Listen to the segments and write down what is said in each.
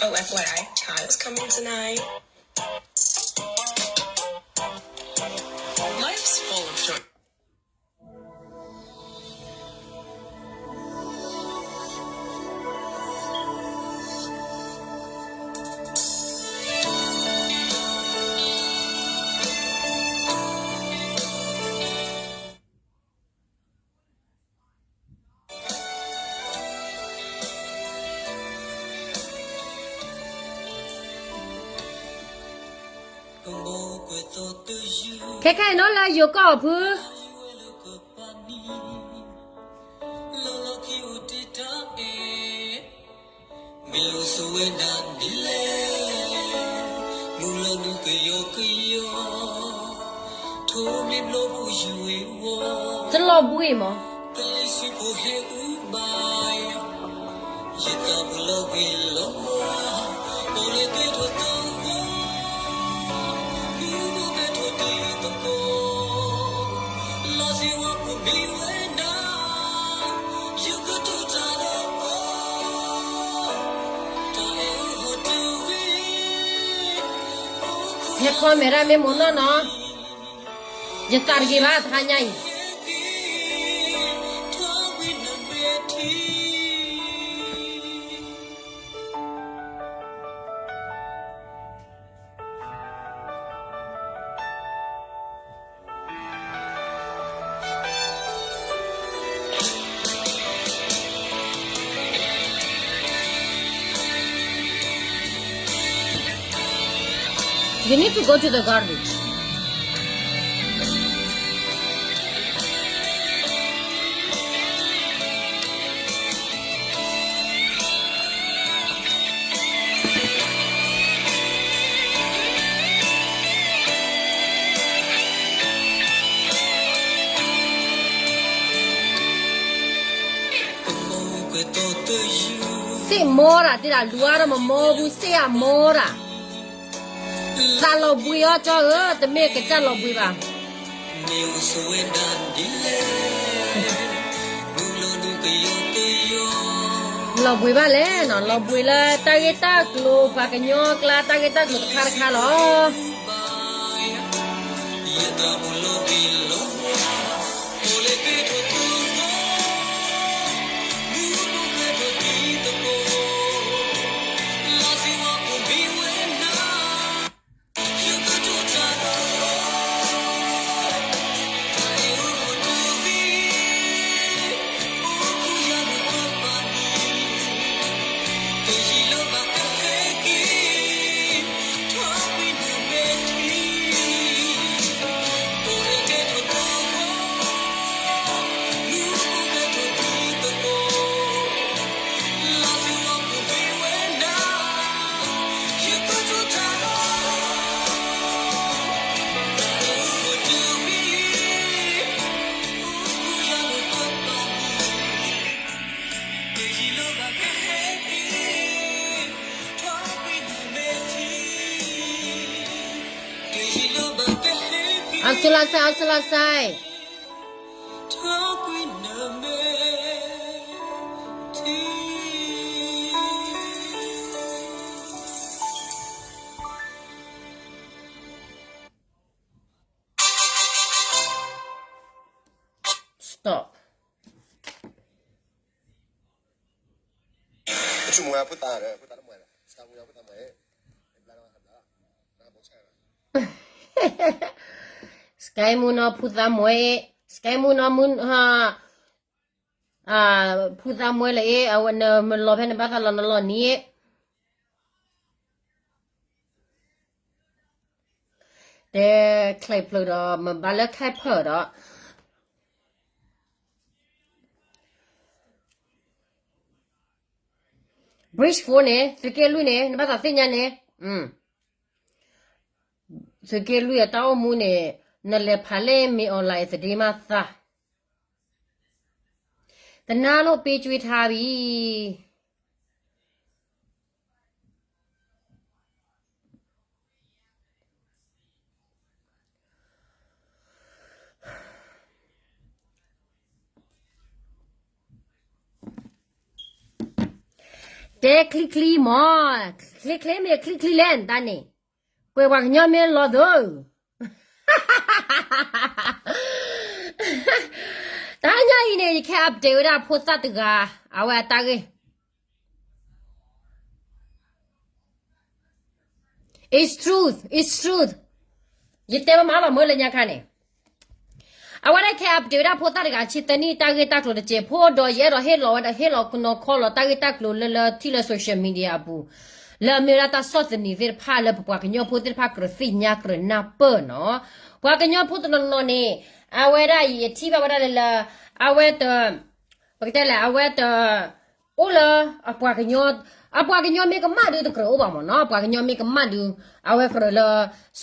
Oh, F Y I, Chad is coming tonight. Life's full of joy. ခဲခဲအံၤနီၢ်လၢယိၤကီၢ်အဖု လီၤလီၤခံအိၣ်တ့ၢ်တၢ်အဲၣ်, မ့ၢ်လိၣ်ဆိဝဲဒၣ်ဒ်လဲၣ်, မုၢ်လီၤနုာ်ကယီကယီ, ထိးမ့ၢ်ဘျီပူၤယုၢ်ဝ့ၤဝီၤ, တလီၤဘှံးမး, ကလံၤဆံးဖိဟဲအုၣ်ဘၣ်ယၤ, ယသးပူၤလီၤဘှံးလီၤဝါ, အိၣ်လၢသ့ၣ်ထိၣ်သဝီ ဟဲခီမဲာ်ဒၣ်မ့ၢ်မိၢ်နီၢ်နီၢ်, ယသးတဂ့ၤဘၣ်တဟါညါအံၤ. စ့ၢ်မီတၢ် တဲဒၣ်လူၤအါထီၣ်မမီပူၤ စ့ၢ်အမီတၢ်, သးလီၤဘှံးအီၤကၠီဧၢ, တမ့ၢ်ကစၢ်လီၤဘှံးဘၣ်. လီၤဘှံးဘၣ်လဲၣ်နီၤ, လီၤဘှံးလၢတၢ်ဂ့ၢ်တၢ်ကျိၤ ပှၤကညီအကျါ တၢ်ဂ့ၢ်တၢ်ကျိၤတခါတခါလီၤ. အစူလါစဲ အစူလါစဲ. စကဲမူနီၢ်ဖုသးမွဲ, စကဲမူနီၢ်မုၢ်, ဖုသးမွဲလၢအံၤ အဝဲနမ့ၢ်လီၤဖဲနဘၣ်သးလီၤနလီၤနံၤ, တဲချဲးဖျၢၣ်ဒီး မ့ၢ်ဘၣ်လၢခဲဖၢၣ်ဒီး Bridge four န့ၣ် သုးက့လွံၢ်န့ၣ် နဘၣ်သးသ့ၣ်ညါန့ၣ်, သုးက့လွံၢ်အတၢ်အိၣ်မူန့ၣ် နလဲၤဖးလၢမ့ၢ် online သဒ့မးသး, တနါလိၣ်ပ့ကွံာ်ထါဘံၤ. တဲချံချံမး, ချ့ချ့မ့ၢ်ချံချံလဲၣ်နတၢ်န့ၣ်, ကွဲးပှၤကညီမ့ၢ်လီၤသၢ တဟါညါအံၤန့ၣ် ယကဟဲ update ဝဲဒၣ်ဖိသၣ်တဂၤ အဝဲအတၢ်ဂ့ၢ် It's truth, it's truth. ယတဲဝဲမၤလီၤမၢလၢညါခါန့ၣ်, အဝဲဒၣ်ကဟဲ update ဝဲဒၣ်ဖိသၣ်တဂၤဆံသၢနံၣ်တၢ်ဂ့ၢ်တၢ်ကျိၤတစဲးဖိဒီး ယအဲၣ်ဒိးဟ့ၣ်လီၤဝဲဒၣ် ဟ့ၣ်လီၤကနီၤခီလီၤတၢ်ဂ့ၢ်တၢ်ကျိၤလၢလၢထံၣ်လၢ social media အပူၤ, လၢအမ့ၢ်ဝဲဒၣ်တၢ်ဆီၣ်သနံးသ့ၣ်တဖၣ်လၢပပှၤကညီဖိသ့ၣ်တဖၣ်ကြၢးသ့ၣ်ညါကြၢးနၢ်ပၢၢ်နီၤ, ပှၤကညီဖိတနီၤနီၤန့ၣ်, အဝဲဒၣ်ယထံၣ်ဘၣ်ဝဲဒၣ်လၢလၢ, အဝဲတ ပကတဲလဲၣ် အဝဲတ အိၣ်လၢအပှၤကညီ, အပှၤကညီမ့ၢ်ကမၣ်ဒုးတကြၢးအိၣ်ဘၣ်မ့ၢ်နီၤ, ပှၤကညီမ့ၢ်ကမၣ်ဒုး, အဝဲကြၢးလၢ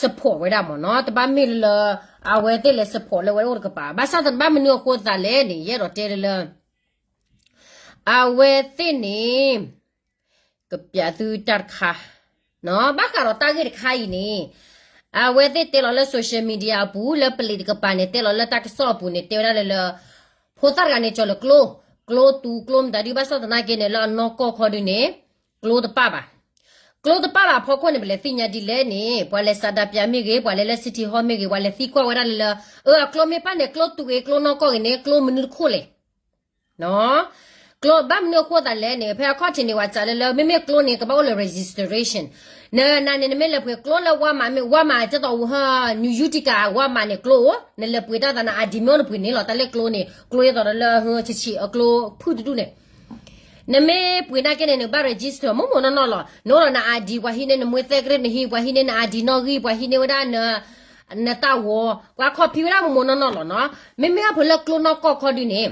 support ဝဲဒၣ်မ့ၢ်နီၤ, တဘၣ်မ့ၢ်လၢလၢ အဝဲသ့ၣ်လဲၤ support လၢဝဲအိၣ်တကပၤ, ဘၣ်ဆၣ်သနာ်က့ဘၣ်မနုၤအဃိသးလဲၣ်န့ၣ် ယအဲၣ်ဒိးတဲလၢလၢ အဝဲသ့ၣ်န့ၣ် ကပျးသုတၢ်တခါ, ဘၣ်ဃးဒီးတၢ်ဂ့ၢ်တခါအံၤန့ၣ်, အဝဲသ့ၣ်တဲလီၤလၢ social media အပူၤ လၢပလံးတကပၤန့ၣ် တဲလီၤလၢတၢ်ကစီၣ်အပူၤန့ၣ် တဲဝဲဒၣ်လၢလၢ, ဖိသၣ်တဂၤန့ၣ် ကၠီၤလၢကျိ, ကျိတူာ်ကျိမတၤဒုး ဘၣ်ဆၣ်သနာ်က့န့ၣ် လၢအနီၢ်ကီၢ်ခီဒုးန့ၣ်, ကျိတပၣ်ဘၣ်. ကျိတပၣ်ဘၣ်အဖီခိၣ်န့ၣ် ပလဲၤသ့ၣ်ညါဒ်လဲၣ်န့ၣ် ပှၤလဲၤဆန္ဒပြမ့ၢ်ဂ့ၤ, ပှၤလဲၤလၢ City Hall မ့ၢ်ဂ့ၤ, ပှၤလဲၤသံကွၢ်ဝဲဒၣ်လၢလၢ, အၢ အကျိမ့ၢ်ပၣ်န့ၣ် ကျိတူာ်ဂ့ၤ ကျိနီၢ်ကီၢ်ဂ့ၤန့ၣ် ကျိမနုၤတခိၣ်လဲၣ် ကျိဘၣ်မနုၤအဃိသးလဲၣ်န့ၣ် ဖဲအခီၣ်ထံးန့ၣ် ပှၤစံးလၢလၢ မ့မ့ၢ်ကျိန့ၣ် ကဘၣ်အိၣ်လၢ registration. နနၤန့ၣ် နမ့ၢ်လဲၤပှ့ၤကျိလၢ Walmart မ့ၢ် Walmart ကဲသိး New Utica Walmart န့ၣ် ကျိအိၣ်, နလဲၤပှ့ၤတၢ်သးန ID မ့ၢ်အိၣ်နပှ့ၤန့ၣ်လီၤ, တၢ်လၢကျိန့ၣ် ကျိဒ်သိးဒီးလၢ ဆံးဆံးအကျိဖုၣ်တဒူၣ်န့ၣ် နမ့ၢ်ပှ့ၤနာ်က့န့ၣ် နကဘၣ် register မိၢ်မိၢ်နီၢ်နီၢ်လီၤ. နအိၣ်ဒီးန ID ပှၤဟံးန့ၢ်နမှံသဲကရ့ၣ်နဟံး, ပှၤဟံးန့ၢ်န ID နီၣ်ဂံၢ်, ပှၤဟံးန့ၢ်ဝဲဒၣ် နတၢ်ဂီၤ, ပှၤ copy ဝဲဒၣ်မိၢ်မိၢ်နီၢ်နီၢ်လီၤနီၤ. မ့မ့ၢ်အဖုလၢကျိနီၢ်ကီၢ်ခီဒုန့ၣ်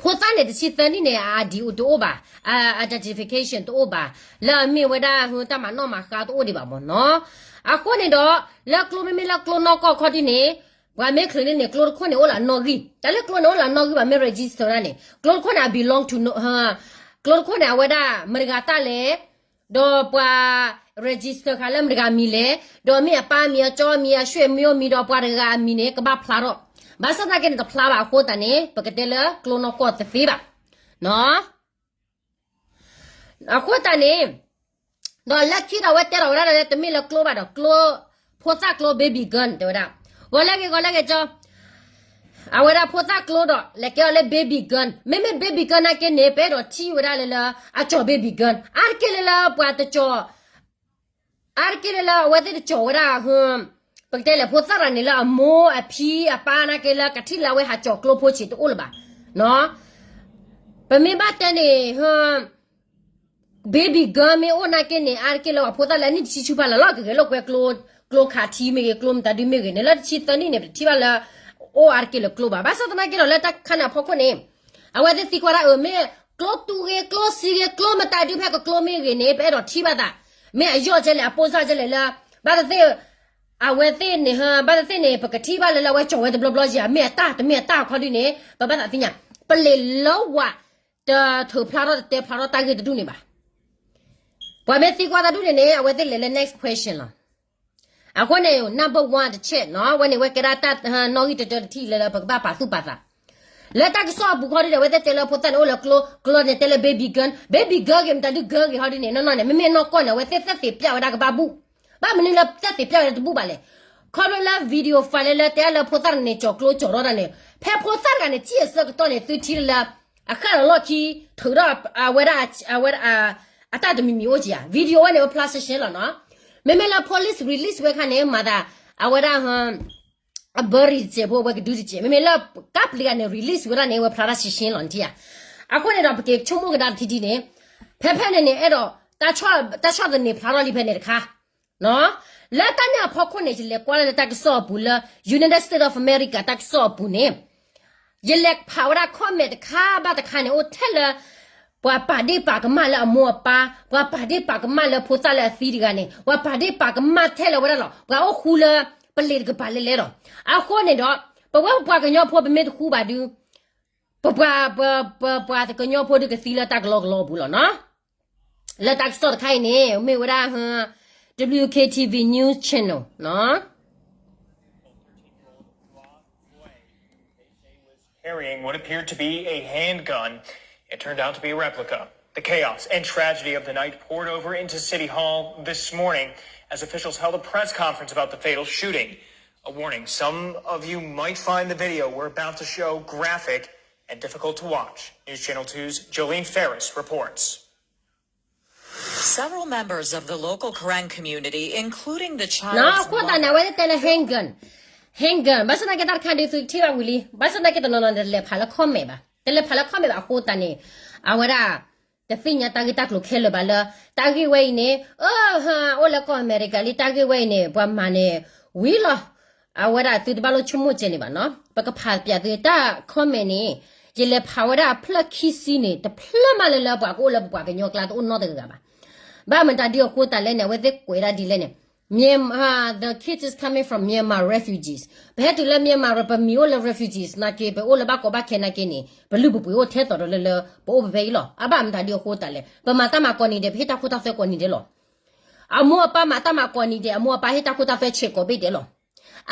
ဖိသၣ်န့ၣ် တဆံသၢနံၣ်န့ၣ် အ ID တအိၣ်ဘၣ်, အ identification တအိၣ်ဘၣ်, လၢအမ့ၢ်ဝဲဒၣ် တၢ်မၤနီၣ်မၤဃါတအိၣ်ဒံးဘၣ်မ့ၢ်နီၤ. အဃိန့ၣ်ဒီး လၢကျိမ့မ့ၢ်လၢကျိနီၢ်ကီၢ်ခီဒုန့ၣ် ပှၤမ့ၢ်ချုးန့ၢ်န့ၣ် ကျိတခိၣ်န့ၣ်အိၣ်လၢအနီၣ်ဂံၢ်, တၢ်လၢကျိန့ၣ်အိၣ်လၢအနီၣ်ဂံၢ်ဘၣ် မ့ၢ် register ဒၣ်န့ၣ် ကျိတခိၣ်န့ၣ် အ belong to ကျိတခိၣ်န့ၣ် အဝဲဒၣ် မတၤတဂၤတၢ်လဲၣ်, ဒီးပှၤ register ဃာ်လၢမတၤတဂၤမံၤလဲၣ်, ဒီးမ့ၢ်အပၢ်မံၤ အကၠီမံၤ အဆွေမျိုးမံၤ ဒီးပှၤတဂၤအမံၤန့ၣ် ကဘၣ်ဖျါထီၣ်. ဘၣ်ဆၣ်သနာ်က့န့ၣ် တဖျါဘၣ်အဃိသတးန့ၣ် ပကတဲလၢကျိနီၢ်ကီၢ်တသ့ဘၣ်. အဃိသတးန့ၣ် ဒီးလၢခံဒီးအဝဲတဲထီၣ်ဝဲဒၣ်လၢ တမ့ၢ်လၢကျိဘၣ်ဒီး ကျိ, ဖိသၣ်ကျိ baby girl တဲဝဲဒၣ်, ဂီၤလၢဂ့ၤ ဂီၤလၢဂ့ၤကၠီ, အဝဲဒၣ်ဖိသၣ်ကျိဒီး လဲၤကဲအီၤလၢ baby girl, မ့မ့ၢ် baby girl နာ်က့န့ၣ် ပအဲၣ်ဒိးထံၣ်ဝဲဒၣ်လၢလၢ အကၠီၤ baby girl အါတက့ၢ်လၢလၢပှၤတကၠီၤ အါတက့ၢ်လၢလၢ အဝဲသ့ၣ်တကၠီၤဝဲဒၣ်, ပကတဲလဲၣ် ဖိသၣ်တဂၤန့ၣ်လၢအမိၢ်အဖံအပၢ်နာ်က့လၢကထံၣ်လၢအဝဲဟးကၠီၤကျိဖိဆံးတအိၣ်လၢၤဘၣ်. ပမ့ၢ်ဘၣ်တဲန့ၣ် baby girl မ့ၢ်အိၣ်နာ်က့န့ၣ် အါတက့ၢ်လၢပှၤဖိသၣ်လၢအနံၣ်တဆံဆူၣ်ဖးလၢ်လီၤ ကဂဲၤလိာ်ကွဲကျိ, ကျိခးထံမ့ၢ်ဂ့ၤ ကျိမတၤဒုမ့ၢ်ဂ့ၤန့ၣ် လၢတဆံသၢနံၣ်န့ၣ် ပတထံၣ်ဘၣ်လၢ အိၣ်အါတက့ၢ်လၢကျိဘၣ်. ဘၣ်ဆၣ်သနာ်က့ဒီးလၢတၢ်ခါန့ၣ်အဖီခိၣ်န့ၣ် အဝဲသ့ၣ်သံကွၢ်ဒၣ်အၢ မ့ၢ်ကျိတူၢ်ဂ့ၤ ကျိစံဂ့ၤ ကျိမတၤဒုဖဲကကျိမ့ၢ်ဂ့ၤန့ၣ် ပအဲၣ်ဒိးထံၣ်ဘၣ်သး, မ့ၢ်အယီၢ်ကဲလဲၣ် အပိၢ်စၢ်ကဲလဲၣ်လၢ ဘၣ်သ့ၣ်သ့ၣ် အဝဲသ့ၣ်န့ၣ် ဘၣ်သ့ၣ်သ့ၣ်န့ၣ် ပကထံၣ်ဘၣ်လၢလၢအဝဲကၠီၤဝဲတဘျီဘျီယၤ မ့ၢ်အတၢ်တမ့ၢ်အတၢ်အခီဒုန့ၣ် ပဘၣ်သးသ့ၣ်ညါ, ပလံးလၢဝၤ တထုးဖျါထီၣ်တတဲဖျါထီၣ်တၢ်ဂ့ၢ်တဒူၣ်န့ၣ်ဘၣ်. ပှၤမ့ၢ်သံကွၢ်တၢ်ဒူၣ်န့ၣ်န့ၣ် အဝဲသ့ၣ်လဲၤလၢ next question လီၤ. အဃိန့ၣ် number one တချက်နီၤ အဝဲန့ၣ် အဝဲကဲဒၣ်တၢ်နီၣ်ဂံၢ်တတၢတထံၣ်လၢလၢ ပကဘၣ်ပာ်သူၣ်ပာ်သး လၢတၢ်ကစီၣ်အပူၤခီဒုဒီး အဝဲသ့ၣ်တဲလၢဖိသၣ်န့ၣ်အိၣ်လၢကျိ, ကျိန့ၣ်တဲလၢ baby girl, baby girl ဂ့ၤ မတၤဒု girl ဂ့ၤဟီဒုန့ၣ် နီၢ်နီၢ်န့ၣ် မ့မ့ၢ်နီၢ်ကီၢ်န့ၣ် အဝဲသ့ၣ်သက်သေပြဝဲဒၣ်ကဘၣ်ဘူၣ်, ဘၣ်မနုၤလၢသက်သေပြဝဲဒၣ်တဘူၣ်ဘၣ်လဲၣ်. ခီဖျိလၢ video file လၢလၢတဲလၢဖိသၣ်န့ၣ် ကၠီၤကျိကၠီၤထီၣ်တၢ်န့ၣ် ဖဲဖိသၣ်တဂၤန့ၣ် ထံၣ်အဆၢကတီၢ်န့ၣ် သုထံၣ်လၢ အဃၣ်လီၤလီၢ်ခံ ထုးထီၣ်အဝဲဒၣ် အဝဲဒၣ် အတၢ်တမံၤမံၤအိၣ်က့ၤဧါ video ဝဲန့ၣ် အဝဲဖျါရှဲရှဲလီၤနီၤ. မ့မ့ၢ်လၢ police release ဝဲခါန့ၣ် မၤသး အဝဲဒၣ် အဘၢရံၤတစဲးဖိ အဝဲကဒုတစဲး မ့မ့ၢ်လၢကါပျံၤဂၤန့ၣ် release ဝဲဒၣ်န့ၣ် အဝဲဖျါတၢ်ရှဲရှဲလီၤနထံၣ်ဧါ. အဃိန့ၣ်ဒီး ပက့ၤဆိကမိၣ်ကဒါတထံၣ်ထံၣ်န့ၣ် ဖဲဖဲန့ၣ်န့ၣ် အဲၣ်ဒိး တၢ်ဆီၣ်သနံးဖျါထီၣ်လံဖဲန့ၣ်တခါ လၢတၢ်န့ၣ်အဖီခိၣ်န့ၣ် ယလဲၤကွၢ်လၢလၢတၢ်ကစီၣ်အပူၤလၢ United States of America တၢ်ကစီၣ်အပူၤန့ၣ် ယလဲၤဖးဝဲဒၣ် comment တခါဘၣ်တခါန့ၣ် အိၣ်ထဲလၢ ပှၤပာ်ဒ့ၣ်ပာ်ကမၣ်လၢအမိၢ်အပၢ်, ပှၤပာ်ဒ့ၣ်ပာ်ကမၣ်လၢဖိသၣ်လၢအသံတဂၤန့ၣ် ပှၤပာ်ဒ့ၣ်ပာ်ကမၣ်ထဲလၢဝဲဒၣ်လီၤ. ပှၤအိၣ်ဃူလၢ ပလံးတကပၤလဲၤလဲၤဒီး အဃိန့ၣ်ဒီး ပဝဲပပှၤကညီဖိပမ့ၢ်တဃူဘၣ်ဒု ပပှၤ ပ ပ ပှၤကညီဖိဒုကသံလၢတၢ်ကလီကလီပူၤလီၤနီၤ. လၢတၢ်ကစီၣ်တခါအံၤန့ၣ် မ့ၢ်ဝဲဒၣ် W K T V News Channel နီၤ. Carrying what appeared to be a handgun. It turned out to be a replica. The chaos and tragedy of the night poured over into City Hall this morning as officials held a press conference about the fatal shooting. A warning, some of you might find the video we're about to show graphic and difficult to watch. News Channel two's Jolene Ferris reports. Several members of the local Karen community, including the child, အဃိသတးန့ၣ် အဝဲသ့ၣ်တဲလၢ handgun, handgun ဘၣ်ဆၣ်သနာ်က့ တၢ်တခါဒုး သုထံၣ်ဘၣ်ဝံၤလံ, ဘၣ်ဆၣ်သနာ်က့ တနီၤနီၤ တလဲၤဖးလၢ comment ဘၣ်, တလဲၤဖးလၢ comment ဘၣ်အဃိသတးန့ၣ် အဝဲဒၣ် တသ့ၣ်ညါတၢ်ဂ့ၢ်တၢ်ကျိၤခဲလၢာ်ဘၣ်လၢ တၢ်ဂ့ၢ်ဝဲအံၤန့ၣ် အၢ ဟါ အိၣ်လၢကီၢ်အမဲရကၤလံ တၢ်ဂ့ၢ်ဝဲအံၤန့ၣ် ပှၤမၤန့ၣ် ဝံၤလီၤ. အဝဲဒၣ်သုတဘၣ်လိၣ်ဆိကမိၣ်ကဲန့ၣ်ဘၣ်နီၤ, ပကဖးပၠးသုတၢ် comment န့ၣ် ယလဲၤဖးဝဲဒၣ်အဖျၢၣ်ခံဆံန့ၣ် တဖျၢၣ်မးလၢလၢပှၤကအိၣ်လၢပပှၤကညီကျါတအိၣ်နီတဂၤဘၣ်. ဘၣ်မတၤဒ်အဃိသတးလဲၣ်န့ၣ် အဝဲသ့ၣ်ကွဲးဒၣ်ဒ်လဲၣ်န့ၣ် Myanmar, the kids is coming from Myanmar refugees. ပဟဲတုၤလၢ Myanmar ပမံၤအိၣ်လၢ refugees နာ်က့ ပအိၣ်လၢဘၣ်ကီဘၣ်ခဲနာ်က့န့ၣ် ပလုၢ်ပပှ့ၤအိၣ်ထဲသိးဒီးလၢလၢ ပအိၣ်ဖဲဖဲအံၤလီၤ. အဘၣ်မတၤဒ်အဃိသတးလဲၣ် ပမၤတၢ်မၤကိးနံၤဒဲး ပဟ့ၣ်တၢ်ခိတၢ်သွဲကိးနံၤဒဲးလီၤ. အမိၢ်အပၢ်မၤတၢ်မၤကိးနံၤဒဲး အမိၢ်အပၢ်ဟ့ၣ်တၢ်ခိတၢ်သွဲဆဲးကိးဘ့ၣ်ဒဲးလီၤ.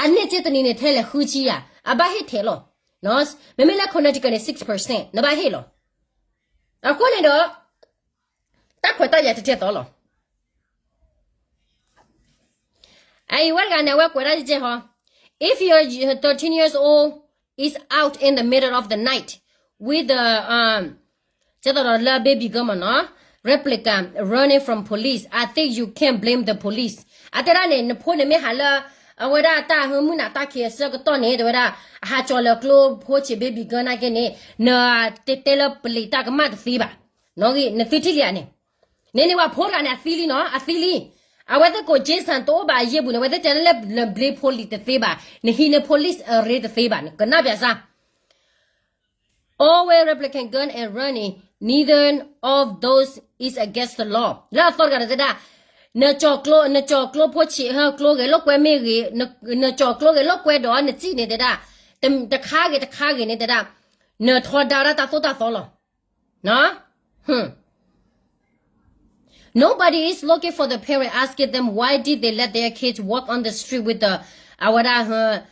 အန့ၢ်က့တနံၤန့ၣ် ထဲလဲၣ်ဃုဆံယၤ အဘၣ်ဟ့ၣ်ထဲးလီၤ. မ့မ့ၢ်လၢ Connecticut န့ၣ် six percent နဘၣ်ဟ့ၣ်လီၤ. အဃိန့ၣ်ဒီး တၢ်ခွဲးတၢ်ယာ်တတဲသိးလီၤ. And အဝဲတဂၤန့ၣ် အဝဲကွဲးဒၣ်ယကဲဟီ, if your thirteen years old is out in the middle of the night with the, um, ကဲသိးဒီးလၢ baby girl မ့ၢ်နီၤ, replica running from police, I think you can't blame the police. အတဲဒၣ်န့ၣ် နဖိန့ၣ်မ့ၢ်ဟးလၢ အဝဲဒၣ်တၢ်ဟၢမုၢ်နၤတၢ်ခံးအဆၢကတီၢ်န့ၣ် တဲဝဲဒၣ် အဟးကၠီၤလၢကျိဖိဆံး baby girl နာ်က့န့ၣ် နတဲတဲလၢပလံးတၢ်ကမၣ်တသ့ဘၣ်. နသုထံၣ်လံဧါန့ၣ်, န့ၣ်န့ၣ်ဝဲဖိတဂၤန့ၣ် အသံလံနီၤ, အသံလံ. အဝဲသ့ၣ်ကိး Jason တအိၣ်ဘၣ်အယ့ၢ်ပူၤန့ၣ် အဝဲသ့ၣ်တဲလၢ နဘျ့ police တသ့ဘၣ်, နဟံးန့ၢ် police အရ့တသ့ဘၣ်န့ၣ် ကနၣ်ပၠးစၢ် Always replica gun and running, neither of those is against the law. လၢအသီတဂၤဒီးတဲဒၣ် နကၠီၤကျိ နကၠီၤကျိဖိဆံး ဟၢကျိဂဲၤလိာ်ကွဲမ့ၢ်ဂ့ၤ, နကၠီၤကျိဂဲၤလိာ်ကွဲဒီးနစံၣ်န့ၣ်တဲဒၣ် တခါဂ့ၤတခါဂ့ၤန့ၣ်တဲဒၣ် နထီဒါဝဲဒၣ်တၢ်သိၣ်တၢ်သီလီၤ. Nobody is looking for the parent asking them why did they let their kids walk on the street with the အဝဲဒၣ်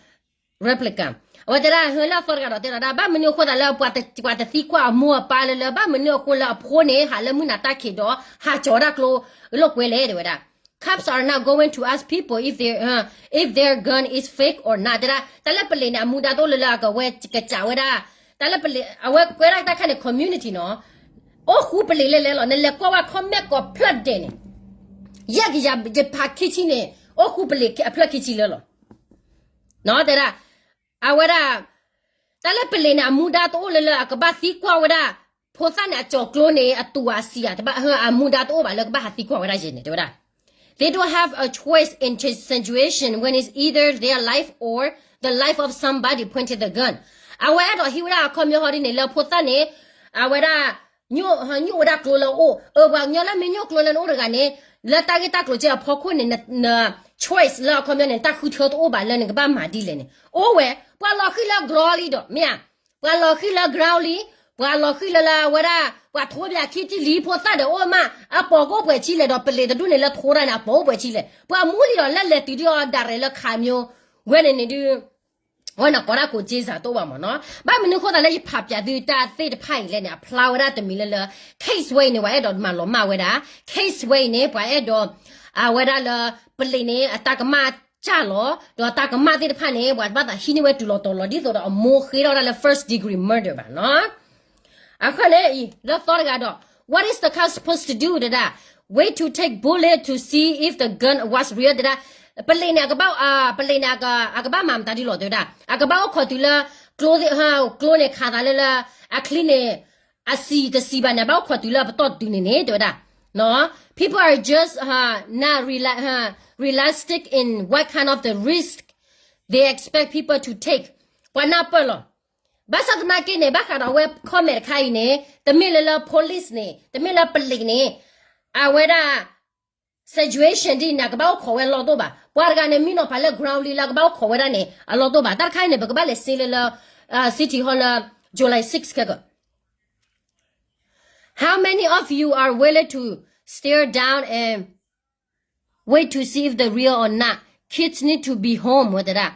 replica. အဝဲတဲဒၣ် ဟၢလၢအသီတဂၤဒီးတဲဒၣ် ဘၣ်မနုၤအဃိသတးလၢပှၤတသံကွၢ်အမိၢ်အပၢ်လၢလၢ ဘၣ်မနုၤအဃိလၢအဖိန့ၣ် ဟးလၢမုၢ်နၤတၢ်ခံးဒီး ဟးကၠီၤဒၣ်ကျိလိာ်ကွဲလဲၣ် တဲဝဲဒၣ်. Cops are not going to ask people if their, uh, if their gun is fake or not. တဲဒၣ် တၢ်လၢပလံးန့ၣ် အမူဒါတအိၣ်လၢလၢအကဝဲကစးဝဲဒၣ်, တၢ်လၢပလံး အဝဲကွဲဒၣ်တၢ်ခါန့ၣ် community နီၤ, အိၣ်ဃူပလံးလဲၣ်လဲၣ်လီၤ. နလဲၤကွၢ်ဝဲ comment ကိးဖျၢၣ်ဒဲးန့ၣ် ယဲၢ်ကယၤယဖးခံဆံန့ၣ် အိၣ်ဃူပလံးအဖျၢၣ်ခံဆံလၢလီၤ. တဲဒၣ် အဝဲဒၣ် တၢ်လၢပလံးန့ၣ် အမူဒါတအိၣ်လၢလၢအကဘၣ်သံကွၢ်ဝဲဒၣ် ဖိသၣ်န့ၣ် အကၠီၤကျိန့ၣ် အတူၢ်အစံၣ်ဧါ, တဘၣ် အမူဒါတအိၣ်ဘၣ်လၢကဘၣ်ဟးသံကွၢ်ဝဲဒၣ်ယဲၢ်န့ၣ် တဲဝဲဒၣ်. They don't have a choice in this situation when it's either their life or the life of somebody pointing the gun. အဝဲအဲၣ်ဒိးဟံးဝဲဒၣ်အခီပညီဟီဒ်န့ၣ် လၢဖိသၣ်န့ၣ် အဝဲဒၣ် ညိၣ်ဝဲဒၣ်ကျိလၢအအိၣ်, အၢ ပှၤကညီလၢမ့ၢ်ညိၣ်ကျိလၢနအိၣ်တဂၤန့ၣ် လၢတၢ်ဂ့ၢ်တၢ်ကျိၤကဲအဖီခိၣ်န့ၣ် န choice လၢအခီပညီန့ၣ် တၢ်ဃုထၢတအိၣ်ဘၣ်လၢနကဘၣ်မၤဒ်လဲၣ်န့ၣ် အိၣ်ဝဲ, ပှၤလီၤဃံၤလၢ ground လံဒီး မ့ၢ်ဧါ, ပှၤလီၤဃံၤလၢ ground လံ, ပှၤလီၤဃံၤလၢလၢအဝဲဒၣ် ပှၤထိးဘၣ်ခံထံၣ်လံ ဖိသၣ်ဒီးအိၣ်မး အပိာ်ကအိၣ်ပှဲၤဆံလဲၣ်ဒီး ပလံးတဒူၣ်န့ၣ်လၢထိးတၢ်န့ၣ် အပိာ်အိၣ်ပှဲၤဆံလဲၣ်, ပှၤမူလံဒီး လၢလဲၤတုၤဒ်အီၤ direct လၢခးမျိၤ ဝဲန့ၣ်န့ၣ်ဒုး အဝဲန့ၣ်ကိးဒၣ်ကိး Jason တအိၣ်ဘၣ်မ့ၢ်နီၤ. ဘၣ်မနုၤအဃိသတးလၢယဖးပၠးသုတၢ်သ့ၣ်တဖၣ်အံၤလဲၣ်န့ၣ် အဖျါဝဲဒၣ်တမံၤလၢလၢ case ဝဲအံၤန့ၣ် ပှၤအဲၣ်ဒိးမၤလီၤမၢ်ဝဲဒၣ် case ဝဲအံၤန့ၣ် ပှၤအဲၣ်ဒိး အဝဲဒၣ်လၢ ပလံးန့ၣ် အတၢ်ကမၣ်စၢ်လီၤ ဒီးတၢ်ကမၣ်သ့ၣ်တဖၣ်န့ၣ် ပှၤဘၣ်သးဟံးန့ၢ်ဝဲတုၤလီၤတီၤလီၤ ဒ်သိးဒီးအမိၢ်ဃ့ထီၣ်ဝဲဒၣ်လၢ first degree murder ဘၣ်နီၤ. အခီန့ၣ်အံၤ လၢသီတဂၤဒီး what is the cop supposed to do တဲဒၣ် wait to take bullet to see if the gun was real တဲဒၣ် ပလံးန့ၣ် အကဘၣ် ပလံးန့ၣ် အကဘၣ်မၤမတၤဒ်လဲၣ် တဲဝဲဒၣ် အကဘၣ်အိၣ်ခိးတုၤလၢ ကျိသ့ၣ် ကျိန့ၣ်ခးသးလၢလၢ အချံန့ၣ် အစံၣ်တစံၣ်ဘၣ်န့ၣ် အဘၣ်အိၣ်ခိးတုၤလၢအပတီၢ်တုၤန့ၣ်န့ၣ် တဲဝဲဒၣ် people are just not reali- realistic in what kind of the risk they expect people to take ပှၤနၢ်ပၢၢ်လီၤ. ဘၣ်ဆၣ်သနာ်က့န့ၣ် ဘၣ်ဃးဒီးအဝဲ comment တခါအံၤန့ၣ် တမ့ၢ်လၢလၢ police န့ၣ် တမ့ၢ်လၢပလံးန့ၣ် အဝဲဒၣ် situation ဒ်န့ၣ် အကဘၣ်အိၣ်ခိးဝဲအလီၢ်တအိၣ်ဘၣ်. ပှၤတဂၤန့ၣ် မံနီၤဖးလၢ ground လံလၢအကဘၣ်အိၣ်ခိးဝဲဒၣ်န့ၣ် အလီၢ်တအိၣ်ဘၣ်. တၢ်တခါအံၤန့ၣ် ပကဘၣ်လဲၤစ့လၢလၢ City Hall လၢ July six ခဲက How many of you are willing to stare down and wait to see if the real or not? Kids need to be home ဝဲတဲဒၣ်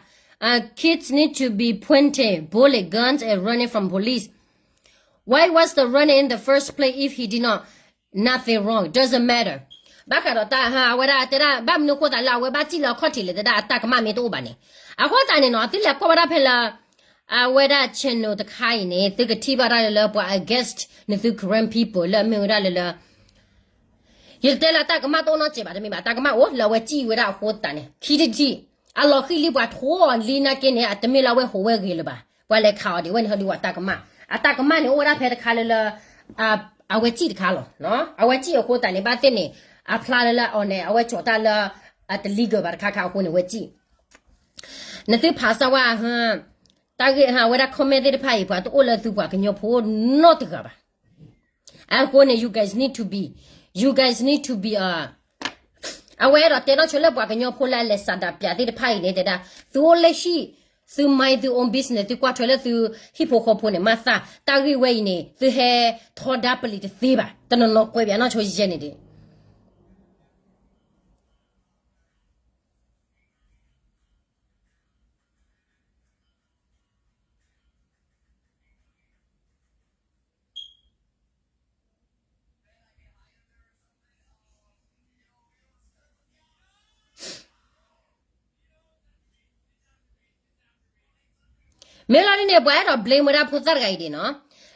uh, kids need to be pointing bullet guns and running from police. Why was the running in the first place if he did not nothing wrong, doesn't matter. ဘၣ်ဃးဒီးတၢ်ဟါ အဝဲဒၣ်တဲဒၣ် ဘၣ်မနုၤအဃိသတးလၢအဝဲဘၣ်စံၣ်လၢအခီၣ်ထံးလဲၣ် တဲဒၣ်အတၢ်ကမၣ်မ့ၢ်တအိၣ်ဘၣ်န့ၣ်, အဃိသတးန့ၣ်နီၤ သုလဲၤကွၢ်ဝဲဒၣ်ဖဲလၢ အဝဲဒၣ် channel တခါအံၤန့ၣ် သုကထံၣ်ဘၣ်ဒၣ်လၢလၢပှၤ against နသု Karen people လၢအမ့ၢ်ဝဲဒၣ်လၢလၢ ယတဲလၢတၢ်ကမၣ်တအိၣ်နီတစဲးဘၣ် တမ့ၢ်ဘၣ် တၢ်ကမၣ်အိၣ်လၢအဝဲစံၣ်ဝဲဒၣ်အဃိသတးန့ၣ် ခံထံၣ်တထံၣ် အလီၤဃံၤလံပှၤထိၣ်အီၤလံနာ်က့န့ၣ် အတမ့ၢ်လၢအဝဲဟိးဝဲဂ့ၤလၢၤဘၣ် ပှၤလဲၤခးအီၤဒံးဝဲန့ၣ် ဟီဒုးဝဲတၢ်ကမၣ် အတၢ်ကမၣ်န့ၣ် အိၣ်ဝဲဒၣ်ဖဲတခါလၢလၢ အဝဲစံၣ်တခါလီၤ. အဝဲစံၣ်အဃိသတးန့ၣ် ဘၣ်သ့ၣ်န့ၣ် အဖျါလၢလၢအီၤန့ၣ် အဝဲကၠီၤတၢ်လၢ အတ legal ဘၣ်တခါခါအဃိန့ၣ် ဝဲစံၣ် နသုဖးစၢ်ဝဲ တၢ်ဂ့ၢ်ဟါ အဝဲဒၣ် comment သ့ၣ်တဖၣ်အံၤ ပှၤတအိၣ်လၢသုပှၤကညီဖိနီတဂၤဘၣ်. အဃိန့ၣ် you guys need to be, you guys need to be, အဝဲအဲၣ်ဒိးတဲနီၢ်ဆိလၢပှၤကညီဖိလၢအလဲၤဆန္ဒပြသ့ၣ်တဖၣ်အံၤန့ၣ် တဲဒၣ် သုအိၣ်လၢဟံၣ် သု mind သု own business သုကွၢ်ထွဲလၢသုဟံၣ်ဖိဃီဖိန့ၣ် မၤသး တၢ်ဂ့ၢ်ဝဲအံၤန့ၣ် သုဟဲထီဒါပလံးတသ့ဘၣ် တနီၤနီၤကွဲးဘၣ်နီၢ်ဆိယဲန့ၣ်ဒံး မ့ၢ်လီၤဒ်န့ၣ် ပှၤအဲၣ်ဒိး blame ဝဲဒၣ်ဖိသၣ်တဂၤအံၤဒံးနီၤ,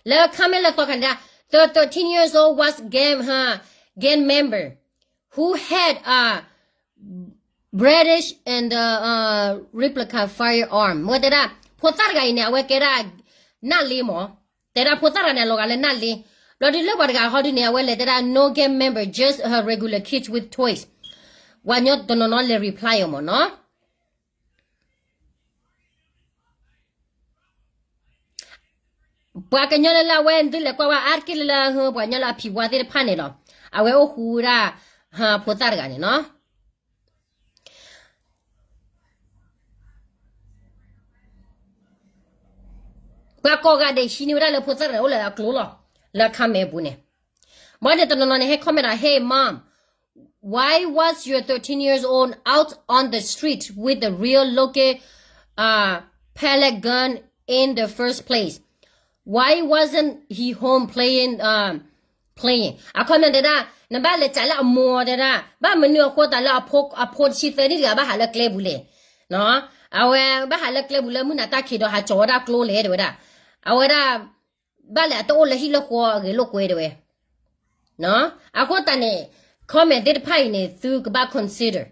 လၢ comment လၢသီခါန့ၣ်ဒၣ် the thirteen years old was gang, gang member who had a brandished and replica firearm ဝဲတဲဒၣ် ဖိသၣ်တဂၤအံၤန့ၣ် အဝဲကဲဒၣ် နၣ်လ့မၢ်, တဲဒၣ်ဖိသၣ်တဂၤန့ၣ် အလီၤဂာ်လၢနၣ်လ့, ဘျီဒုးလၢပှၤတဂၤဟီဒုးန့ၣ် အဝဲလဲၤတဲဒၣ် no gang member, just her regular kids with toys, ပှၤညီတနီၤနီၤလဲၤ reply အီၤမၢ်နီၤ. ပှၤကညီလၢလၢအဝဲဒုးလဲၤကွၢ်ဝဲအါတက့ၢ်လၢလၢ ပှၤကညီလၢအဖံးဝါသ့ၣ်တဖၣ်န့ၣ်လီၤ, အဝဲအိၣ်ဃူဝဲဒၣ် ဖိသၣ်တဂၤန့ၣ်နီၤ. ပှၤကိးဂၤဒဲးဟံးန့ၢ်ဝဲဒၣ်လၢဖိသၣ်တဂၤန့ၣ် အိၣ်လၢအကျိလီၤ, လၢ comment အပူၤန့ၣ်, ဘၣ်န့ၣ်တနီၤနီၤန့ၣ် ဟဲ comment ဒၣ် hey mom, why was your thirteen years old out on the street with a real local pellet gun in the first place? Why wasn't he home playing, playing? အခီပညီတဲဒၣ် နဘၣ်လဲၤစးလၢအမိၢ်တဲဒၣ် ဘၣ်မနုၤအဃိသတးလၢအဖိတဆံသၢနံၣ်တဂၤဘၣ်ဟးလၢကျဲပူၤလဲၣ်, အဝဲဘၣ်ဟးလၢကျဲပူၤလၢမုၢ်နၤတၢ်ခံးဒီး ဟးကၠီၤဝဲဒၣ်ကျိလဲၣ်တဲဝဲဒၣ်, အဝဲဒၣ် ဘၣ်လဲၣ်အတအိၣ်လၢဟံၣ်လၢဃီအဂ့ၤလိာ်ကွဲတဲဝဲ အဃိသတးန့ၣ် comment သ့ၣ်တဖၣ်အံၤန့ၣ် သုကဘၣ် consider,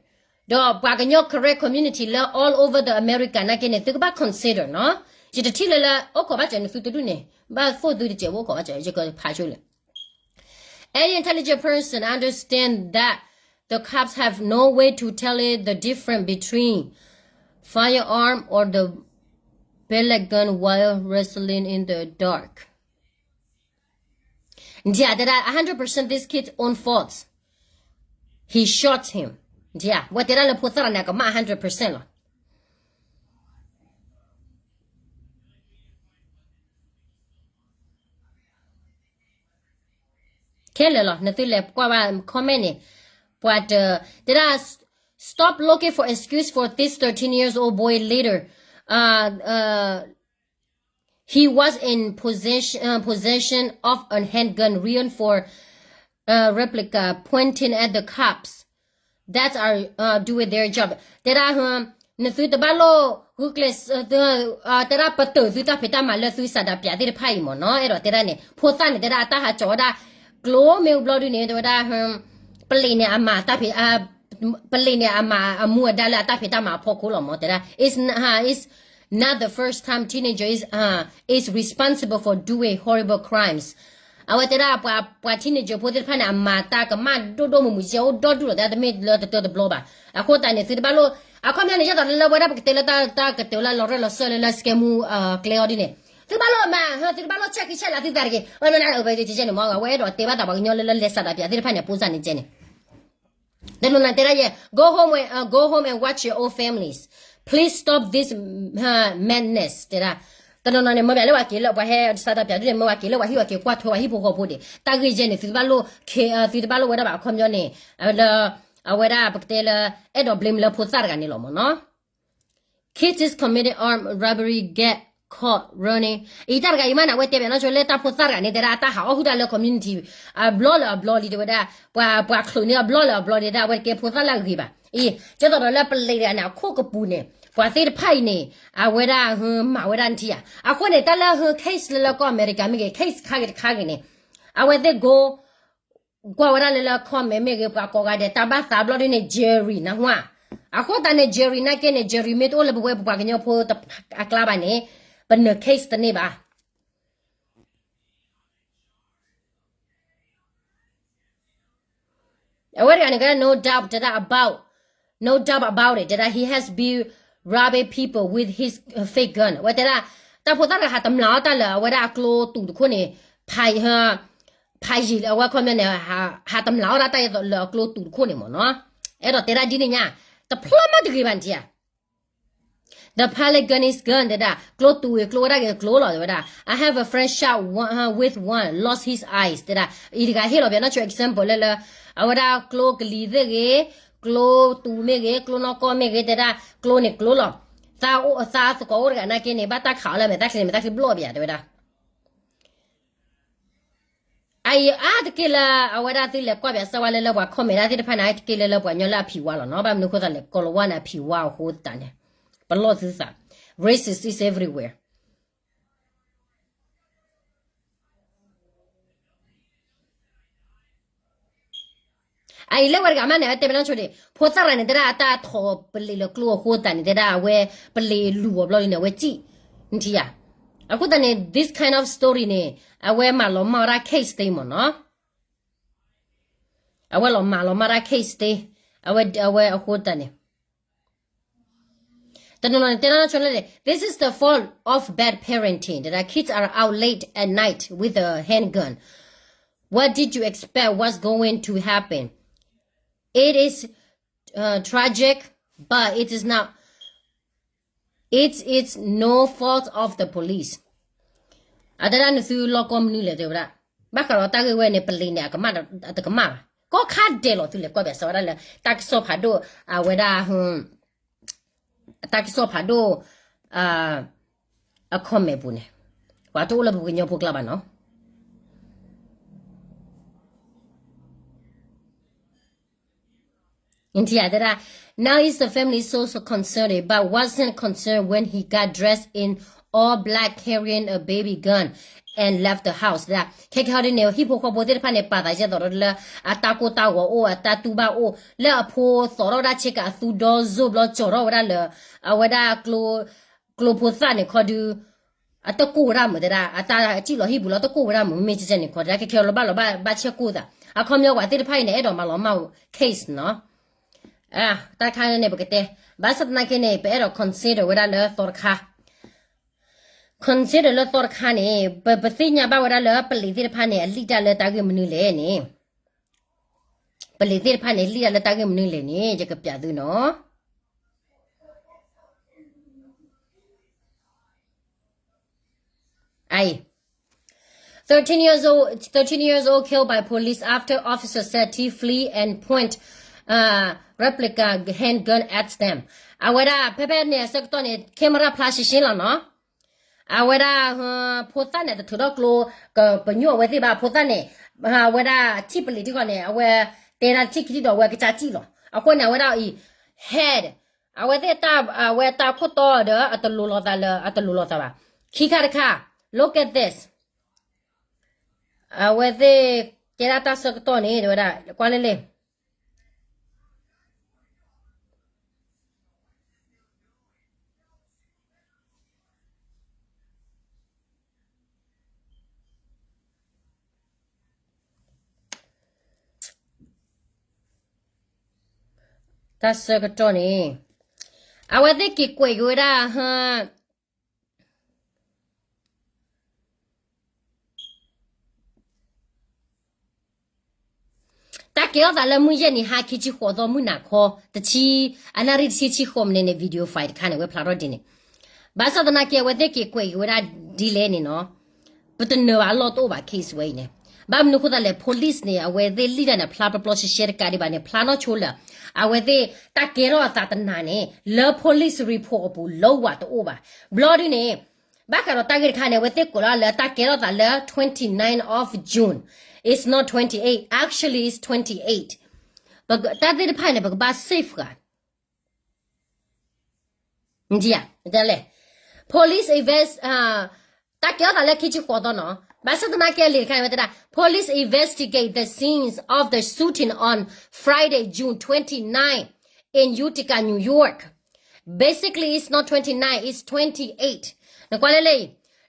ဒီးပှၤကညီ Karen community လၢ all over the America နာ်က့န့ၣ် သုကဘၣ် consider နီၤ, ယတထံၣ်လၢလၢ အိၣ်ခိးဘၣ်စၢၤန့ၣ် သုတဒူၣ်န့ၣ် ဘၣ်သိၣ်သုတစဲးဖိအိၣ်ခိးဘၣ်စၢၤ ယကဖးဆိလၢ Any intelligent person understand that the cops have no way to tell it the difference between firearm or the pellet gun while wrestling in the dark. နဒၣ်တဲဒၣ် one hundred percent this kid's own fault, he shot him. နဒၣ် ဝဲတဲဒၣ်လၢဖိသၣ်တဂၤန့ၣ် အကမၣ် one hundred percent လီၤ. ခဲလၢာ်လီၤ နသုလဲၤကွၢ်ဘၣ် comment န့ၣ် ပှၤတ တဲဒၣ် stop looking for excuse for this thirteen years old boy later, uh, uh, he was in possession, uh, possession of a handgun real for, uh, replica pointing at the cops that are, uh, doing their job. တဲဒၣ် နသုတဘၣ်လိၣ်ဂုာ်ကျဲး, တဲဒၣ်ပတုာ်သုတၢ်ဖံးတၢ်မၤလၢသုဆန္ဒပြသ့ၣ်တဖၣ်အံၤမ့ၢ်နီၤ, အဲၣ်ဒိးတဲဒၣ်န့ၣ် ဖိသၣ်န့ၣ် တဲဒၣ်အတၢ်ဟးကၠီၤဝဲဒၣ် ကျိမ့ၢ်ဘျီဒုန့ၣ် တဲဝဲဒၣ် ပလံးန့ၣ်အမၤတၢ်ဖံး, ပလံးန့ၣ်အမၤအမူအဒါလၢအတၢ်ဖံးတၢ်မၤအဖီခိၣ်လီၤမ့ၢ် တဲဒၣ် it's, it's not the first time teenager is, uh, is responsible for doing horrible crimes. အဝဲတဲဒၣ်ပှၤ ပှၤ teenager ဖိသ့ၣ်တဖၣ်န့ၣ် အမၤတၢ်ကမၣ်ဒိၣ်ဒိၣ်မုၢ်မုၢ် ယဲအိၣ်ဒီဒူၣ်လီၤ တဲတမ့ၢ်လၢတတၢတဘျီဘၣ်. အဃိသတးန့ၣ် သုတဘၣ်လိၣ်, အခီပညီန့ၣ် ယသးလၢလၢဝဲဒၣ်ပကတဲလၢတၢ်ကတၢၢ်လၢလီၤရၢၢ်လီၤစၢၢ်လၢလၢ စကဲမူ ကျဲအီၤဒ်န့ၣ် သုတဘၣ်လိၣ်မၤ, သုတဘၣ်လိၣ် check ကံ check လၢသုသးတဂ့ၤ, ဝဲန့ၣ် အဝဲတဲန့ၣ်မ့ၢ် အဝဲအဲၣ်ဒိးတဲဘၣ်သးပှၤကညီလၢလၢလဲၤဆန္ဒပြသ့ၣ်တဖၣ်န့ၣ် အပိစၢ်န့ၣ်ကဲန့ၣ် တနီၤနီၤတဲဒၣ်ယဲ go home and, uh, go home and watch your own families. Please stop this, uh, madness တဲဒၣ်. တနီၤနီၤန့ၣ် မ့ၢ်ဘၣ်လၢပှၤက့ၤလၢပှၤဟဲဆန္ဒပြဒ်န့ၣ် မ့ၢ်ပှၤက့ၤလၢပှၤဟံၣ်ပှၤက့ၤကွၢ်ထွဲပှၤဟံၣ်ဖိဃီဖိဒံး တၢ်ဂ့ၢ်ယဲန့ၣ် သုတဘၣ်လိၣ်, သုတဘၣ်လိၣ်ဝဲဒၣ်ဘၣ် အခီပညီန့ၣ် လၢ အဝဲဒၣ်ပကတဲလၢ အဲၣ်ဒိး blame လၢဖိသၣ်တဂၤန့ၣ်လီၤမ့ၢ်နီၤ. Kids is committing armed robbery get caught running. အံၤတၢ်တဂၤအံၤမးန့ၣ် အဝဲတဲဘၣ်နီၢ်ဆိလၢတၢ်ဖိသၣ်တဂၤန့ၣ် တဲဒၣ်အတၢ်ဟးအီၣ်ဟုၣ်တၢ်လၢ community အဘျီလၢအဘျီလံ တဲဝဲဒၣ် ပှၤ ပှၤချုးန့ၢ်အဘျီလၢအဘျီန့ၣ် တဲဒၣ်အဝဲတကဲဖိသၣ်လၢအဂ့ၤဘၣ်. အံၤ ကဲသိးဒီးလၢပလံၤတဂၤန့ၣ် အခိၣ်ကပူၤန့ၣ် ပှၤသ့ၣ်တဖၣ်အံၤန့ၣ် အဝဲဒၣ်ဟ မၤဝဲဒၣ်နထံၣ်ဧါ. အဃိန့ၣ် တၢ်လၢဟ case လၢလၢကီၢ်အမဲရကၤမ့ၢ်ဂ့ၤ case ခါဂ့ၤတခါဂ့ၤန့ၣ် အဝဲသ့ၣ် ကွၢ်ဝဲဒၣ်လၢလၢ comment မ့ၢ်ဂ့ၤ ပှၤကိးဂၤဒဲး တၢ်ဘၣ်သးဘျီဒ်န့ၣ် jury နၢ်ဟူဧါ. အဃိသတးန့ၣ် jury နာ်က့န့ၣ် jury မ့ၢ်တအိၣ်လၢပဝဲပပှၤကညီဖိ အကျါဘၣ်န့ၣ် ပနၢၤ case တန့ၢ်ဘၣ်. အဝဲတဂၤန့ၣ်ကဲ no doubt တဲဒၣ် about, no doubt about it တဲဒၣ် he has been robbing people with his uh, fake gun အဝဲတဲဒၣ် တၢ်ဖိသၣ်တဂၤဟးတမျးအီၣ်တၢ်လၢအဝဲဒၣ်အကျိတူာ်တခိၣ်န့ၣ် ဖး ဖးယံာ်လၢအဝဲခီပညီန့ၣ် ဟးတမျးအီၣ်ဒၣ်တၢ်လၢအကျိတူာ်တခိၣ်န့ၣ်မ့ၢ်နီၤ. အဲၣ်ဒိးတဲဒၣ်ဒ်န့ၣ်ညါ တဖျီမးတဂ့ၤဘၣ်နထံၣ်ဧါ. The pilot gun is gun တဲဒၣ် ကျိတူာ်ဂ့ၤ ကျိဝဲဒၣ်ဂ့ၤ ကျိလီၤ တဲဝဲဒၣ်. I have a friend shot one, uh, with one, lost his eyes တဲဒၣ်. အံၤတဂၤဟ့ၣ်လီၤပျးနီၢ်ဆိ example လၢလၢ အဝဲဒၣ်ကျိကလံၤသ့ၣ်ဂ့ၤ ကျိတူာ်မ့ၢ်ဂ့ၤ ကျိနီၢ်ကီၢ်မ့ၢ်ဂ့ၤ တဲဒၣ် ကျိန့ၣ်ကျိလီၤ. သးအိၣ် သးသကိးအိၣ်တဂၤနာ်က့န့ၣ် ဘၣ်တၢ်ခးအီၤလၢမဲာ်ချံန့ၣ် မဲာ်ချံဘျီၣ်ဘၣ် တဲဝဲဒၣ်. အအံၤအါတက့ၢ်လၢ အဝဲဒၣ်သုလဲၤကွၢ်ဘၣ်စၢၤဝဲလၢလၢပှၤ comment ဒၣ်သ့ၣ်တဖၣ်န့ၣ် အါတက့ၢ်လၢလၢပှၤကညီလၢအဖံးဝါလီၤနီၤ. ဘၣ်မနုၤအဃိသတးလဲၣ် ကိၤလၤဝါန့ၣ်အဖံးဝါအဃိသတးန့ၣ် ပလီၢ်သုသး racist is everywhere. အအံၤလၢဝဲတဂၤမးန့ၣ် အတဲဘၣ်နီၢ်ဆိန့ၣ် ဖိသၣ်တဂၤန့ၣ် တဲဒၣ်အတၢ်ထိးပလံၤလၢကျိအဃိသတးန့ၣ် တဲဒၣ်အဝဲပလံၤလူၤအီၤဘျီဒ်န့ၣ် အဝဲစံၣ် နထံၣ်ဧါ. အဃိသတးန့ၣ် this kind of story န့ၣ် အဝဲမၤလီၤမၢ်ဝဲဒၣ် case သ့မ့ၢ်နီၤ. အဝဲလီၤမၤလီၤမၢ်ဒၣ် case သ့ အဝဲ အဝဲအဃိသတးန့ၣ် တနီၤနီၤန့ၣ် တဲဒၣ်နီၢ်ဆိလၢ this is the fault of bad parenting တဲဒၣ် kids are out late at night with a handgun. What did you expect was going to happen? It is uh, tragic, but it is not, it is no fault of the police. အတဲဒၣ်နသုလီၢ်ကီၢ်မနုၤလဲၣ် တဲဝဲဒၣ်. ဘၣ်ဃးဒီးတၢ်ဂ့ၢ်ဝဲန့ၣ် ပလံၤန့ၣ် အကမၣ်ဒီး အတကမၣ်ဘၣ်. ကီၢ်ခါဒဲးလီၤ သုလဲၤကွၢ်ဘၣ်စၢၤဝဲဒၣ်လၢ တၢ်ကစီၣ်ဖးဒိၣ် အဝဲဒၣ် တၢ်ကစီၣ်ဖးဒိၣ် အ comment ပူၤန့ၣ် ပှၤတအိၣ်လၢပကညီဖိကျါဘၣ်နီၤ. တဲဒၣ် now is the family so so concerned but wasn't concerned when he got dressed in all black carrying a baby gun and left the house တဲဒၣ်. ခဲကဲဟီဒ်န့ၣ် ဟံၣ်ဖိဃီဖိသ့ၣ်တဖၣ်န့ၣ် ပာ်သးယဲၢ်သိးဒီးလၢ အတၢ်ကိၢ်တၢ်ဂီၤအိၣ် အတၢ်တူၢ်ဘၣ်အိၣ် လၢအဖိသိးထီၣ်ဝဲဒၣ်ဆ့ကၤအသူဒီစိၢ်ဘျီ ကၠီၤထီၣ်ဝဲဒၣ်လၢ အဝဲဒၣ် ကျိဖိသၣ်န့ၣ်ခီဒု အတကိၢ်ဝဲဒၣ်မုာ်တဲဒၣ် အတၢ်စံၣ်လီၤဟံၣ်ပူၤလီၤ တကိၢ်ဝဲဒၣ်မုာ် မ့ၢ်ကဲန့ၣ်ခီတဲဒၣ် ခဲခဲလီၤဘၣ်လီၤဘၣ်ဘၣ်ဆဲးကိၢ်သး အခီပညီပှၤသ့ၣ်တဖၣ်အံၤန့ၣ် အဲၣ်ဒိးမၤလီၤမၢ် case နီၤ. တၢ်တခါန့ၣ် ပကတဲ ဘၣ်ဆၣ်သနာ်က့န့ၣ် ပအဲၣ်ဒိး consider ဝဲဒၣ်လၢသီတခါ consider လၢသီတခါန့ၣ် ပ ပသ့ၣ်ညါဘၣ်ဝဲဒၣ်လၢပလံၤသ့ၣ်တဖၣ်န့ၣ် အလံၣ်တၢ်လၢတၢ်ဂ့ၢ်မနုၤလဲၣ်န့ၣ် ပလံၤသ့ၣ်တဖၣ်န့ၣ် လံၣ်တၢ်လၢတၢ်ဂ့ၢ်မနုၤလဲၣ်န့ၣ် ယကပျးသုနီၤ. အံၤ thirteen years old, thirteen years old killed by police after officer said he flee and point uh, replica handgun at them. အဝဲဒၣ် ဖဲဖဲန့ၣ်အဆၢကတီၢ်န့ၣ် camera ဖျါရှဲရှဲလီၤနီၤ. အဝဲဒၣ် ဖိသၣ်န့ၣ် တထုးထီၣ်ကျိ ကပညိၣ်အဝဲသ့ၣ်ဘၣ် ဖိသၣ်န့ၣ် အဝဲဒၣ်ထံၣ်ပလံၤထံၣ်ဃီန့ၣ် အဝဲတဲဒၣ်ထံၣ်ခံထံၣ်ဒီး အဝဲကစၢ်စံၣ်လီၤ. အဃိန့ၣ် အဝဲဒၣ်အံၤ head အဝဲသ့ၣ်တၢ် အဝဲတၢ်ခိၣ်တီဒီး အတလိၤလိာ်သးလၢ အတလိၤလိာ်သးဘၣ်. ခံခါတခါ look at this အဝဲသ့ၣ်တဲဒၣ်တၢ်ဆၢကတီၢ်န့ၣ် တဲဝဲဒၣ် ကွၢ်လၢလၢ တၢ်ဆၢကတီၢ်န့ၣ် အဝဲသ့ၣ်က့ၤကွဲးက့ၤဝဲဒၣ် တၢ်ကဲထီၣ်သးလၢမုၢ်ယဲၢ်နံၤဟါ ခံဆံဃိးသီ မုၢ်နၤခီ တဆံ အနၣ်ရံၣ်တဆံ ဆံဃိးမံးနံးန့ၣ် video file တခါန့ၣ် ဝဲဖျါထီၣ်ဒ်န့ၣ်. ဘၣ်ဆၣ်သနာ်က့ အဝဲသ့ၣ်က့ၤကွဲးက့ၤဝဲဒၣ်ဒ်လဲၣ်န့ၣ်နီၤ, ပတနၢၤဘၣ်အလီၢ်တအိၣ်ဘၣ် case ဝဲအံၤန့ၣ်. ဘၣ်မနုၤအဃိသတးလဲၣ် police န့ၣ် အဝဲသ့ၣ်လံၣ်တၢ်န့ၣ် ဖျါပျီပျီရှဲရှဲတကးဒံးဘၣ်န့ၣ် ဖျါနီၢ်ဆိလၢ အဝဲသ့ၣ်တၢ်ကဲထီၣ်အသးတနၤန့ၣ် လၢ police report အပူၤ လၢဝၤတအိၣ်ဘၣ်. ဘျီဒ်န့ၣ် ဘၣ်ဃးဒီးတၢ်ဂ့ၢ်တခါန့ၣ် အဝဲသ့ၣ်ကိးလီၤလၢတၢ်ကဲထီၣ်သးလၢ twenty-nine of June, it's not twenty-eight, actually it's twenty-eight, ပက- တၢ်သ့ၣ်တဖၣ်န့ၣ် ပကဘၣ် safe ဂၤ နထံၣ်ဧါ, လဲၣ်, police invest, တၢ်ကဲထီၣ်သးလၢခံဆံဃိးသီနီၤ, ဘၣ်ဆၣ်သနာ်က့အလံာ်တခါန့ၣ်ဝဲတဲဒၣ် police investigate the scenes of the shooting on Friday, June twenty-nine in Utica, New York. Basically it's not twenty-nine, it's twenty-eight. နကွၢ်လၢလၢအံၤ,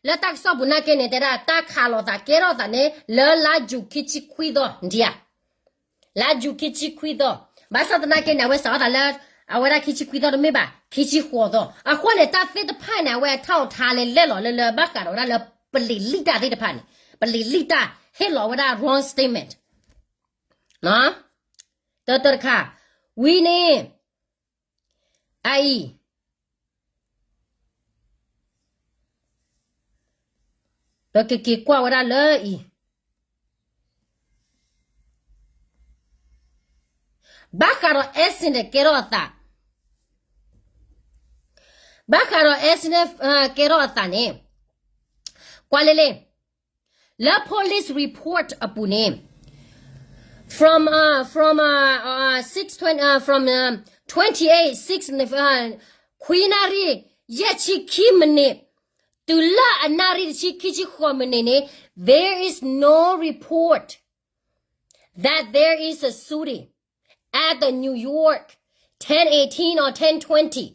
လၢတၢ်ကစီၣ်ပူၤနာ်က့န့ၣ် တဲဒၣ်တၢ်ခးလိာ်သးကဲထီၣ်သးန့ၣ် လၢလါယူၤခံဆံခွံသီ, နထံၣ်ဧါ, လါယူၤခံဆံခွံသီ, ဘၣ်ဆၣ်သနာ်က့န့ၣ် အဝဲစးထီၣ်သးလၢ အဝဲဒၣ်ခံဆံခွံသီတမ့ၢ်ဘၣ် ခံဆံဃိးသီ, အဃိန့ၣ် တၢ်သ့ၣ်တဖၣ်န့ၣ် အဝဲအထီၣ်အထါလဲၤလဲၣ်လီၤလၢလၢဘၣ်ဃးဒီးဝဲဒၣ်လၢပလံာ်လံၣ်တၢ်သ့ၣ်တဖၣ်န့ၣ်, ပလံာ်လံၣ်တၢ်ဟ့ၣ်လီၤဝဲဒၣ် wrong statement တၢ်တၢ်တခါ, ဝံၤန့ၣ် အအံၤ ပကက့ၤကွၢ်ဝဲဒၣ်လၢအံၤ, ဘၣ်ဃးဒီး accident ကဲထီၣ်အသး, ဘၣ်ဃးဒီး accident ကဲထီၣ်အသးန့ၣ်, ကွၢ်လၢလၢ လၢ police report အပူၤန့ၣ်, from from six twenty, from twenty-eight six, ခွံနၣ်ရံၣ် ယဲၢ်ဆံခံမံးနံး, တုၤလၢအနၣ်ရံၣ်တဆံခံဆံဃိးမံးနံးန့ၣ်, there is no report that there is a shooting at the New York ten eighteen or ten twenty.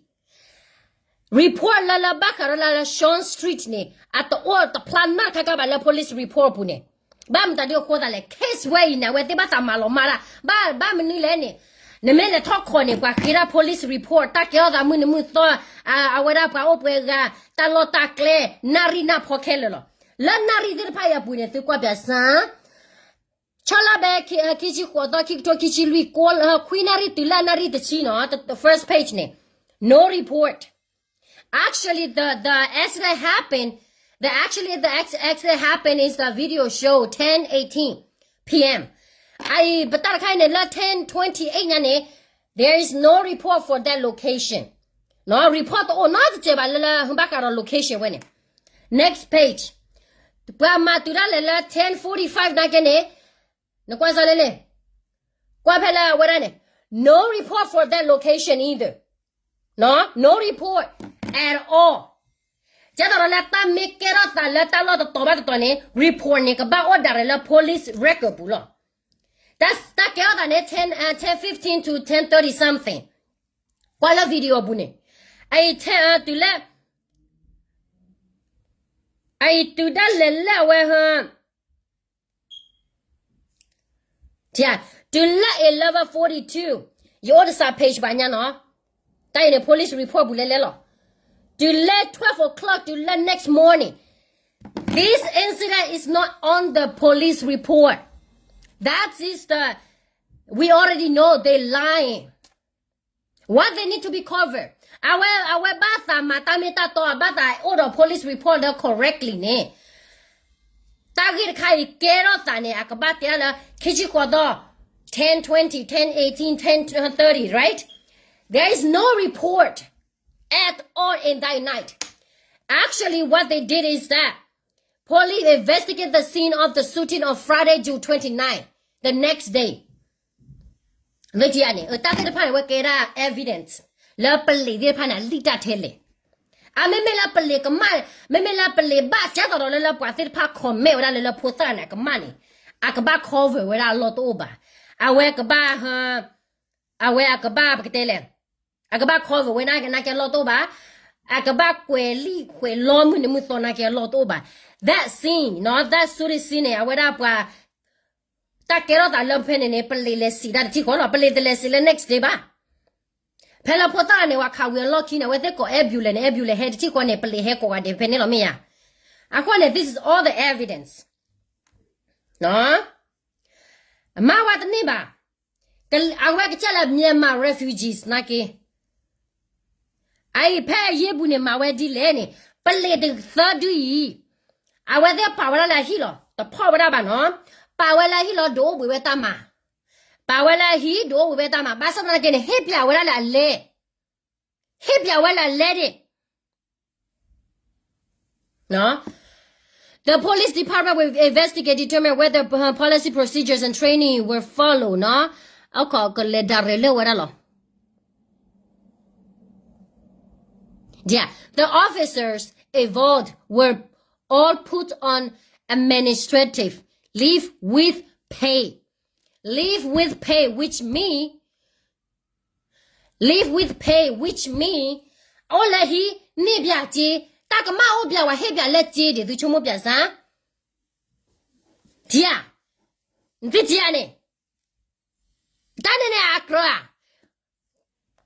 Report လၢလၢဘၣ်ဃးဒီးလၢလၢ Short Street န့ၣ် အတအိၣ်တဖျါနီတခါခါဘၣ်လၢ police report ပူၤန့ၣ်, ဘၣ်မတၤဒ်အဃိသးလဲၣ်, case ဝဲအံၤန့ၣ် အဝဲသ့ၣ်ဘၣ်သးမၤလီၤမၢ်ဒၣ်, ဘၣ်ဘၣ်မနုၤလဲၣ်န့ၣ်, နမ့ၢ်လဲၤထီၣ်ခိးန့ၣ် ပှၤဃ့ဒၣ် police report တၢ်ကဲထီၣ်သးမုၢ်နံၤမုၢ်သီ, အဝဲဒၣ်ပှၤအိၣ်ပှဲၤဂၤ, တၢ်လီၢ်တၢ်ကျဲ, နၣ်ရံၣ်နၢ်ဖီခဲလၢာ်လီၤ. လၢနၣ်ရံၣ်သ့ၣ်တဖၣ်အံၤအပူၤန့ၣ် သုကွၢ်ပၠးစၢ် ဆီလါဘဲ ခံဆံဃိးသီ ခံကထိခံဆံလွံၢ် ခွံနၣ်ရံၣ် တုၤလၢအနၣ်ရံၣ်တဆံနီၤ, the first page န့ၣ်, no report. Actually, the the accident happened. The actually the acc- accident happened is the video show ten eighteen p.m. အအံၤ ပတၢ်တခါအံၤန့ၣ် လၢ ten twenty-eight ညါန့ၣ်, there is no report for that location. နီၤ report တအိၣ်နီတစဲးဘၣ်လၢလၢ ဘၣ်ဃးဒီး location ဝဲန့ၣ်. Next page. ပှၤမၤတုၤဒၣ်လဲာ်လၢ ten forty-five နာ်က့န့ၣ်, နကွၢ်စ့ၢ်လၢန့ၣ်, ကွၢ်ဖဲလၢအဝဲဒၣ်န့ၣ်, no report for that location either. No report at all. ကဲသိးဒီးလၢတၢ်မ့ၢ်ကဲထီၣ်သးလၢတၢ်လီၢ်တတီၤဘၣ်တတီၤန့ၣ် report န့ၣ် ကဘၣ်အိၣ်ဒၣ်ရဲၣ်လၢ police record ပူၤလီၤ. တၢ်ကဲထီၣ်သးန့ၣ် ten fifteen to ten thirty something. ကွၢ်လၢ video ပူၤန့ၣ်, အအံၤ တုၤလၢ အအံၤတုၤဒၣ်လဲာ်လၢအဝဲ တုၤလၢ eleven forty-two, ယအိၣ်တစး page ဘၣ်ညါနီၤ, တၢ်အံၤန့ၣ် police report ပူၤလဲလဲလီၤ. တုၤလၢ twelve o'clock, တုၤလၢ next morning, this incident is not on the police report. That is the, we already know they lying. What they need to be covered? အဝဲ အဝဲဘၣ်သးမၤတၢ်မ့ၢ်တၢ်တီ ဘၣ်သးအိၣ်ဒီး police report လၢ correctly န့ၣ်, တၢ်ဂ့ၢ်တခါအံၤကဲထီၣ်သးန့ၣ် အကဘၣ်တဲလၢ ခံဆံဃိးသီ, ten twenty, ten eighteen, ten thirty, right? There is no report at all in that night. Actually, what they did is that police investigate the scene of the shooting on Friday, June twenty-nine, the next day. မ့ၢ်ထံၣ်ဧါန့ၣ်, တၢ်သ့ၣ်တဖၣ်န့ၣ် အဝဲကဲဒၣ် evidence လၢပလံာ်သ့ၣ်တဖၣ်န့ၣ် အလံၣ်တၢ်ထဲလဲၣ်. အမ့မ့ၢ်လၢပလံာ်ကမၣ်, မ့မ့ၢ်လၢပလံာ်ဘၣ်ကဲသိးဒီးလၢလၢပှၤသ့ၣ်တဖၣ် comment ဝဲဒၣ်လၢလၢဖိသၣ်န့ၣ် အကမၣ်န့ၣ်, အကဘၣ် cover ဝဲဒၣ်အလီၢ်တအိၣ်ဘၣ်. အဝဲကဘၣ်, အဝဲအကဘၣ် ပကတဲလဲၣ်, အကဘၣ် cover ဝဲဒၣ်နာ်က့အလီၢ်တအိၣ်ဘၣ်. အကဘၣ်ကွဲးလံာ်ကွဲးလီမုၢ်နံၤမုၢ်သီနာ်က့အလီၢ်တအိၣ်ဘၣ်. That scene, နီၤ, that shooting scene န့ၣ် အဝဲဒၣ်ပှၤ တၢ်ကဲထီၣ်သးလၢဖဲန့ၣ်န့ၣ် ပလံာ်လဲၤစံးဒၣ်တထံၣ်ဃီလီၤ. ပလံာ်တလဲၤစံးလၢ next day ဘၣ်. ဖဲလၢဖိသၣ်န့ၣ် ပှၤခးဝံၤအလီၢ်ခံန့ၣ် အဝဲသ့ၣ်ကိး ambulance န့ၣ် ambulance ဟဲတထံၣ်ဃီန့ၣ် ပလံာ်ဟဲကိးဂၤဒဲးဖဲန့ၣ်လီၤ မ့ၢ်ယၤ. အဃိန့ၣ် this is all the evidence. အမၤဝဲတန့ၢ်ဘၣ်. အဝဲကစၢ်လၢ Myanmar refugees နာ်က့ အအံၤဖဲအယ့ၢ်ပူၤန့ၣ် မၤဝဲဒ်လဲၣ်န့ၣ်, ပလံာ်တသၢဒုအံၤ, အဝဲသ့ၣ်ပာ်ဝဲဒၣ်လၢအဟံၣ်လီၤ, တဖီၣ်ဝဲဒၣ်ဘၣ်နီၤ, ပာ်ဝဲလၢအဟံၣ်လီၤ ဒုးအိၣ်ဘှံးဝဲတၢ်မၤ, ပာ်ဝဲလၢအဟံၣ် ဒုးအိၣ်ဘှံးဝဲတၢ်မၤ, ဘၣ်ဆၣ်သနာ်က့န့ၣ် ဟ့ၣ်ပၠးဝဲဒၣ်လၢအလဲ, ဟ့ၣ်ပၠးဝဲလၢအလဲဒၣ် The police department will investigate, determine whether policy, procedures and training were followed နီၤ. အခီကလဲၤဒၣ်ရဲၣ်လၢဝဲဒၣ်လီၤ. Yeah, the officers involved were all put on administrative leave with pay. Leave with pay, which mean, leave with pay, which mean, အိၣ်လၢဟံၣ်န့ၢ်ဘၣ်စ့, တၢ်ကမၣ်အိၣ်ဘၣ်ဝဲဟ့ၣ်ဘၣ်လၢစ့ဒ်သုဆိကမိၣ်ဘၣ်စ့, ထံဧါ, နသုထံဧါန့ၣ်, တၢ်န့ၣ်န့ၣ်အကြၢးဧါ,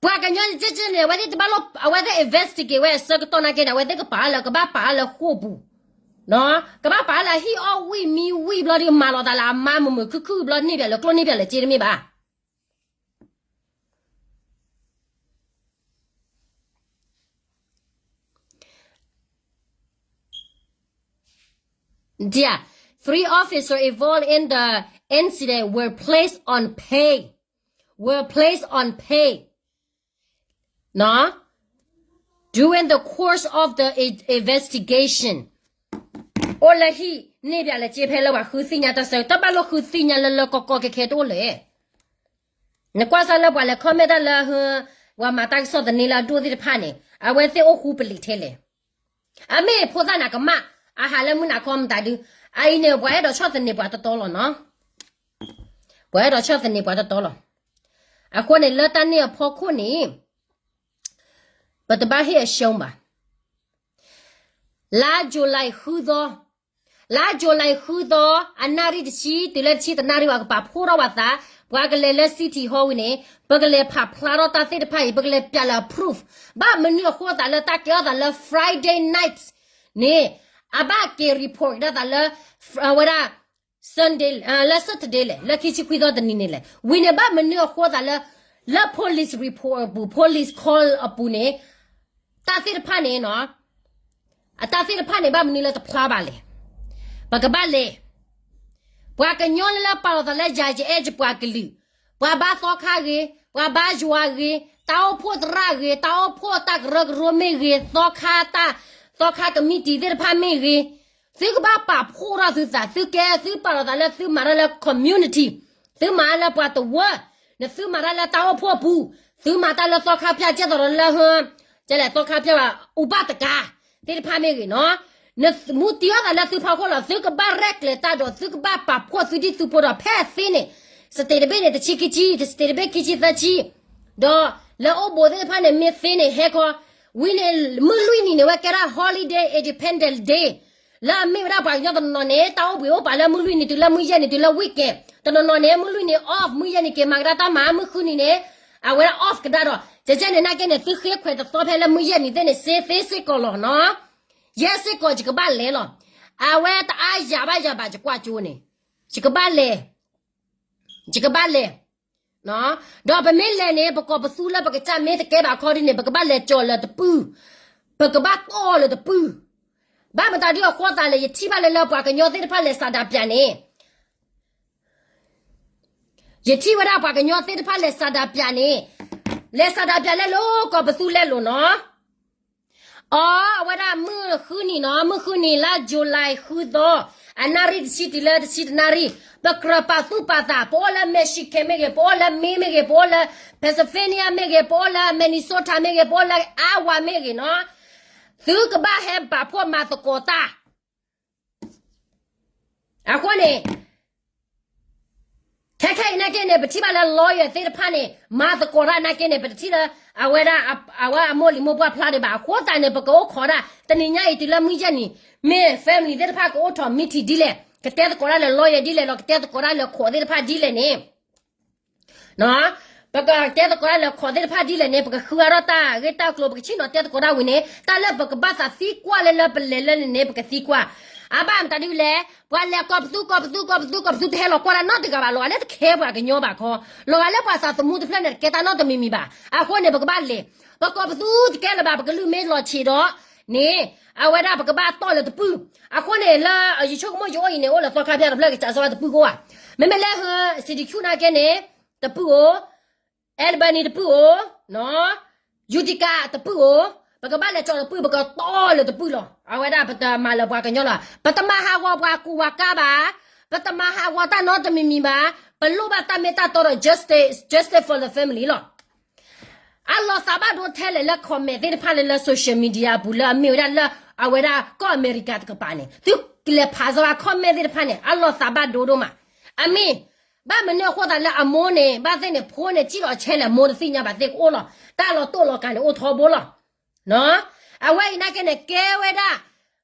ပှၤကညီကဲကဲန့ၣ် အဝဲသ့ၣ်တဘၣ်လိၣ် အဝဲသ့ၣ် investigate ဝဲအဆၢကတီၢ်နာ်က့န့ၣ် အဝဲသ့ၣ်ကပာ်လၢ ကဘၣ်ပာ်လၢဃိာ်ပူၤ, ကဘၣ်ပာ်လၢဟံၣ်အီၣ်ဝံၣ်မံဝံၣ်ဘျီဒီး မၤလီၤသးလၢအမါမုာ်မုာ်ခုၣ်ခုၣ်ဘျီန့ၢ်ဘၣ်လၢကျိၣ်န့ၢ်ဘၣ်လၢစ့တမ့ၢ်ဘၣ်. Yeah, three officers involved in the incident were placed on pay, were placed on pay, နီၤ, during the course of the i- investigation. အိၣ်လၢဟံၣ်န့ၢ်ဘၣ်လၢစ့ဖဲလၢပှၤဃုသ့ၣ်ညါတၢ်ဆၢ တၢ်ဘၣ်လိၣ်ဃုသ့ၣ်ညါလၢလၢကီကီခဲခဲတအိၣ်လၢၤ. နကွၢ်စၢ်လၢပှၤလဲၤ comment တၢ်လၢ ပှၤမၤတၢ်ကစီၣ်သန့လၢအဒိၣ်သ့ၣ်တဖၣ်န့ၣ် အဝဲသ့ၣ်အိၣ်ဃူပလံးထဲလဲၣ်. အမ့ၢ်ဖိသၣ်န့ၣ်ကမၣ် အဟးလၢမုၢ်နၤခီမတၤဒု, အအံၤန့ၣ် ပှၤအဲၣ်ဒိးဆီၣ်သနံးပှၤတတီလီၤနီၤ. ပှၤအဲၣ်ဒိးဆီၣ်သနံးပှၤတတီလီၤ. အဃိန့ၣ် လၢတၢ်န့ၣ်အဖီခိၣ်န့ၣ် ပတဘၣ်ဟ့ၣ်အရှုံးဘၣ်. လါ July ဃုသီ, လါ July ဃုသီ အနၣ်ရံၣ်တဆံ တုၤလၢတဆံတနၣ်ရံၣ် ပှၤကပာ်ဖှိၣ်ထီၣ်ပှၤသး, ပှၤကလဲၤလၢ City Hall ဝံၤန့ၣ် ပကလဲၤဖးဖျါထီၣ်တၢ်သ့ၣ်တဖၣ်အံၤ ပကလဲၤပျးလၢအ proof. ဘၣ်မနုၤအဃိသးလၢတၢ်ကဲထီၣ်သးလၢ Friday night န့ၣ် အဘၣ်က့ၤ report ကဒါသးလၢ အဝဲဒၣ် Sunday လၢ Saturday လဲၣ် လၢခံဆံခွံသီတနံၤန့ၣ်လဲၣ်. ဝံၤန့ၣ် ဘၣ်မနုၤအဃိသးလၢ လၢ police report အပူၤ police call အပူၤန့ၣ် တၢ်သ့ၣ်တဖၣ်န့ၣ်နီၤ, အတၢ်သ့ၣ်တဖၣ်န့ၣ် ဘၣ်မနုၤလၢတဖျါဘၣ်လဲၣ်. ပကဘၣ်လဲၤ, ပှၤကညီလၢလၢပာ်လီၤသးလၢယၤယအဲၣ်ယပှၤကလုာ်, ပှၤဘါသီခါဂ့ၤ, ပှၤဘါယွၤဂ့ၤ, တၢ်အိၣ်ဖှိၣ်သရၣ်ဂ့ၤ, တၢ်အိၣ်ဖှိၣ်တၢ်ကရၢကရိမ့ၢ်ဂ့ၤ, သီခါတၢ်, သီခါကမံးတံာ်သ့ၣ်တဖၣ်မ့ၢ်ဂ့ၤ, သုကဘၣ်ပာ်ဖှိၣ်ထီၣ်သုသး, သုကဲသုပာ်လီၤသးလၢသုမၤတၢ်လၢ community, သုမၤတၢ်လၢပှၤတဝၢ, နသုမၤတၢ်လၢတၢ်အိၣ်ဖှိၣ်အပူၤ, သုမၤတၢ်လၢသီခါဖၠၣ်ကဲသိးဒီးလၢ ကဲလဲၣ် သီခါဖၠၣ် ဥပဒေ သ့ၣ်တဖၣ်မ့ၢ်ဂ့ၤနီၤ, နမူတံၢ်အီၣ်သးလၢသုဖီခိၣ်လီၤ. သုကဘၣ်ရဲၣ်ကျဲၤတၢ်ဒီးသုကဘၣ်ပာ်ဖှိၣ်သုဒ်သုဖိဒီး ဖဲသ့န့ၣ် state တဘ့ၣ်န့ၣ် တဆံခံဆံ, state တဘ့ၣ်ခံဆံသၢဆံ, ဒီးလၢအိၣ်ဘိးသ့ၣ်တဖၣ်န့ၣ် မ့ၢ်သ့န့ၣ် ဟဲခီ, ဝံၤန့ၣ် မုၢ်လွံၢ်နံၤန့ၣ် ဝဲကဲဒၣ် holiday, Independence Day, လၢအမ့ၢ်ဝဲဒၣ်ပှၤကညီတနီၤနီၤန့ၣ် တၢ်အိၣ်ဘှံးအိၣ်ပာ်လၢမုၢ်လွံၢ်နံၤတုၤလၢမုၢ်ယဲၢ်နံၤတုၤလၢ weekend, တနီၤနီၤန့ၣ် မုၢ်လွံၢ်နံၤ off, မုၢ်ယဲၢ်နံၤက့ၤမၤကဒါတၢ်မၤ, မုၢ်ဃုနံၤန့ၣ် အဝဲဒၣ် off ကဒါဒီး ကဲကဲန့ၣ် နာ်က့န့ၣ် သုဃ့ခွဲးတသီဖဲလၢမုၢ်ယဲၢ်နံၤသ့ၣ်န့ၣ် စ့သ့စ့ၢ်ကီးလီၤနီၤ. ယဲစ့ၢ်ကီးယကဘၣ်လဲၤလီၤ. အဝဲတအါယၤဘၣ်ယၤဘၣ်ယကွၢ်ကၠိန့ၣ်, ယကဘၣ်လဲၤ, ယကဘၣ်လဲၤ, ဒီးပမ့ၢ်လဲၤန့ၣ် ပကိးပသူလၢပကစၢ်မ့ၢ်တကဲဘၣ်ခီဒ်န့ၣ် ပကဘၣ်လဲၤကၠီၤလၢတပုၢ်, ပကဘၣ်တီၢ်လၢတပုၢ်, ဘၣ်မတၤဒုအဃိသးလဲၣ် ယထံၣ်ဘၣ်လၢလၢပှၤကညီသ့ၣ်တဖၣ်လဲၤဆန္ဒပြန့ၣ် ယထံၣ်ဝဲဒၣ်ပှၤကညီသ့ၣ်တဖၣ်လဲၤဆန္ဒပြန့ၣ်, လဲၤဆန္ဒပြလဲလိာ် ကိးပသူလဲလိာ်နီၤ. အီ အဝဲဒၣ်မုၢ်ဃုနံၤနီၤ, မုၢ်ဃုနံၤလါ July ဃုသီ, အနၣ်ရံၣ်တဆံတုၤလၢတဆံတနၣ်ရံၣ်, ပကြၢးပာ်သူၣ်ပာ်သး, ပအိၣ်လၢ Michigan မ့ၢ်ဂ့ၤ, ပအိၣ်လၢ Maine မ့ၢ်ဂ့ၤ, ပအိၣ်လၢ Pennsylvania မ့ၢ်ဂ့ၤ, ပအိၣ်လၢ Minnesota မ့ၢ်ဂ့ၤ, ပအိၣ်လၢ Iowa မ့ၢ်ဂ့ၤနီၤ, သုကဘၣ်ဟဲပာ်ဖှိၣ်မၤသကိးတၢ် အဃိန့ၣ် ခဲခဲအံၤနာ်က့န့ၣ် ပထံၣ်ဘၣ်လၢ lawyer သ့ၣ်တဖၣ်န့ၣ် မၤသကိးတၢ်နာ်က့န့ၣ် ပတထံၣ်လၢ အဝဲဒၣ် အဝဲအမိၢ်လံၤမိၢ်ပှၢ်ဖျါဒံးဘၣ်. အဃိသတးန့ၣ် ပကအိၣ်ခိးဒၣ် တနံၤညါအံၤတုၤလၢမုၢ်ယဲၢ်နံၤ မ့ၢ် family သ့ၣ်တဖၣ်ကအိၣ်ထီၣ် meeting ဒ်လဲၣ်, ကတဲသကိးတၢ်လၢ lawyer ဒ်လဲၣ်လီၤ, ကတဲသကိးတၢ်လၢခိးသ့ၣ်တဖၣ်ဒ်လဲၣ်န့ၣ် ပကတဲသကိးတၢ်လၢခိးသ့ၣ်တဖၣ်ဒ်လဲၣ်န့ၣ် ပကဃုအါထီၣ်တၢ်ဂ့ၢ်တၢ်ကျိၤ ပကဆ့ၣ်နီၤတဲသကိးတၢ်ဝံၤန့ၣ် တၢ်လၢပကဘၣ်သးသံကွၢ်လၢလၢပလဲၤလၢန့ၣ်န့ၣ် ပကသံကွၢ်. အဘၣ်မတၤဒ်လဲၣ်, ပှၤလဲၤကိးပသူ ကိးပသူ ကိးပသူ ကိးပသူ တဟဲလီၤကွၢ်တၢ်နီတဂၤဘၣ်, လီၤဂာ်လၢတခဲပှၤကညီဘၣ်ခီ, လီၤဂာ်လၢပှၤသးသမူတဖျၢၣ်န့ၣ် တကဲတၢ်နီတမံၤမံၤဘၣ်. အဃိန့ၣ် ပကဘၣ်လဲၤ, ပကိးပသူတကဲလၢၤဘၣ်, ပကလုၢ်မ့ၢ်လီၤဆံးဒီးန့ၣ် အဝဲဒၣ်ပကဘၣ်တီၢ်လၢတပုၢ်. အဃိန့ၣ် လၢယဆိကမိၣ်ယအိၣ်အံၤန့ၣ် အိၣ်လၢသီခါဖၠၣ်တဖျၢၣ် ကစးစီဝဲတပုၢ်ကအိၣ်ဧါ. မ့မ့ၢ်လၢ City Q နာ်က့န့ၣ် တပုၢ်အိၣ်, Albany တပုၢ်အိၣ်, Utica တပုၢ်အိၣ်, ပကဘၣ်လဲၤကၠီၤတပုၢ် ပကတီလၢတပုၢ်လီၤ. အဝဲဒၣ်ပတမၤလၢပှၤကညီလီၤ. ပတမၤဟးဂီၤပှၤကူပှၤကါဘၣ်. ပတမၤဟးဂီၤတၢ်နီတမံၤမံၤဘၣ်. ပလိၣ်ဘၣ်တၢ်မ့ၢ်တၢ်တီဒီး justice, justice for the family လီၤ. အလီၤသးဘၣ်ဒိထဲလဲၣ်လၢ comment သ့ၣ်တဖၣ်လၢလၢ social media အပူၤလၢအမ့ၢ်ဝဲဒၣ်လၢ အဝဲဒၣ်ကီၢ်အမဲရကၤတကပၤန့ၣ် သုလဲၤဖးစၢၤဘၣ် comment သ့ၣ်တဖၣ်န့ၣ် အလီၤသးဘၣ်ဒိဒိၣ်မး. အမ့ၢ် ဘၣ်မနုၤအဃိသတးလၢအမိၢ်န့ၣ် ဘၣ်သ့ၣ်န့ၣ် ဖိန့ၣ် စံၣ်လီၤဆဲးလဲၣ် မိၢ်တသ့ၣ်ညါဘၣ်သ့ၣ်ကအိၣ်လီၤ. တၢ်လီၤတိၢ်လီၤကၤန့ၣ်အိၣ်ထီဘိလီၤ. အဝဲအံၤနာ်က့န့ၣ် ကဲဝဲဒၣ်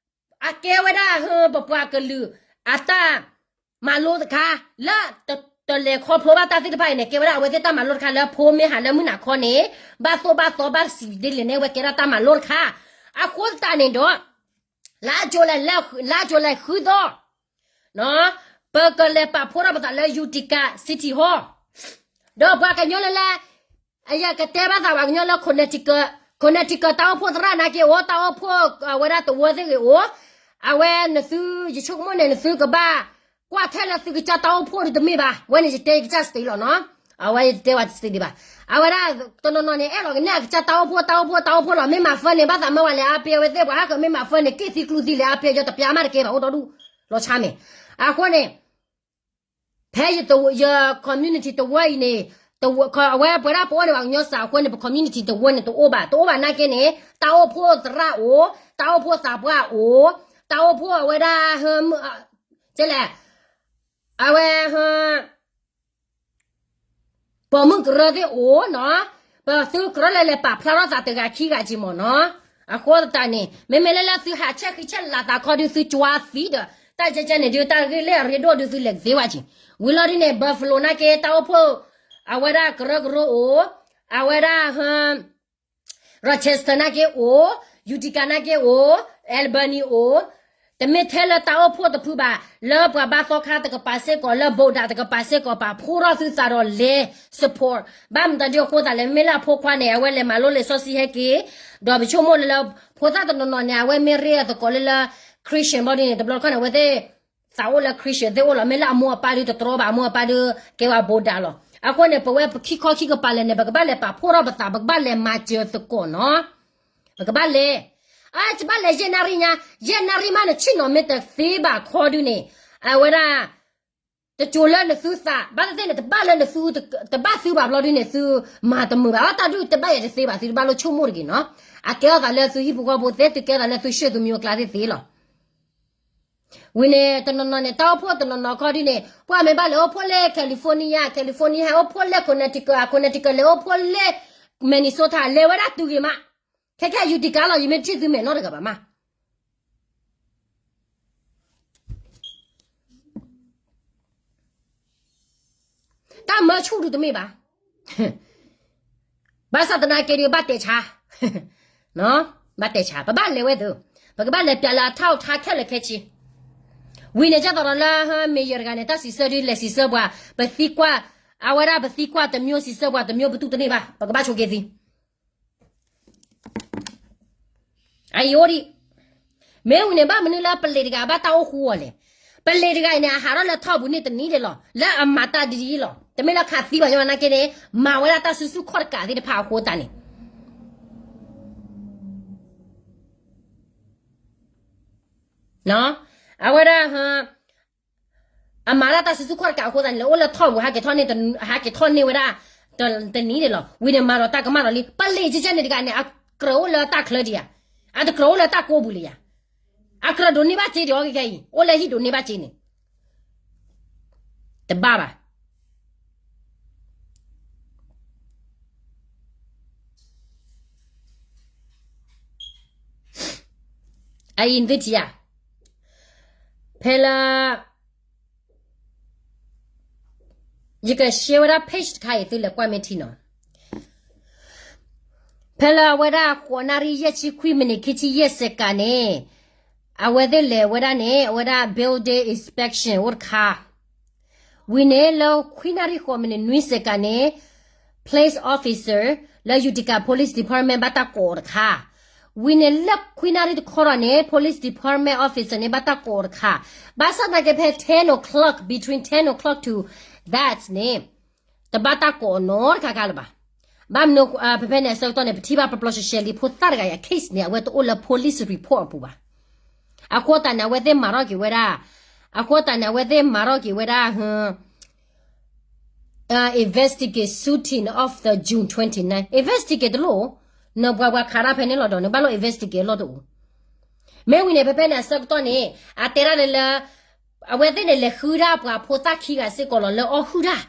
အကဲဝဲဒၣ် ပပှၤကလုာ် အတၢ်မၤလိတခါ လၢ တလဲၤခီဖျိဘၣ်တၢ်သ့ၣ်တဖၣ်အံၤန့ၣ် ကဲဝဲဒၣ်အဝဲသ့ၣ်တၢ်မၤလိတခါလၢဖိမ့ၢ်ဟးလၢမုၢ်နၤခီန့ၣ် ဘၣ်သိၣ်ဘၣ်သီဘၣ်စံးဒ်လဲၣ်န့ၣ် အဝဲကဲဒၣ်တၢ်မၤလိတခါ. အဃိသတးန့ၣ်ဒီး လါ July လါ July ဃုသီ ပကလဲၤပာ်ဖှိၣ်ထီၣ်ပသးလၢ Utica City Hall ဒီးပှၤကညီလၢလၢ အယကတဲဘၣ်သးပှၤကညီလၢ Connecticut, Connecticut တၢ်အိၣ်ဖှိၣ်သရၣ်နာ်က့အိၣ်, တၢ်အိၣ်ဖှိၣ်အဝဲဒၣ်သဝီသ့ၣ်ဂ့ၤအိၣ်, အဝဲနသု ယဆိကမိၣ်န့ၣ် နသုကဘၣ်ကွၢ်ထဲလၢသုကစၢ်တၢ်အိၣ်ဖှိၣ်ဒုးတမ့ၢ်ဘၣ်, ဝဲန့ၣ်ယတဲယကစၢ် state လီၤနီၤ, အဝဲယတတဲဝဲ state ဒံးဘၣ်, အဝဲဒၣ်တနီၤနီၤန့ၣ် အဲၣ်လီၤကန့ၢ်အကစၢ်တၢ်အိၣ်ဖှိၣ် တၢ်အိၣ်ဖှိၣ် တၢ်အိၣ်ဖှိၣ်လီၤ, မ့ၢ်မၤ fund န့ၣ် ဘၣ်သးမၢဝဲလဲၣ် အါပ့ၤအဝဲသ့ၣ်ပှၤဟဲကမ့ၢ်မၤ fund န့ၣ် က့ၢ်သံကျူသံလဲၣ် အါပ့ၤယတပျၢ်မးတကဲဘၣ် အိၣ်ဒီဒူၣ် လီၤဆါမ့ၢ်, အဃိန့ၣ် ဖဲယ community တဝၢအံၤန့ၣ်, အဝဲပဝဲဒၣ်ပအိၣ်န့ၣ် ပှၤကညီစၢ်အဃိန့ၣ် ပ community တဝၢန့ၣ် တအိၣ်ဘၣ်, တအိၣ်ဘၣ်နာ်က့န့ၣ် တၢ်အိၣ်ဖှိၣ်သရၣ်အိၣ်, တၢ်အိၣ်ဖှိၣ်သးပှၢ်အိၣ်, တၢ်အိၣ်ဖှိၣ်အဝဲဒၣ် ကဲလဲၣ်, အဝဲ ပိာ်မုၣ်ကရၢသ့ၣ်အိၣ်နီၤ, ပသုကရၢလၢလဲၤပာ်ဖျါထီၣ်သးတဂၤခံဂၤက့ၤမ့ၢ်နီၤ, အဃိသတးန့ၣ် မ့မ့ၢ်လၢလၢသုဟးဆဲးဃံဆဲးလၤသးခီဒုး သုကၠွါသံဒီး တၢ်ကဲကဲန့ၣ်ဒုး တၢ်ဂ့ၢ်လၢအရ့ဒိၣ်ဒုး သုလဲၤကသ့ဝဲက့ၤ, ဝံၤလီၤဒ်န့ၣ် Buffalo နာ်က့ တၢ်အိၣ်ဖှိၣ် အဝဲဒၣ်ကရၢကရိအိၣ်, အဝဲဒၣ် Rochester နာ်က့အိၣ်, Utica နာ်က့အိၣ်, Albany အိၣ်, တမ့ၢ်ထဲလၢတၢ်အိၣ်ဖှိၣ်တဖုဘၣ်, လၢပှၤဘါသီခါတကပၤစ့ၢ်ကီး လၢ Boulder တကပၤစ့ၢ်ကီး ပာ်ဖှိၣ်ထီၣ်သုသးဒီးလဲၤ support, ဘၣ်မတၤဒ်အဃိသတးလဲၣ် မ့ၢ်လၢအဖိခွါန့ၣ် အဝဲလဲၤမၤလိလံာ်စီဆှံဟဲက့ၤ, ဒီးပဆိကမိၣ်လၢလၢ ဖိသၣ်တနီၤနီၤန့ၣ် အဝဲမ့ၢ်ရ့အသကိးလၢလၢ Christian ဘျီဒ်န့ၣ် တဘျီတခီၣ်န့ၣ် အဝဲသ့ၣ် သးအိၣ်လၢ Christian သ့ၣ်အိၣ်လီၤ, မ့ၢ်လၢအမိၢ်အပၢ်ဒုးတတြီဘၣ် အမိၢ်အပၢ်ဒုးကဲဝဲ Boulder လီၤ, အဃိန့ၣ် ပဝဲပခံခီခံကပၤလဲၣ်န့ၣ် ပကဘၣ်လဲၤပာ်ဖှိၣ်ထီၣ်ပသး ပကဘၣ်လဲၤမၤစၢၤသကိးနီၤ, ပကဘၣ်လဲၤ, အဘၣ်လဲၤယဲၢ်နၣ်ရံၣ်ညါ, ယဲၢ်နၣ်ရံၣ်မးန့ၣ် ဆ့ၣ်နီၤမ့ၢ်တသ့ဘၣ်ခီဒုးန့ၣ်, အဝဲဒၣ် တစိၤလၢနသုသး ဘၣ်သ့ၣ်သ့ၣ်န့ၣ် တဘၣ်လၢနသု တဘၣ်သုဘၣ်ဘျီဒုးန့ၣ် သုမၤတမုာ်ဘၣ်, အတၢ်ဒုးတဘၣ်ယဲၢ်တသ့ဘၣ် သုတဘၣ်လိၣ်ဆိကမိၣ်တဂ့ၤနီၤ, အကဲထီၣ်သးလၢသုဟံၣ်ဖိဃီဖိသ့ သုကဲထီၣ်သးလၢသု ရှေ့သူမျိုး အကျါသ့ၣ်သ့လီၤ. ဝံၤန့ၣ် တနီၤနီၤန့ၣ် တၢ်အိၣ်ဖှိၣ်တနီၤနီၤခီဒုးန့ၣ် ပှၤမ့ၢ်ဘၣ်လဲၤအိၣ်ဖှိၣ်လၢ California, California ဟဲအိၣ်ဖှိၣ်လၢ Connecticut, Connecticut လဲၤအိၣ်ဖှိၣ်လၢ Minnesota လဲၤဝဲဒၣ်တုၤဂ့ၤမး, ခဲခဲ Utica လီၤ ယမ့ၢ်ထံၣ်သုမဲာ်နီတဂၤဘၣ်မး တၢ်မၢဆူၣ်ဒုးတမ့ၢ်ဘၣ်, ဘၣ်ဆၣ်သနာ်က့ဒုး ဘၣ်တဲဆါ, ဘၣ်တဲဆါ ပဘၣ်လဲၤဝဲသု, ပကဘၣ်လဲၤပျးလၢအထီၣ်အထါခဲလၢာ်ခဲဆ့, ဝံၤန့ၣ် ကၢ်သိးဒီးလၢ mayor တဂၤန့ၣ် တၢ်စံးဆၢဒုးလဲၤစံးဆၢပှၤ, ပသံကွၢ်, အဝဲဒၣ်ပသံကွၢ်တမျိုးစံးဆၢပှၤတမျိုး ပတူၢ်တန့ၢ်ဘၣ် ပကဘၣ်ဆိးက့သံ အအံၤအိၣ်ဒံး, မ့ၢ်ဝံၤန့ၣ် ဘၣ်မနုၤလၢပလံၤတဂၤဘၣ်တၢ်အိၣ်ဃူအီၤလဲၣ်, ပလံၤတဂၤအံၤန့ၣ် အဟးထီၣ်လၢထီၣ်ပူၤန့ၣ်တနံၤဒဲးလီၤ လၢအမၤတၢ်ဒ်အံၤလီၤ, တမ့ၢ်လၢခးသံဘၣ်ညီဘၣ်နာ်က့န့ၣ်, မၤဝဲဒၣ်တၢ်စုဆူၣ်ခီၣ်တကးသ့ၣ်တဖၣ်အဃိသတးန့ၣ် အဝဲဒၣ် အမၤဒၣ်တၢ်စုဆူၣ်ခီၣ်တကးအဃိသတးန့ၣ် လၢအိၣ်လၢထီၣ်ပူၤ ဟဲက့ၤထီၣ်န့ၢ်ဝဲဒၣ် တနံၤန့ၣ်လီၤ. ဝံၤန့ၣ်မၤဒီးတၢ်ကမၣ်ဒီးလံ ပလံၤကဲကဲန့ၣ်တဂၤန့ၣ် အကြၢးအိၣ်လၢတၢ်ချၢဒံးဧါ, အတကြၢးအိၣ်လၢတၢ်ကိးပူၤလံဧါ, အကြၢးဒိးန့ၢ်ဘၣ်စ့ဒံးအီၤခဲခဲအံၤ အိၣ်လၢဟံၣ်ဒိးန့ၢ်ဘၣ်စ့န့ၣ် တဘၣ်ဘၣ် အအံၤနသုထံၣ်ဧါ, ဖဲလၢ ယက share ဝဲဒၣ် page တခါအံၤ သုလဲၤကွၢ်မ့ၢ်ထံနီၤ, ဖဲလၢအဝဲဒၣ်ဃိးနၣ်ရံၣ်ယဲၢ်ဆံခွံမံးနံးခံဆံယဲၢ်စဲးကၤန့ၣ်, အဝဲသ့ၣ်လဲၤဝဲဒၣ်န့ၣ် အဝဲဒၣ် building inspection အိၣ်တခါ ဝံၤန့ၣ်လၢခွံနၣ်ရံၣ်ဃိးမံးနံးနွံစဲးကၤန့ၣ် police officer လၢ Utica Police Department ဘၣ်တၢ်ကိးအီၤတခါ, ဝံၤန့ၣ်လၢခွံနၣ်ရံၣ်တခီထီၣ်န့ၣ် police department officer န့ၣ် ဘၣ်တၢ်ကိးအီၤတခါ, ဘၣ်ဆၣ်သနာ်က့ဖဲ ten o'clock, between ten o'clock to that န့ၣ် တဘၣ်တၢ်ကိးအီၤနီတခါခါလၢၤဘၣ်. ဘၣ်မနုၤ ဖဲဖဲန့ၣ်အဆၢကတီၢ်န့ၣ် ပထံၣ်ဘၣ်ပျီပျီရှဲရှဲလံ ဖိသၣ်တဂၤအံၤအ case န့ၣ် အဝဲတအိၣ်လၢ police report အပူၤဘၣ်. အဃိသတးန့ၣ် အဝဲသ့ၣ်မၤထီၣ်က့ၤဝဲဒၣ်, အဃိသတးန့ၣ် အဝဲသ့ၣ်မၤထီၣ်က့ၤဝဲဒၣ် investigate shooting of the June twenty-nine investigate တလိၣ်, နပှၤပှၤခးတၢ်ဖဲန့ၣ်လီၤဒီး နဘၣ်လိၣ် investigate အလီၢ်တအိၣ်. မ့ၢ်ဝံၤန့ၣ် ဖဲဖဲန့ၣ်အဆၢကတီၢ်န့ၣ် အတဲဒၣ်လၢလၢ အဝဲသ့ၣ်န့ၣ် လဲၤဃုဒၣ်ပှၤဖိသၣ်ခံဂၤစ့ၢ်ကီးလီၤ လၢအီၣ်ဟုၣ်တၢ်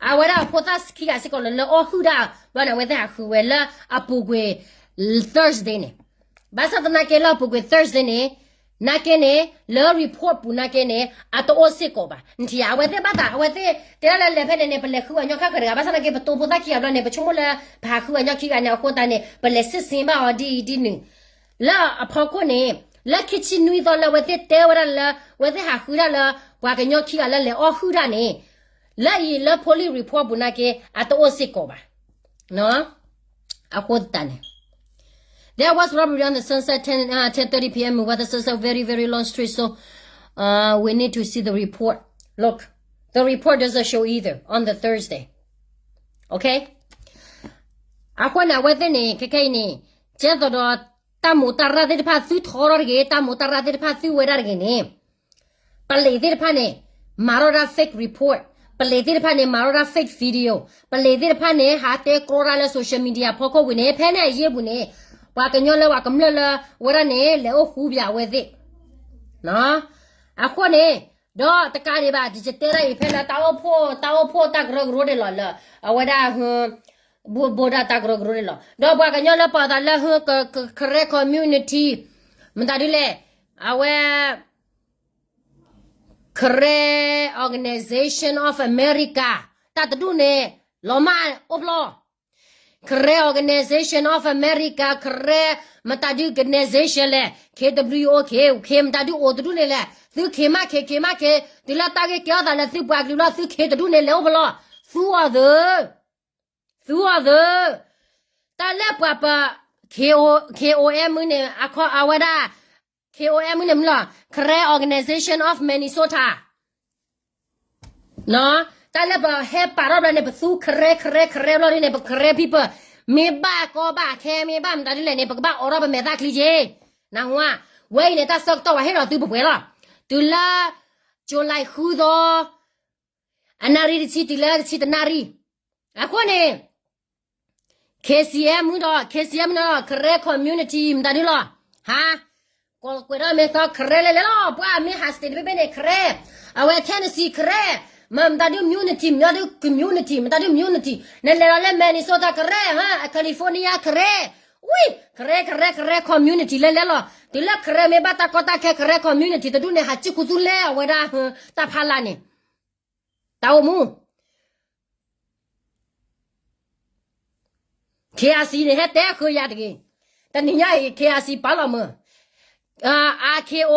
အဝဲဒၣ်ဖိသၣ်ခံဂၤစ့ၢ်ကီးလၢ လၢအီၣ်ဟုၣ်တၢ်ဘျီန့ၣ် အဝဲသ့ၣ်ဟးဃုဝဲလၢအပူၤကွံာ် Thursday န့ၣ်, ဘၣ်ဆၣ်သနာ်က့လၢအပူၤကွံာ် Thursday န့ၣ်, နာ်က့န့ၣ် လၢ report ပူၤနာ်က့န့ၣ် အတအိၣ်စ့ၢ်ကီးဘၣ်. နထံၣ်ဧါ, အဝဲသ့ၣ်ဘၣ်သး အဝဲသ့ၣ်တဲဒၣ်လၢလဲၤဖဲန့ၣ်န့ၣ် ပလဲၤဃုအညီခါဃၢၤတဂၤ, ဘၣ်ဆၣ်သနာ်က့ ပတိဖိသၣ်ခံဂၤဘျီန့ၣ် ပဆိကမိၣ်လၢ ပဟးဃုအညီခံဂၤန့ၣ် အဃိသတးန့ၣ် ပလဲၤစံးဆ့ဘၣ်အီၤဒ်အံၤဒ်နုၤ လၢအဖီခိၣ်န့ၣ်, လၢခံဆံနွံသီလၢအဝဲသ့ၣ်တဲဝဲဒၣ်လၢ အဝဲသ့ၣ်ဟးဃုဒၣ်လၢ ပှၤကညီခံဂၤလၢလဲၤအီၣ်ဟုၣ်တၢ်န့ၣ်, လၢအံၤလၢ police report ပူၤနာ်က့ အတအိၣ်စ့ၢ်ကီးဘၣ်. အဃိသတးန့ၣ် There was robbery on the sunset ten, uh, ten thirty p m with the sunset very, very long street. So, uh, we need to see the report. Look, the report doesn't show either on the Thursday. Okay? အဃိန့ၣ် အဝဲသ့ၣ်န့ၣ် ခဲခဲအံၤန့ၣ် ကဲသိးဒီး တၢ်မိၢ်တၢ်ရၢ်သ့ၣ်တဖၣ်သုထီထီၣ်တဂ့ၤ, တၢ်မိၢ်တၢ်ရၢ်သ့ၣ်တဖၣ်သုဝဲဒၣ်တဂ့ၤန့ၣ် ပလံးသ့ၣ်တဖၣ်န့ၣ် မၤထီၣ်ဒၣ် fake report, ပလံးသ့ၣ်တဖၣ်န့ၣ် မၤထီၣ်ဒၣ် fake video, ပလံးသ့ၣ်တဖၣ်န့ၣ် ဟးတဲကြီတၢ်လၢ social media ဖီခိၣ်ဝံၤန့ၣ် ဖဲန့ၣ်အယ့ၢ်ပူၤန့ၣ် ပှၤကညီလၢပှၤကမျၢၢ်လၢ ဝဲဒၣ်န့ၣ် လဲၤအိၣ်ဃူပၠးအဝဲသ့ၣ် အဃိန့ၣ် ဒီးတကးဒံးဘၣ် ယတဲဒၣ်အံၤဖဲလၢတၢ်အိၣ်ဖှိၣ် တၢ်အိၣ်ဖှိၣ်တၢ်ကရၢကရိန့ၣ်လီၤလၢ အဝဲဒၣ် ဘိၣ်ဒၣ်တၢ်ကရၢကရိန့ၣ်လီၤ. ဒီးပှၤကညီလၢပာ်သးလၢ Karen community မတၤဒုလဲၣ်, အဝဲ Karen Organization of America တၢ်တဒူၣ်န့ၣ် လီၤမၢ်အိၣ်ဖျီ Karen Organization of America, Karen မတၤဒု organization လဲၣ်, K W O K, K မတၤဒုအိၣ်တဒူၣ်န့ၣ်လဲၣ်, သု K မး K, K မး K, တုၤလၢတၢ်ဂ့ၢ်ကဲထီၣ်သးလၢသုပှၤကလုာ်လီၤ သု K တဒူၣ်န့ၣ်လဲၤအိၣ်ဖျီလီၤ, သူအီၤသၢ သူအီၤသၢ တၢ်လၢပှၤပ K, K O M န့ၣ် အခီအဝဲဒၣ် K O M န့ၣ်မ့ၢ်လီၤ Karen Organization of Minnesota တၢ်လၢပဟဲပာ်ထီၣ်ဘျီန့ၣ် ပသူ Karen Karen Karen ဘျီဒ်န့ၣ် ပ Karen people မ့ၢ်ဘၣ်ကီဘၣ်ခဲ မ့ၢ်ဘၣ်မတၤဒ်လဲၣ်န့ၣ် ပကဘၣ်အိးထီၣ်ပမဲာ်သၣ်ချံက့ၤ, နၢ်ဟူဧါ, ဝဲအံၤန့ၣ် တၢ်ဆၢကတီၢ်ဝဲဟ့ၣ်လီၤသုပှဲၤပှဲၤလီၤ, တုၤလၢ July ဃုသီ အနၣ်ရံၣ်တဆံတုၤလၢတဆံတနၣ်ရံၣ်, အဃိန့ၣ် K C M ဒီး K C M န့ၣ်ဒီး Karen community မတၤဒုလီၤ, ဟါ, ကွဲးထီၣ်မ့ၢ်သီ Karen လဲၤလဲၤလီၤ, ပှၤမ့ၢ်ဟး state တဘ့ၣ်ဘ့ၣ်န့ၣ် Karen, အဝဲ Tennessee Karen, မတၤဒု community မတၤဒု community မတၤဒု community, နလဲၤလီၤလၢ Minnesota Karen, ဟါ, California Karen, ဝံ, Karen Karen Karen community လဲၤလဲၤလီၤ, တုၤလၢ Karen မ့ၢ်ဘၣ်တၢ်ကီတၢ်ခဲ Karen community တဒူၣ်န့ၣ် ဟးစံၣ်ကူသူလဲအဝဲဒၣ် တၢ်ဖးလၢ်န့ၣ် တၢ်အိၣ်မူ K R C န့ၣ် ဟဲတဲဃုာ်ယၤတဂ့ၤ, တနံၤညါအံၤ K R C ပာ်လီၤမုၢ်, R K O,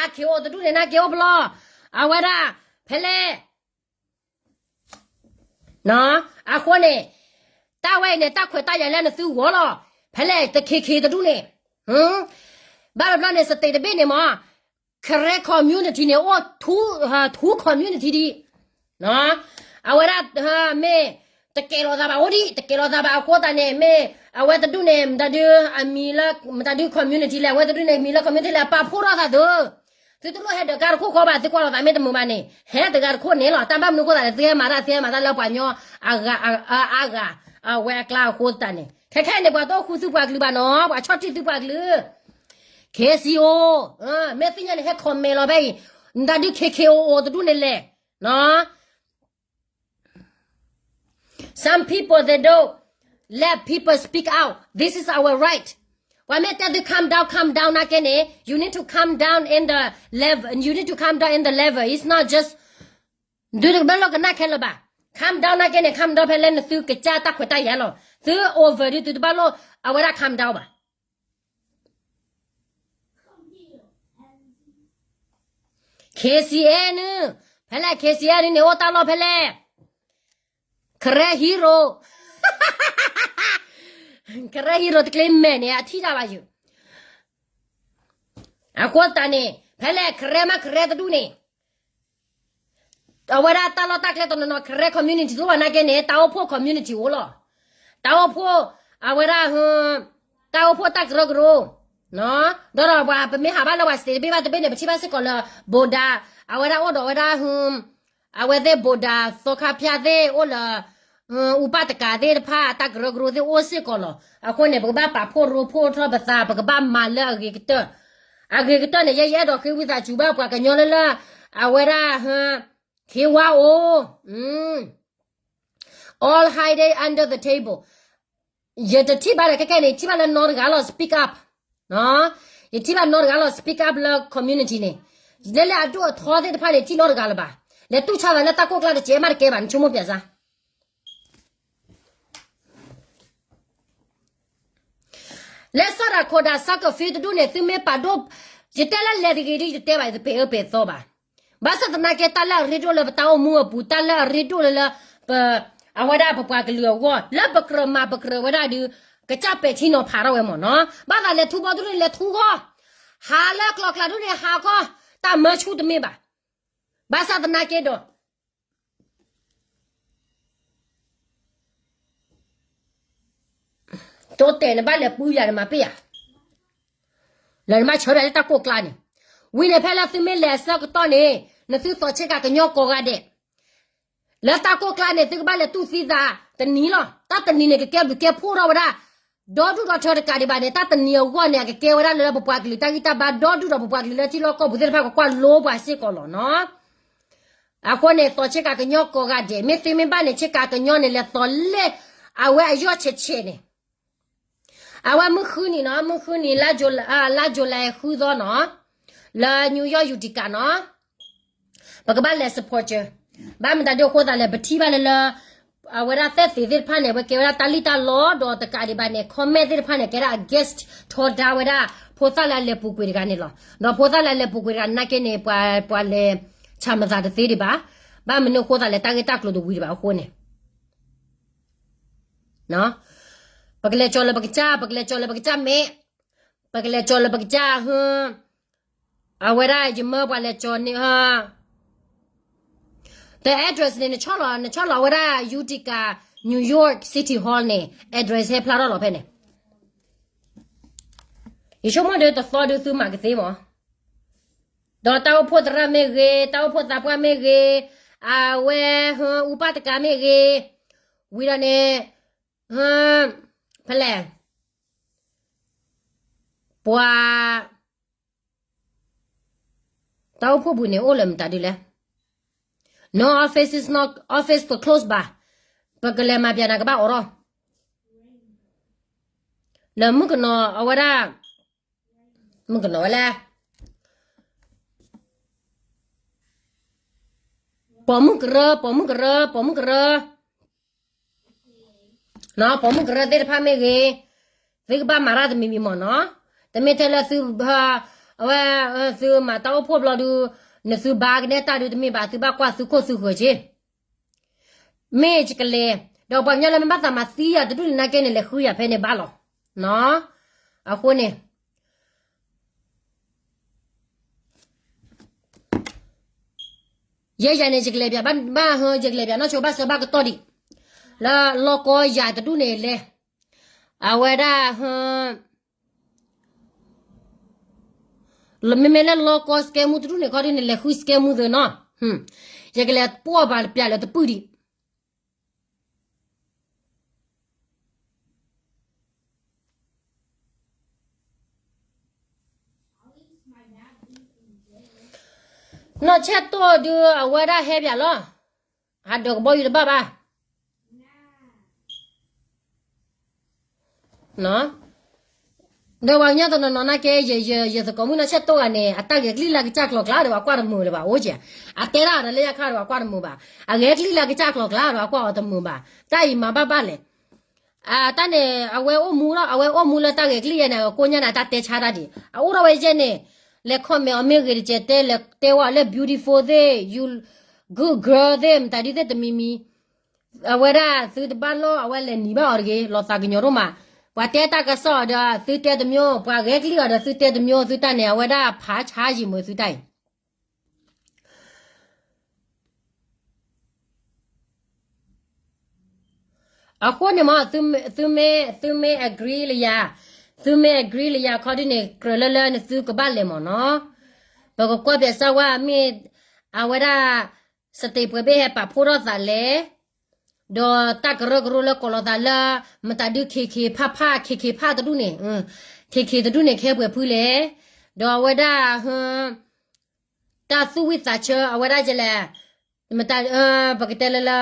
R K O တဒူၣ်န့ၣ် နာ်က့အိၣ်ဖျီလီၤ, အဝဲဒၣ် ဖဲလဲၣ် အဃိန့ၣ် တၢ်ဝဲအံၤန့ၣ် တၢ်ခွဲးတၢ်ယာ်လၢနသုဂီၢ်လီၤ, ဖဲလဲၣ် တ K K တဒူၣ်န့ၣ်, ဘၣ်တဘျီန့ၣ် state တဘ့ၣ်န့ၣ်မ့ၢ် Karen community န့ၣ် အိၣ် two community ဒံး, အဝဲဒၣ် မ့ၢ် တကဲးလိာ်သးဘၣ်အိၣ်ဒံး, တကဲးလိာ်သးဘၣ်အဃိသတးန့ၣ် မ့ၢ် အဝဲတဒူၣ်န့ၣ် မတၤဒု အမံၤလၢ မတၤဒု community လဲၣ်, အဝဲတဒူၣ်န့ၣ် မံၤလၢ community လဲၣ်, ပာ်ဖှိၣ်ထီၣ်သးသု, သုတလိၣ်ဟဲဒၢးကါတခိၣ်ဃီဘၣ်, သုကွၢ်လိာ်သးမ့ၢ်တမုာ်ဘၣ်န့ၣ် ဟဲတဂၤတခိၣ်န့ၣ်လီၤ, တၢ်ဘၣ်မနုၤအဃိသတးန့ၣ် သုဟဲမၤတၢ် သုဟဲမၤတၢ်လၢပှၤကညီ အဂၤ အဂၤ အဝဲအကျါအဃိသတးန့ၣ် ခဲခဲအံၤန့ၣ် ပှၤတအိၣ်ဃူသုပှၤကလုာ်ဘၣ်နီၤ, ပှၤဆီၣ်တံၢ်သုပှၤကလုာ် K C O, မ့ၢ်သ့ၣ်ညါန့ၣ် ဟဲ comment လီၤဖဲအံၤ, မတၤဒု K K O O တဒူၣ်န့ၣ်လဲၣ်, Some people, they don't let people speak out. This is our right. ပှၤမ့ၢ်တဲသု calm down, calm down နာ်က့န့ၣ် you need to calm down in the level, you need to calm down in the level. It's not just ဒုးတဘၣ်လိၣ်ကနၣ်ခဲလၢာ်ဘၣ်, calm down နာ်က့န့ၣ် calm down ဖဲလၢနသုကစၢ်တၢ်ခွဲးတၢ်ယာ်လီၤ, သု over ဒုးသုတဘၣ်လိၣ် အဝဲဒၣ် calm down ဘၣ် K C A နု, ဖဲလဲၣ် K C A နုန့ၣ် အိၣ်တၢ်လီၢ်ဖဲလဲၣ်, Karen hero, Karen hero တကျ့မဲာ်န့ၣ် အထံၣ်တၢ်ဘၣ်ယုၢ်, အဃိသတးန့ၣ် ဖဲလဲၣ် Karen မး Karen တဒူၣ်န့ၣ် အဝဲဒၣ်တၢ်လီၢ်တၢ်ကျဲတနီၤနီၤ Karen community တအိၣ်ဘၣ်နာ်က့န့ၣ် တၢ်အိၣ်ဖှိၣ် community အိၣ်လီၤ. တၢ်အိၣ်ဖှိၣ် အဝဲဒၣ် တၢ်အိၣ်ဖှိၣ်တၢ်ကရၢကရိ ဒီးပမ့ၢ်ဟးဘၣ်လၢပှၤ state တဘ့ၣ်ဘၣ်တဘ့ၣ်န့ၣ် ပထံၣ်ဘၣ်စ့ၢ်ကီးလၢ border အဝဲဒၣ်အိၣ်ဒီးဝဲဒၣ် အဝဲသ့ၣ် border သီခါဖၠၣ်သ့ၣ်အိၣ်လၢ အူပၣ်တကးသ့ၣ်တဖၣ် တၢ်ကရၢကရိသ့ၣ်အိၣ်စ့ၢ်ကီးလီၤ. အဃိန့ၣ် ပကဘၣ်ပာ်ဖှိၣ်ရိဖှိၣ်ထီၣ်ပသး ပကဘၣ်မၤလၢအဂ့ၤကတၢၢ် အဂ့ၤကတၢၢ်န့ၣ် ယဲယအဲၣ်ဒိးဃ့ဝံသးစူၤဘၣ်ပှၤကညီလၢလၢ အဝဲဒၣ် ဟ့ဝါအိၣ် all hiding under the table ယတထံၣ်ဘၣ်ဒီး ခဲခဲန့ၣ် ယထံၣ်ဘၣ်လၢနီတဂၤလီၤ speak up ယထံၣ်ဘၣ်နီတဂၤလီၤ speak up လၢ community န့ၣ် လၢလၢအဒိၣ်အထီသ့ၣ်တဖၣ်န့ၣ် ထံၣ်နီတဂၤလၢၤဘၣ်. လဲၤတူၢ်ဆါသးလၢတၢ်ကိၢ်ကျါတစဲးမးတကဲဘၣ် နဆိကမိၣ်ပျဲစါ လၢစီၤဒၤခိၣ်ဒၤ စးကဖံတဒူၣ်န့ၣ် သုမ့ၢ်ပာ်ဒိၣ် ယတဲလၢလဲၤတဂ့ၤဒ်ယတတဲဘၣ် ယတပဲာ်အၢပဲာ်သီဘၣ်. ဘၣ်ဆၣ်သနာ်က့ တၢ်လၢအရ့ဒိၣ်လၢပတၢ်အိၣ်မူအပူၤ တၢ်လၢအရ့ဒိၣ်လၢလၢ ပ အဝဲဒၣ်ပပှၤကလုာ်အဂီၢ် လၢပကြၢးမၤပကြၢးဝဲဒၣ်ဒီး ကစၢ်ပဲာ်ထံနီၤဖးထီၣ်ဝဲမ့ၢ်နီၤ. ဘၣ်သးလဲၤထူဘီတဒူၣ်န့ၣ် လဲၤထူဂီၢ် ဟးလၢကျီၢ်ကျါဒူၣ်န့ၣ် ဟးခီ တၢ်မၢဆူၣ်တမ့ၢ်ဘၣ်. ဘၣ်ဆၣ်သနာ်က့ဒီး တိတဲာ်နဘၣ်လဲၤပူယၤနမၤပ့ၢ်ယၤ လၢနဘၣ်ဆၢထၢၣ်လၢတၢ်ကိၢ်ကျါန့ၣ် ဝံၤန့ၣ်ဖဲလၢသုမ့ၢ်လဲၤအဆၢကတီၢ်န့ၣ် နသုသီးဆ့ကၤကညီကိးဂၤဒဲး လၢတၢ်ကိၢ်ကျါန့ၣ် သုကဘၣ်လဲၤတူၢ်သံသးတနံၤလီၤ. တၢ်တနံၤန့ၣ် ကကဲဘျုးကဲဖှိၣ်ထီၣ်ဝဲဒၣ် ဒီဒူၣ်ဒီထၢတကးဒံးဘၣ်န့ၣ် တၢ်တနံၤအဂီၢ်န့ၣ် အကကဲဝဲဒၣ်လၢပပှၤကလုာ်တၢ်ဂံၢ်တၢ်ဘါဒီဒူၣ်ဒီးပပှၤကလုာ်လၢထံလီၢ်ကီၢ်ပူၤသ့ၣ်တဖၣ်ကကွၢ်လိပှၤစ့ၢ်ကီးလီၤနီၤ. အဃိန့ၣ် သီးဆ့ကၤကညီကိးဂၤဒဲး မ့ၢ်သုမ့ၢ်ဘၣ်န့ၣ် ဆ့ကၤကညီန့ၣ် လဲၤသီးလဲၢ် အဝဲအယီၢ်ဆဲးဆဲးန့ၣ် အဝဲမုၢ်ဃုနံၤနီၤ မုၢ်ဃုနံၤ လါ July ဃုသီနီၤ လၢ New York Utica နီၤ ပကဘၣ်လဲၤ support ဘၣ်မတၤဒ်အဃိသတးလဲၣ် ပထံၣ်ဘၣ်လၢလၢ အဝဲဒၣ်သဲၣ်သ့ၣ်သ့ၣ်တဖၣ်န့ၣ် အဝဲကဲဝဲဒၣ်တၢ်လံၣ်တၢ်လီဒီးတကးဒံးဘၣ်န့ၣ် comment သ့ၣ်တဖၣ်န့ၣ် ကဲဒၣ် against ထီဒါဝဲဒၣ် ဖိသၣ်လၢအလဲၤပူၤကွံာ်တဂၤန့ၣ်လီၤ. ဒီးဖိသၣ်လၢအလဲၤပူၤကွံာ်တဂၤနာ်က့န့ၣ် ပှၤ ပှၤလဲၤဆၣ်မသးတသ့ဒံးဘၣ်. ဘၣ်မနုၤအဃိသတးလဲၣ် တၢ်ဂ့ၢ်တၢ်ကျိၤတဝံၤဒံးဘၣ်အဃိန့ၣ် ပကလဲၤကၠီၤလၢပကစၢ် ပကလဲၤကၠီၤလၢပကစၢ်မဲာ် ပကလဲၤကၠီၤလၢပကစၢ် အဝဲဒၣ်ယမၢပှၤလဲၤကၠီၤန့ၣ် the address န့ၣ် နဆီၣ်လီၤ နဆီၣ်လီၤဝဲဒၣ် Utica New York City Hall န့ၣ် address ဟဲဖျါထီၣ်လီၤဖဲန့ၣ် ယဆိကမိၣ်ဒီးတသီဒုးသုမၤကသ့မး ဒီးတၢ်အိၣ်ဖှိၣ်သရၣ်မ့ၢ်ဂ့ၤ တၢ်အိၣ်ဖှိၣ်သးပှၢ်မ့ၢ်ဂ့ၤ အဝဲ အူပၣ်တကးမ့ၢ်ဂ့ၤ ဝံၤဒီးန့ၣ် ဖဲလဲၣ် ပှၤ တၢ်အိၣ်ဖှိၣ်ပူၤန့ၣ်အိၣ်လၢမတၤဒုလဲၣ် No office is not office for close ဘၣ် ပကလဲၤမၤပျဲနၤကဘၣ်အိးထီၣ် လၢမုၣ်ကနီၤအဝဲဒၣ် မုၣ်ကနီၤဝဲလဲၣ် ပိာ်မုၣ်ကရၢ ပိာ်မုၣ်ကရၢ ပိာ်မုၣ်ကရၢ ပိာ်မုၣ်ကရၢသ့ၣ်တဖၣ်မ့ၢ်ဂ့ၤ သုကဘၣ်မၤတၢ်တမံၤမံၤမ့ၢ်နီၤ တမ့ၢ်ထဲလၢသု အဝဲ သုမၤတၢ်အိၣ်ဖှိၣ်ဘျီဒုး နသုဘါကနဲတၢ်ဒုးတမ့ၢ်ဘၣ် သုဘၣ်ကွၢ်သုခိၣ်သုဃၢၤက့ၤ မ့ၢ်ယကလဲၤ ဒီးပှၤကညီလၢမ့ၢ်ဘၣ်သးမၤသံယၤတဒူၣ်န့ၣ်နာ်က့န့ၣ် လဲၤဃုယၤဖဲန့ၣ်ဘၣ်လီၤ အဃိန့ၣ် ယဲယၤန့ၣ် ယကလဲၤပၠး ဘၣ်ဟၢ ယကလဲၤပၠးနီၢ်ဆိဘၣ်စၢၤဘၣ်ကတီၢ်ဒံး လၢလီၢ်ကီယၤတဒူၣ်န့ၣ်လဲၤ အဝဲဒၣ် မ့မ့ၢ်လၢလီၢ်ကီစကဲမူတဒူၣ်န့ၣ်ခီဒုန့ၣ် လဲၤဃုစကဲမူသ့နီၤ ယကလဲၤပှီၢ်ပာ်ပၠးလၢတပုၢ်ဒံး နီၢ်ဆဲၣ်တိၢ်ဒုးအဝဲဒၣ်ဟဲပၠးလီၤ ဟးဒိးကဘီယူၤတဘၣ်ဘၣ် ဒီးပှၤကညီတနီၤနီၤနာ်က့ ယသကိးမုၣ်နီၢ်ဆဲၣ်တိၢ်ဂၤန့ၣ် အတၢ်ဂဲၤကလံၣ်လၢကစၢ်ကျီၤကျါဒီးပှၤကွၢ်တမုာ်လၢၤဘၣ် အိၣ်ကဲ အတဲဒၣ်ဒီးလၢယခါဒီးပှၤကွၢ်တမုာ်ဘၣ် အဂဲၤကလံၣ်လၢကစၢ်ကျီၤကျါဒီးပှၤကွၢ်အီၤတမုာ်ဘၣ် တၢ်အံၤမၤဘၣ်ဘၣ်လဲၣ် အတၢ်န့ၣ် အဝဲအိၣ်မူလီၤ အဝဲအိၣ်မူလၢတၢ်ဂဲၤကလံၣ်ယဲန့ၣ် အကိညါန့ၣ် အတၢ်တဲဆါတၢ်ဒံး အအိၣ်ထီၣ်ဝဲယဲန့ၣ် လဲၤ comment အီၤမ့ၢ်ဂ့ၤတကဲး တဲလဲၤတဲဝဲအီၤလၢ beautiful သ့ၣ် you good girl သ့ၣ် မတၤဒ်သ့ၣ်တမံၤမံၤ အဝဲဒၣ်သုတဘၣ်လီၢ် အဝဲလဲၤနံၤဘၣ်အီၤတဂ့ၤ လီၤသးကညီၤဒိၣ်မး ပှၤတဲတၢ်ကစီၣ်အီၤဒီးသုတဲတမျိုး ပှၤဂဲၤကလံၣ်အီၤဒီးသုတဲတမျိုး သုတၢ်န့ၣ် အဝဲဒၣ်ဖးဆါယံာ်မးသုတၢ်အံၤ အဃိန့ၣ်မ့ၢ် သုမ့ၢ် သုမ့ၢ် agree လၢယၤ, သုမ့ၢ် agree လၢယၤခီဒ်န့ၣ် ကြၢးလၢလၢနသုကဘၣ်လဲၤမ့ၢ်နီၤ. ပကကွၢ်ပၠးစၢ်ဝါမ့ၢ် အဝဲဒၣ် စတ့းပှဲၤဘ့ၣ်ဟဲပာ်ဖှိၣ်ထီၣ်သးလဲၣ်, ဒီးတၢ်ကရၢကရိလၢကိးလီၤသးလၢ မတၤဒုး ခ့ခ့ဖၣ်ဖၣ် ခ့ခ့ဖၣ်တဒူၣ်န့ၣ်, ခ့ခ့တဒူၣ်န့ၣ် ခဲပှဲၤဖုလဲၣ်, ဒီးအဝဲဒၣ် တၢ်သူၣ်ဝံၣ်သးဆၢ အဝဲဒၣ်ယလဲၣ်, မတၤ ပကတဲလၢလၢ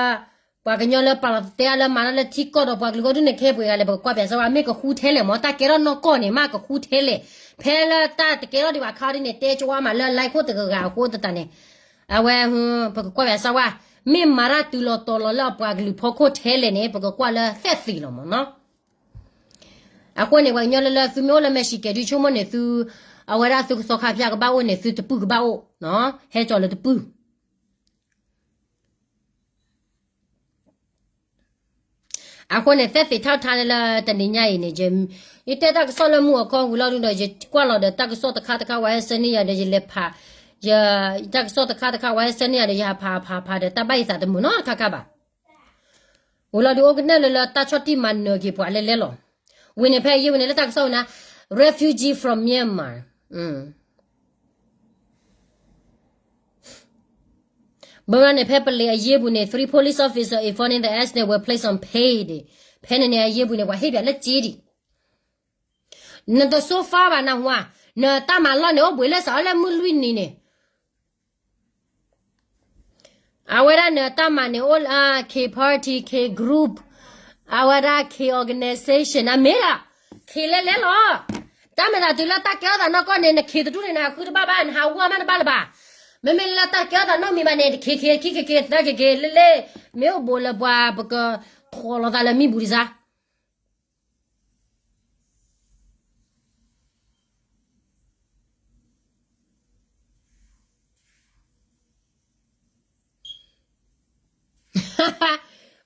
ပှၤကညီလၢပာ်လီၤတဲလၢမၤတၢ်လၢထံကီၢ်ဒီးပှၤကလုာ်ဂီၢ်ဒ်န့ၣ် ခဲပှဲၤဂၤလဲၣ် ပကကွၢ်ပၠးစၢ်ဝါ မ့ၢ်ကဃူထဲလဲၣ်မ့ၢ် တၢ်ကဲထီၣ်နီၢ်ကီၢ်န့ၣ် မ့ၢ်ကဃူထဲလဲၣ်, ဖဲလၢတၢ်တကဲထီၣ်ဒံးဘၣ်ခါဒ်န့ၣ် တဲကဝါမးလၢ like ခိၣ်တဂၤဂၤအဃိသတးန့ၣ်, အဝဲ ပကကွၢ်ပၠးစၢ်ဝါ, မ့ၢ်မၤတၢ်တုၤလီၤတီၤလီၤလၢအပှၤကလုာ်ဖီခိၣ်ထဲလဲၣ်န့ၣ် ပကကွၢ်လၢသဲၣ်သ့ၣ်လီၤမ့ၢ်နီၤ. အဃိန့ၣ် ပှၤကညီလၢလၢသုမ့ၢ်အိၣ်လၢ Michigan ဒုးဆိကမိၣ်န့ၣ်သု, အဝဲဒၣ်သုကသီခါဖၠၣ်ကဘၣ်အိၣ်န့ၣ် သုတပုၢ်ကဘၣ်အိၣ်, ဟဲကၠီၤလၢတပုၢ်. အဃိန့ၣ် သဲၣ်သ့ၣ်ထီၣ်ထါလၢတနံၤညါအံၤန့ၣ်, ယတဲတၢ်ကစီၣ်လၢမုၢ်အခီဝံၤလီၤဒုဒီး ယကွၢ်လီၤဒီးတၢ်ကစီၣ်တခါတခါဝဲဟဲဆၢန့ၢ်ယၤဒီး ယလဲၤဖး, ယတၢ်ကစီၣ်တခါတခါဝဲဟဲဆၢန့ၢ်ယၤဒီး ယဟးဖးဖးဖးဒီး တၢ်ဘၣ်ယသးတမုာ်နီတခါခါဘၣ်. ဝံၤလီၤဒုးအိၣ်ကနၣ်လၢလၢတၢ်ဆီၣ်တံၢ်မၤနၢၤက့ၤပှၤလဲလဲလီၤ. ဝံၤန့ၣ်ဖဲအယ့ၢ်ဝံၤန့ၣ်လၢတၢ်ကစီၣ်ဝဲန့ၣ်, refugee from Myanmar. ဘၣ်န့ၣ် ဖဲပလံးအယ့ၢ်ပူၤန့ၣ် three police officers involved in the accident were placed on bail. ဖဲန့ၣ်န့ၣ် အယ့ၢ်ပူၤန့ၣ် ပှၤဟ့ၣ်ပၠးလၢစ့ဒံး, နတ so far ဘၣ်နဟူဧါ, နတၢ်မၤလီၢ်န့ၣ် အိၣ်ဘှံးလၢစးအီၤလၢမုၢ်လွံၢ်နံၤန့ၣ် အဝဲဒၣ်နတၢ်မၤန့ၣ်အိၣ်လၢ K party, K group, အဝဲဒၣ် K organization အမ့ၢ်ဒၣ် K လဲလဲလီၤ. တၢ်မ့ၢ်သးတုၤလၢတၢ်ကဲထီၣ်သးနီၢ်ကီၢ်န့ၣ် န K တဒူၣ်န့ၣ် နဟးဃုတဘၣ်ဘၣ်, နဟးဝူအမးတဘၣ်လၢၤဘၣ်. မ့မ့ၢ်လၢတၢ်ကဲထီၣ်သးနီတမံၤဘၣ်န့ၣ် တ K K ခံ K K သၢ K K လဲလဲ, မ့ၢ်အိၣ်ဘူးလၢပှၤပကထိးလီၤသးလၢမံဘူၤတစါ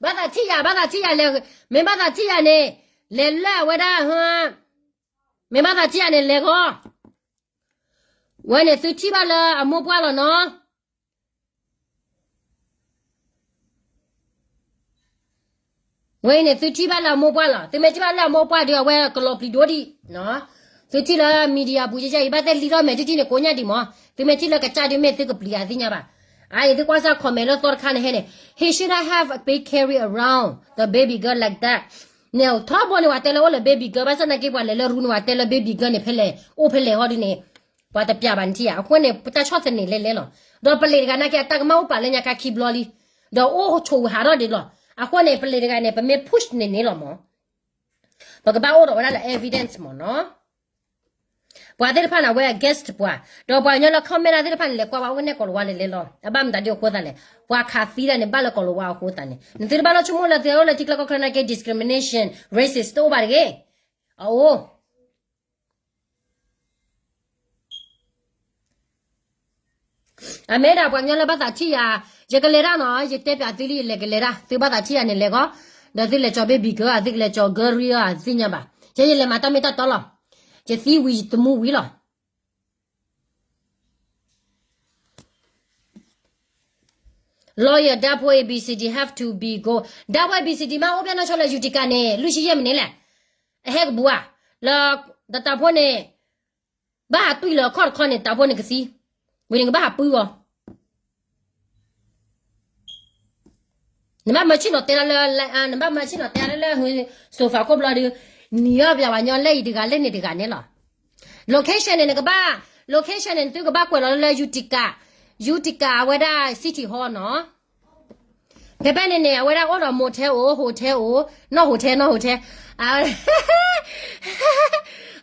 ဘၣ်သးထံၣ်ယၤ, ဘၣ်သးထံၣ်ယၤလဲၤ, မ့ၢ်ဘၣ်သးထံၣ်ယၤန့ၣ်, လဲၤလၢအဝဲဒၣ်, မ့ၢ်ဘၣ်သးထံၣ်ယၤန့ၣ်လဲၤဂီၤ, ဝဲန့ၣ်သုထံၣ်ဘၣ်လၢအမိၢ်ပှၢ်လီၤနီၤ. ဝဲအံၤန့ၣ် သုထံၣ်ဘၣ်လၢအမိၢ်ပှၢ်လီၤ. သုမ့ၢ်ထံၣ်ဘၣ်လၢအမိၢ်ပှၢ်ဒီး အဝဲကလီၤပျံၤဒိၣ်ဒံး, သုထံၣ်လၢ media ပူၤကဲအံၤ ဘၣ်သ့ၣ်လံထီၣ်မဲာ်ထံထံန့ၣ် ကိးညါဒံးမး, သုမ့ၢ်ထံၣ်လၢကစၢ်ဒုး မ့ၢ်သုကပျံၤအသ့ၣ်ညါဘၣ်. အအံၤ သုကွၢ်စၢ် comment လၢသီတခါန့ၣ်ဟဲန့ၣ်, he shouldn't have been carry around the baby girl like that. န့ၣ်ထီဘိန့ၣ် ပှၤတဲလၢအိၣ်လၢ baby girl ဘၣ်ဆၣ်သနာ်က့ ပှၤလဲၤလၢရူန့ၣ် ပှၤတဲလၢ baby girl န့ၣ် ဖဲလဲၣ်အိၣ်ဖဲလဲၣ်ဟီဒ်န့ၣ်, ပှၤတပျးဘၣ်နထံၣ်ဧါ. အဃိန့ၣ် ပတၢ်ဆီၣ်သနံးလဲလဲလီၤ. ဒီးပလံးတဂၤနာ်က့ အတၢ်ကမၣ်အိၣ်ပာ်လၢညါခါခံဘျီလံ, ဒီးအိၣ်ဆိးဝံၤဟးထီၣ်ဒံးလီၤ. အဃိန့ၣ် ပလံးတဂၤန့ၣ် ပမ့ၢ် push န့ၣ်န့ၣ်လီၤမး, ပကဘၣ်အိၣ်ဒီးဝဲဒၣ်လၢ evidence မးနီၤ. ပှၤသ့ၣ်တဖၣ်န့ၣ် အဝဲ against ပှၤ, ဒီးပှၤကညီလၢ comment သ့ၣ်တဖၣ်န့ၣ် လဲၤကွၢ်ဝဲအိၣ်ကနဲၣ်ကိးလၤဝါလဲလဲလီၤ. အဘၣ်မတၤဒ်အဃိသတးလဲၣ်, ပှၤခးသံတၢ်န့ၣ် ဘၣ်လၢကိးလၤဝါအဃိသတးန့ၣ်, နသုတဘၣ်လၢဆိကမိၣ်လၢသုအိၣ်လၢထံကျါကီၢ်ချၢနာ်က့ discrimination, racist တအိၣ်ဘၣ်တဂ့ၤ. အအိၣ် အမ့ၢ်ဒၣ်ပှၤကညီလၢဘၣ်သးထံၣ်ယၤ, ယကလဲၤတၢ်နီၤ, ယတဲပၠးသုလံ ယလဲၤကလဲၤတၢ်, သုဘၣ်သးထံၣ်ယၤန့ၣ်လဲၤဂီၤ, ဒီးသုလဲၤကၠီၤ baby girl ဧါ, သုကလဲၤကၠီၤ girl ဧါ, သ့ၣ်ညါဘၣ်. ယဲယလဲၤမၤတၢ်မ့ၢ်တၢ်တီလီၤ. ယသံဝံၤယသမူဝံၤလီၤ. Lawyer ဒၢဖိ A B C D have to be go. ဒၢဖိ A B C D မ့ၢ်အိၣ်ဖျဲၣ်နီၢ်ဆီလၢ Utica န့ၣ် လွံၢ်ဆံယဲၢ်မံးနံးလဲၣ်. အဟဲကဘူးဧါ. လၢ တၢ်ဖိန့ၣ် ဘၣ်ဟးတွံၢ်လၢအခီၣ်တခီန့ၣ် တၢ်ဖိန့ၣ်ကသံ, ဝံၤန့ၣ်ကဘၣ်ဟးပုၢ်အီၤ. နဘၣ်မၤဆ့ၣ်နီၤတဲလၢ, နဘၣ်မၤဆ့ၣ်နီၤတဲလၢလၢ sofa ခိၣ်ဘျီဒီး, နံၤအီၣ်ပၠးဝဲညီလၢအံၤတဂၤလၢန့ၣ်တဂၤန့ၣ်လီၤ. Location န့ၣ် နကဘၣ်, location န့ၣ် သုကဘၣ်ကွဲးလီၤလၢ Utica, Utica အဝဲဒၣ် City Hall နီၤ. ဖဲဖဲန့ၣ်န့ၣ် အဝဲဒၣ်အိၣ်ဒီး motel အိၣ်, hotel အိၣ်, နီၢ် hotel, နီၢ် hotel,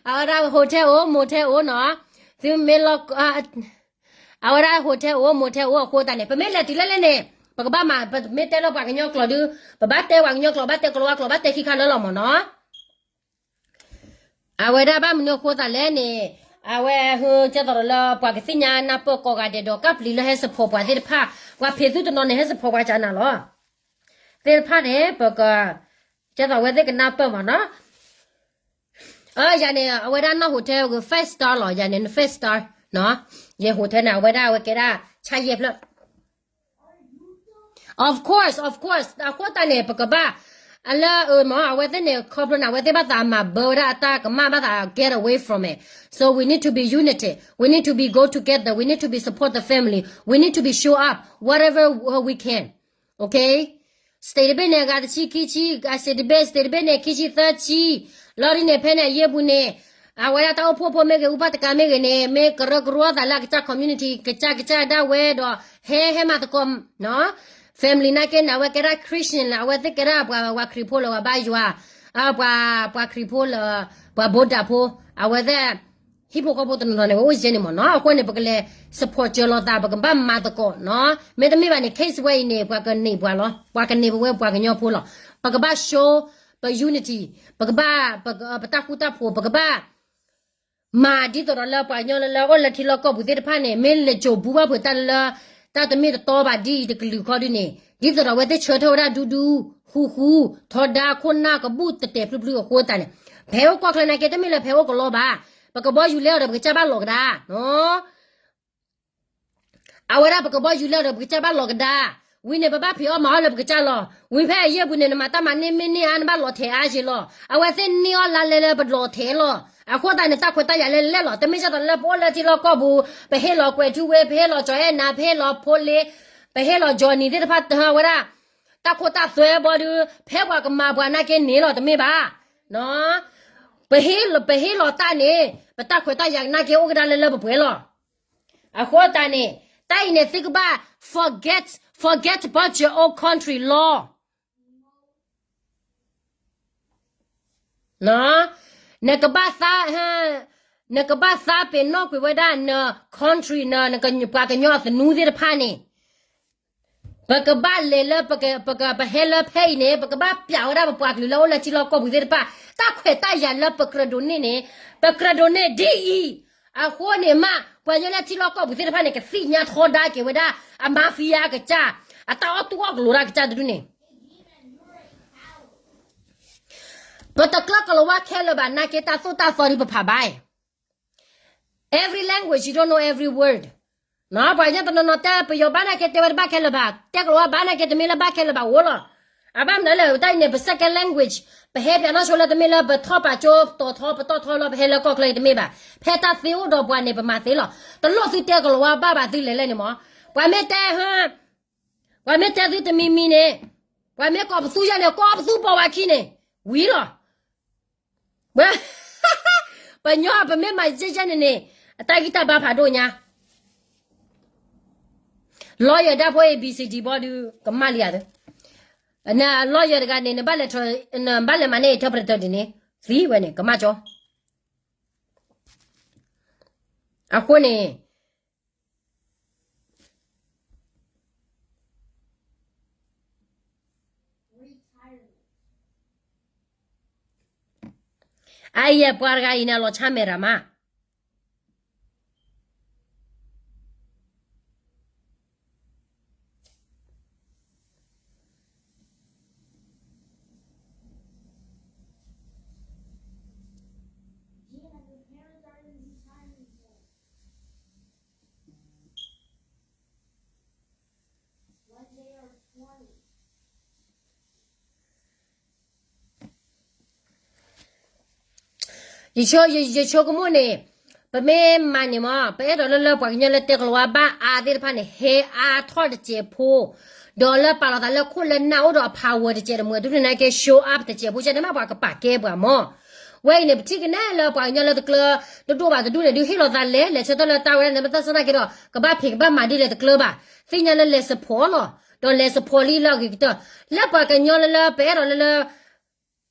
အဝဲဒၣ် hotel အိၣ်, motel အိၣ်နီၤ. သုမ့ၢ်လီၤ အဝဲဒၣ် hotel အိၣ်, motel အိၣ်အဃိသတးန့ၣ် ပမ့ၢ်လဲၤတုၤလၢလဲၣ်န့ၣ် ပကဘၣ်မၤ, ပမ့ၢ်တဲလၢပှၤကညီကျိာ်ဒုး, ပဘၣ်တဲပှၤကညီကျိာ်, ဘၣ်တဲကလၤဝါကျိာ်, ဘၣ်တဲခံခါလၢလီၤမ့ၢ်နီၤ. အဝဲဒၣ်ဘၣ်မနုၤအဃိသတးလဲၣ်န့ၣ်, အဝဲဟဲကဲသိးဒီးလၢပှၤကသ့ၣ်ညါနၢ်ပၢၢ်ကိးဂၤဒဲးဒီး ကပျံၤလၢဟဲ support ပှၤသ့ၣ်တဖၣ်, ပှၤဖံးသုတနီၤန့ၣ် ဟဲ support ပှၤကနၤလီၤ. သ့ၣ်တဖၣ်န့ၣ် ပက, ကဲသိးဝဲသ့ၣ်ကနၢ်ပၢၢ်မ့ၢ်နီၤ. အယၤန့ၣ် အဝဲဒၣ်နီၢ် hotel ဂ့ၤ five star လီၤ, ယၤန့ၣ် five star နီၤ. ယဲ hotel န့ၣ် အဝဲဒၣ်အဝဲကဲဒၣ် ဆၣ်ယဲၢ်ဖျၢၣ်. Of course, of course, အဃိသတးန့ၣ် ပကဘၣ်, အလၢအမ့ၢ် အဝဲသ့ၣ်န့ၣ် ခီဖျိန့ၣ် အဝဲသ့ၣ်ဘၣ်သးမၤဘၢဝဲဒၣ်အတၢ်ကမၣ်ဘၣ်သး get away from it. So we need to be united. We need to be go together. We need to be support the family. We need to be show up whatever we can. Okay? State တဘ့ၣ်န့ၣ် အဂၤတဆံခံဆံ, အ state တဘ့ၣ်, state တဘ့ၣ်န့ၣ် ခံဆံသၢဆံ, လီၤဒ်န့ၣ် ဖဲန့ၣ်အယ့ၢ်ပူၤန့ၣ် အဝဲဒၣ်တၢ်အိၣ်ဖှိၣ်ဖိမ့ၢ်ဂ့ၤ အူပၢ်တကးမ့ၢ်ဂ့ၤန့ၣ် မ့ၢ်ကရၢကရိသးလၢအကစၢ် community ကစၢ်ကစၢ်ဒၣ်ဝဲဒီး ဟဲဟဲမၤသကိး family နာ်က့န့ၣ် အဝဲကဲဒၣ် Christian လၢ အဝဲသ့ၣ်ကဲဒၣ်ပှၤ ပှၤခရံာ်ဖိလၢပှၤဘါယွၤ, ပှၤ ပှၤခရံာ်ဖိလၢ ပှၤဘိဒၣ်ဖိ, အဝဲသ့ၣ် ဟံၣ်ဖိဃီဖိတနီၤနီၤန့ၣ် ဝဲအိၣ်ယဲန့ၣ်မ့ၢ်နီၤ. အဃိန့ၣ် ပကလဲၤ support ကၢၤလိာ်သး ပကဘၣ်မၤသကိးနီၤ. မ့တမ့ၢ်ဘၣ်န့ၣ် case ဝဲအံၤန့ၣ် ပှၤကန့ၢ်ပှၤလီၤ, ပှၤကန့ၢ်ပဝဲပှၤကညီဖိလီၤ. ပကဘၣ် show ပ unity, ပကဘၣ် ပ ပတၢ်ဃူတၢ်ဖိး, ပကဘၣ် မၤဒ်သိးဒီးလၢပှၤကညီလၢလၢအိၣ်လၢထံလီၢ်ကီၢ်ပူၤသ့ၣ်တဖၣ်န့ၣ် မ့ၢ်လဲၤစိာ်ဘူးဘၣ်ဖုးတၢ်လၢ တၢ်တမ့ၢ်တတီဘၣ်ဒ်အံၤတကလုာ်ဃီဒုန့ၣ် ဒ်သိးဒီးအဝဲသ့ၣ်ဆၢထၢၣ်ဝဲဒၣ်ဒူဒူ, ဃူဃူ, ထီဒါခိၣ်နၢ်ကဘူၣ်တတဲာ်ဖျုဖျုအဃိသတးန့ၣ်, ဖဲအိၣ်ကီၢ်ချၢနာ်က့ တမ့ၢ်လၢဖဲအိၣ်ကလီဘၣ်, ပကဘီယူၤလဲအီၤဒီးပကစၢ်ဘၣ်လီၤကဒါ အဝဲဒၣ်ပကဘီယူၤလဲဒီးပကစၢ်ဘၣ်လီၤကဒါ, ဝံၤန့ၣ် ပဘၣ်ဖံးအီၣ်မၤအီၣ်လၢပကစၢ်လီၤ. ဝံၤဖဲအယဲၢ်ပူၤန့ၣ် နမၤတၢ်မၤန့ၢ်မ့ၢ်န့ၢ်အါ နဘၣ်လီၤထဲးအါက့ၤလီၤ. အဝဲသ့ၣ်န့ၢ်အီၣ်လါလဲလၢပလီၤထဲးလီၤ. အဃိသတးန့ၣ် တၢ်ခွဲးတၢ်ယာ်လဲလဲလီၤ. တမ့ၢ်ဒ်သိးလၢပအိၣ်လၢထံလီၢ်ကီၢ်ပူၤ, ပဟ့ၣ်လီၤကွဲးထူဝ့, ပဟ့ၣ်လီၤကၠီၤအဲၣ်နၤ, ပဟ့ၣ်လီၤဖိလ့, ပဟ့ၣ်လီၤကၠီၤနံၤသ့ၣ်တဖၣ်တဝဲဒၣ် တၢ်ခိတၢ်သွဲဘီဒု, ဖဲပှၤကမၤပှၤနာ်က့န့ၣ်လီၤ တမ့ၢ်ဘၣ်. ပဟ့ၣ်လီၤ, ပဟ့ၣ်လီၤတၢ်န့ၣ် ပတၢ်ခွဲးတၢ်ယာ်နာ်က့အိၣ်ကဒါလၢလၢပှဲၤပှဲၤလီၤ. အဃိသတးန့ၣ် တၢ်အံၤန့ၣ် သုကဘၣ် forget, forget about your own country law. နကဘၣ်သါ, နကဘၣ်သါပ့ၤနီၣ်ကွံာ်ဝဲဒၣ်န country န ပှၤကညီအသနူသ့ၣ်တဖၣ်န့ၣ်, ပကဘၣ်လဲၤလၢ ပက ပက ပဟဲလၢဖဲအံၤန့ၣ် ပကဘၣ်ပျးဝဲဒၣ်ပပှၤကလုာ်လၢအိၣ်လၢထံလီၢ်ကီၢ်ပူၤသ့ၣ်တဖၣ် တၢ်ခွဲးတၢ်ယာ်လၢပကြၢးဒိးန့ၢ်န့ၣ်, ပကြၢးဒိးန့ၢ်ဒ်အံၤ, အဃိန့ၣ်မး ပှၤကညီလၢထံလီၢ်ကီၢ်ပူၤသ့ၣ်တဖၣ်န့ၣ် ကသ့ၣ်ညါထီဒါက့ၤဝဲဒၣ် အ mafia အကစၢ်, အတၢ်အီၣ်တူၢ်အီၣ်ကလိၤတၢ်ကစၢ်တဒုန့ၣ် ပတကျၢၢ်ကလီၤဝါခဲလၢာ်ဘၣ် နာ်က့တၢ်သိၣ်တၢ်သီဒ်ပဖးဘၣ်အံၤ. Every language, you don't know every word. ပှၤကညီတနီၤနီၤတဲ ပယီၤဘၣ်နာ်က့တဲဝဲတဘၣ်ခဲလၢာ်ဘၣ်, တဲကလီၤဝါဘၣ်နာ်က့တမ့ၢ်လၢဘၣ်ခဲလၢာ်ဘၣ်အိၣ်လီၤ. အဘၣ်မနုၤလဲၣ်တၢ်အံၤန့ၣ် ပ second language, ပဟဲပၠးနီၣ်ဆိလၢတမ့ၢ်လၢပထီၣ်ပာ်ကၠိတီၤထီပတီၢ်ထီလီၤ ပဟဲလၢကီၢ်ချၢအံၤတမ့ၢ်ဘၣ်. ဖဲတၢ်သ့အိၣ်ဒီးပှၤန့ၣ် ပမၤသ့လီၤ. တလိၣ်သုတဲကလီၤဝါဘၣ်ဘၣ်သုလဲၤလဲၣ်န့ၣ်မး. ပှၤမ့ၢ်တဲ ပှၤမ့ၢ်တဲသုတမံၤမံၤန့ၣ်, ပှၤမ့ၢ်ကိးပသူယဲၢ်န့ၣ် ကိးပသူပိာ်ဝဲခံန့ၣ်, ဝံၤလီၤ. ပှၤကညီပမ့ၢ်မၤယဲၢ်ယဲၢ်န့ၣ်န့ၣ်, အတၢ်ဂံၢ်တၢ်ဘါဖးဒိၣ်ညါ, lawyer ဒၣ်ဖိ A B C D ဘီဒုး ကမၣ်လံယၤသု, န lawyer တဂၤန့ၣ် နဘၣ်လဲၤ, နဘၣ်လဲၤမၤန့ၢ် interpreter ဒ်န့ၣ်, သံဝဲန့ၣ် ကမၣ်ကၠီ, အဃိန့ၣ် အအံၤ ပှၤတဂၤအံၤန့ၣ် အလီၤဆါမဲာ်တၢ်မး. When they are twenty. ယဆိ, ယ, ယဆိကမိၣ်န့ၣ်, ပမ့ၢ်မၤန့ၣ်မး ပအဲၣ်ဒိးလၢလၢပှၤကညီလၢတဲကလီၤဝါဘၣ်အါသ့ၣ်တဖၣ်န့ၣ် ဟဲအါထီၣ်တစဲးဖိ, ဒီးလၢပာ်လီၤသးလၢခိၣ်လၢနၢ်အိၣ်ဒီးအ power တစဲးတမှဲၤဒုးန့ၣ်နာ်က့ show up တစဲးဖိ ကန့ၣ်မးပှၤကပာ်ကဲပှၤမး. ဝဲအံၤန့ၣ် ပထံၣ်ကနဲလၢပှၤကညီလၢတကျၢၤတဒိၣ်ဘၣ်တဒူၣ်န့ၣ် ဒုးဟ့ၣ်လီၤသးလဲၤ လဲၤဆၢထၢၣ်လၢတၢ်ဝဲဒၣ်န့ၣ် ပသးစၢ်နာ်က့ဒီး ကဘၣ်ဖံးကဘၣ်မၤဒ်လဲၣ်တကျၢၤဘၣ်. သ့ၣ်ညါလၢလဲၤ support လီၤ, ဒီးလဲၤ support လံလၢအဂ့ၤကတၢၢ်, လၢပှၤကညီလၢလၢပအဲၣ်ဒိးလၢလၢ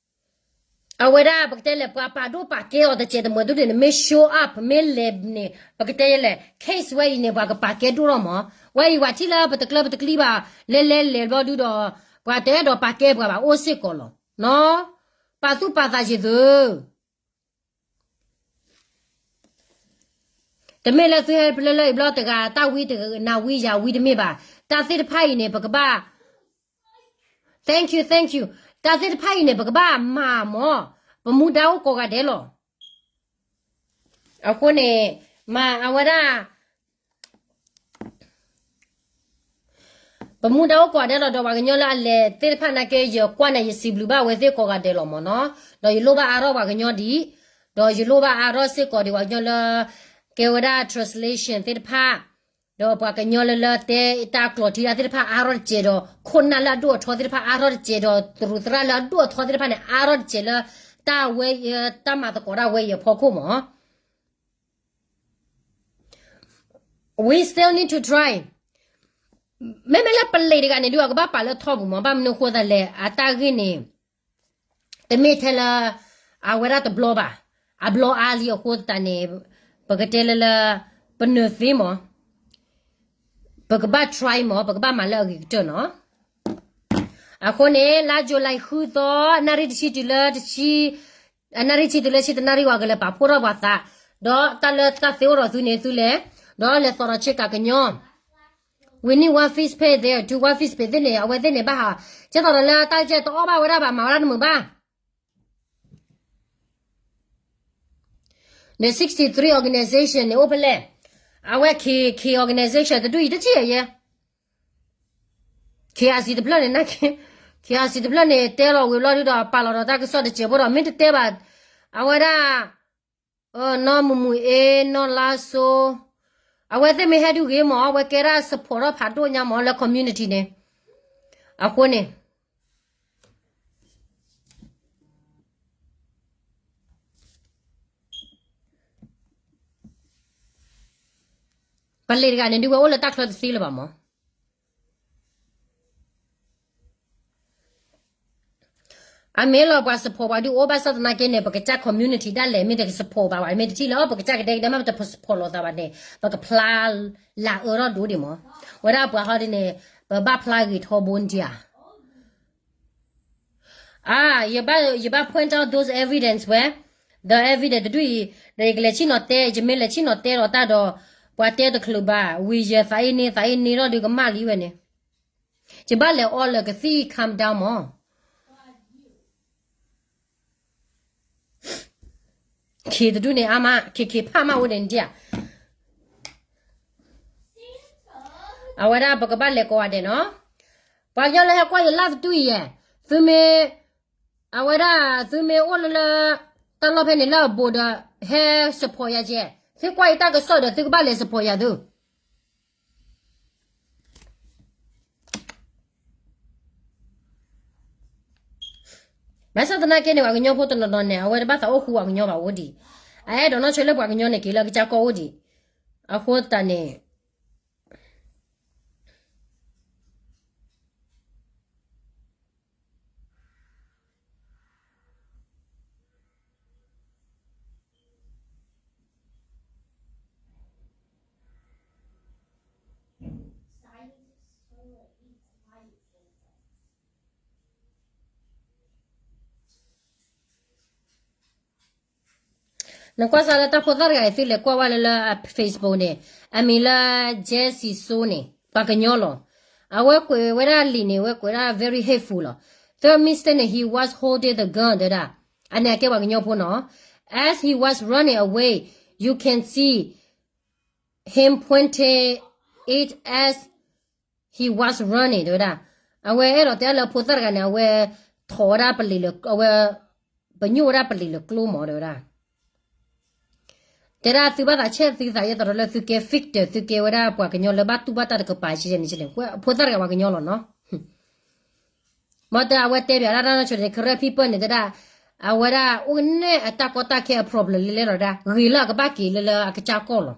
အဝဲဒၣ်ပကတဲလဲၣ် ပှၤပာ်ဒိၣ်ပာ်ကဲအီၤတစဲးတမှဲၤဒုးန့ၣ် မ့ၢ် show up မ့ၢ်လဲၤန့ၣ် ပကတဲလဲၣ် case ဝဲအံၤန့ၣ် ပှၤကပာ်ကဲဒိၣ်လီၤမး. ဝဲအံၤပှၤထံၣ်လၢပတကျၢၤပတကျံဘၣ် လဲၤလဲၤလဲၤဘျီဒုးဒီး ပှၤတအဲၣ်ဒိးပာ်ကဲပှၤဘၣ် အိၣ်စ့ၢ်ကီးလီၤ. ပာ်သူၣ်ပာ်သးယံာ်သု တမ့ၢ်လၢသုဟဲဖဲလၢလၢအံၤဘျီတဂၤ တၢ်ဝံတဂၤ နၤဝံယၤဝံတမ့ၢ်ဘၣ်. တၢ်သ့ၣ်တဖၣ်အံၤန့ၣ် ပကဘၣ် thank you, thank you. တၢ်သ့ၣ်တဖၣ်အံၤန့ၣ် ပကဘၣ်မၤမး, ပမူဒါအိၣ်ကိးဂၤဒဲးလီၤ. အဃိန့ၣ် မၤအဝဲဒၣ် ပမူဒါအိၣ်ကိးဂၤဒဲးလီၤ. ဒီးပှၤကညီလၢအလဲၤသ့ၣ်တဖၣ်နာ်က့ ယကွၢ်န့ၣ် ယစံးဘျုးဘၣ်အဝဲသ့ၣ်ကိးဂၤဒဲးလီၤမၢ်နီၤ. ဒီးယလိၣ်ဘၣ်အါထီၣ်ပှၤကညီဒံး, ဒီးယလိၣ်ဘၣ်အါထီၣ်စ့ၢ်ကီးဒံး ပှၤကညီလၢ ကဲဝဲဒၣ် translation သ့ၣ်တဖၣ်, ဒီးပှၤကညီလၢလၢတဲတၢ်ကျိာ်ထံတၢ်သ့ၣ်တဖၣ်အါထီၣ်တစဲးဒီး ခိၣ်နၢ်လၢအဒိၣ်အထီသ့ၣ်တဖၣ်အါထီၣ်တစဲးဒီး သရူးသရၣ်လၢအဒိၣ်အထီသ့ၣ်တဖၣ်န့ၣ် အါထီၣ်တစဲးလၢ တၢ်ဝဲ တၢ်မၤသကိးတၢ်ဝဲအံၤအဖီခိၣ်မၢ်. We still need to try. မ့မ့ၢ်လၢပလံးတဂၤန့ၣ်ဒုး အကဘၣ်ပာ်လၢထီပူၤမၢ်. ဘၣ်မနုၤအဃိသတးလဲၣ်, အတၢ်ဂ့ၢ်န့ၣ် တမ့ၢ်ထဲလၢ အဝဲဒၣ်တဘျီဘၣ်, အဘျီအါလံအဃိသတးန့ၣ် ပကတဲလၢလၢ ပနၢၤသ့မၢ်, ပကဘၣ် try မၢ်, ပကဘၣ်မၤလၢအဂ့ၤကတၢၢ်နီၤ. အဃိန့ၣ် လါ July ဃုသီ နၣ်ရံၣ်တဆံတုၤလၢတဆံ, နၣ်ရံၣ်တဆံတုၤလၢဆံတနၣ်ရံၣ် ပှၤကလဲၤပာ်ဖှိၣ်ထီၣ်ပှၤသး, ဒီးတၢ်လၢတၢ်သ့အိၣ်ဒီးသုန့ၣ်သုလဲၤ, ဒီးလဲၤသီၣ်ဒီးဆ့ကၤကညီ We need one fish pay there, two one fish pay သ့ၣ်န့ၣ် အဝဲသ့ၣ်န့ၣ်ဘၣ်ဟး, ကဲသိးဒီးလၢတၢ်ကဲတအီၣ်ဘၣ်ဝဲဒၣ်ဘၣ် မၤဝဲဒၣ်တမုာ်ဘၣ်. The sixty-three organization န့ၣ် အိၣ်ဖဲလဲၣ်, အဝဲ K K organization တဒူၣ်အံၤတထံၣ်ယဲ K R C တဖျၢၣ်န့ၣ် K R C တဖျၢၣ်န့ၣ် တဲလီၤဝံၤဘျီဒုဒီး ပာ်လီၤဒီးတၢ်ကစီၣ်တစဲးဖိဒီး မ့ၢ်တတဲဘၣ်, အဝဲဒၣ် နီၢ်မူမူအ့ နီၢ်လါစိ, အဝဲသ့ၣ်မ့ၢ်ဟဲဒုဂ့ၤမၢ်, အဝဲကဲဒၣ် support ထီၣ်ဖးဒိၣ်ညါမၢ် လၢ community န့ၣ်, အဃိန့ၣ် ပလံးတဂၤန့ၣ် ဒုဝဲအိၣ်လၢတၢ်ချၢတသ့လၢၤဘၣ်မၢ်. အမ့ၢ်လီၤပှၤ support ပှၤဒုအိၣ်ဘၣ်ဆၣ်သနာ်က့န့ၣ် ပကစၢ် community ဒၣ်လဲာ် မ့ၢ်တက support ဘၣ်ဝဲ မ့ၢ်တထံၣ်လၢ ပကစၢ်ကဒဲကဒဲမ့ၢ်ပတ support လိာ်သးဘၣ်န့ၣ် ပကဖျါလၢအၢထီၣ်ဒိၣ်ဒံးမၢ်. ဝဲဒၣ်ပှၤဟီဒ်န့ၣ် ပဘၣ်ဖျါဂ့ၤထီဘိဒံးဧါ. အါ, ယဘၣ် ယဘၣ် point out those evidence ဝဲ, the evidence တဒူၣ်အံၤ, ဒီးယကလဲၤဆ့ၣ်နီၤတဲ, ယမ့ၢ်လဲၤဆ့ၣ်နီၤတဲလီၤတၢ်ဒီး ပှၤတဲတချုးဘၣ်, ဝံၤယသးအ့န့ သးအ့န့ထီၣ်ဒုးကမၣ်လံဝဲန့ၣ်, ယဘၣ်လဲၤအီလၢကသံၣ် calm down မၢ်. ခံတဒူၣ်န့ၣ်အါမး, ခံခံဖးမးအိၣ်ဒဲးနဒံဧါ. အဝဲဒၣ်ပကဘၣ်လဲၤကိးဂၤဒဲးနီၤ, ပှၤကညီလၢဟဲကွၢ်ယ live တဒူၣ်အံၤယဲ, သုမ့ၢ်, အဝဲဒၣ်သုမ့ၢ်အိၣ်လၢလၢ တၢ်လီၢ်ဖဲန့ၣ်လၢအဘူးဒီး ဟဲ support ယၤကဲ, သုကွၢ်ယတၢ်ကစီၣ်ဒီး သုကဘၣ်လဲၤ support ယၤသု ဘၣ်ဆၣ်သနာ်က့န့ၣ် ပှၤကညီဖိတနီၤနီၤန့ၣ် အဝဲတဘၣ်သးအိၣ်ဃူပှၤကညီဘၣ်အိၣ်ဒံး, အအဲၣ်ဒိးနီၢ်ဆိလၢပှၤကညီန့ၣ်က့ၤလၢကစၢ်ကီၢ်အိၣ်ဒံး, အဃိသတးန့ၣ် နကွၢ်စးလၢတၢ်ဖိသၣ်တဂၤအံၤ သုလဲၤကွၢ်ဝဲလၢလၢ Facebook န့ၣ်, အမံၤလၢ Jesse So န့ၣ် ပှၤကညီလီၤ. အဝဲကွဲးဝဲဒၣ်လံာ်န့ၣ် ဝဲကွဲးဒၣ် very hateful လီၤ. Third mistake န့ၣ် he was holding the gun တဲဒၣ်, အန့ၣ်အကဲပှၤကညီဖိနီၤ. As he was running away, you can see him pointing it as he was running တဲဝဲဒၣ်. အဝဲအဲၣ်ဒိးတဲလၢဖိသၣ်တဂၤန့ၣ် အဝဲထိးဝဲဒၣ်ပလံာ်လၢ အဝဲ ပညိၣ်ဝဲဒၣ်ပလံာ်လၢကျိမၢ် တဲဝဲဒၣ်. တဲဒၣ်သုဘၣ်သးဆဲးသုသးယဲၢ်သိးဒီးလၢသုကဲ victim သုကဲဝဲဒၣ်ပှၤကညီလၢဘၣ်တူၢ်ဘၣ်တၢ်တကပၤဆဲးန့ၣ်န့ၣ်, ဖိသၣ်တဂၤပှၤကညီလီၤနီၤ. မ့ၢ်တဲအဝဲတဲဘၣ်ဒၣ်တၢ်နီၢ်ဆိန့ၣ် Karen people န့ၣ်တဲဒၣ်, အဝဲဒၣ်အိၣ်ကနဲၣ်အတၢ်ကီတၢ်ခဲအ problem လဲလဲလီၤဒၣ်, ဂ့ၤလၢအကဘၣ်က့ၤလၢလၢအကစၢ်ကီၢ်လီၤ.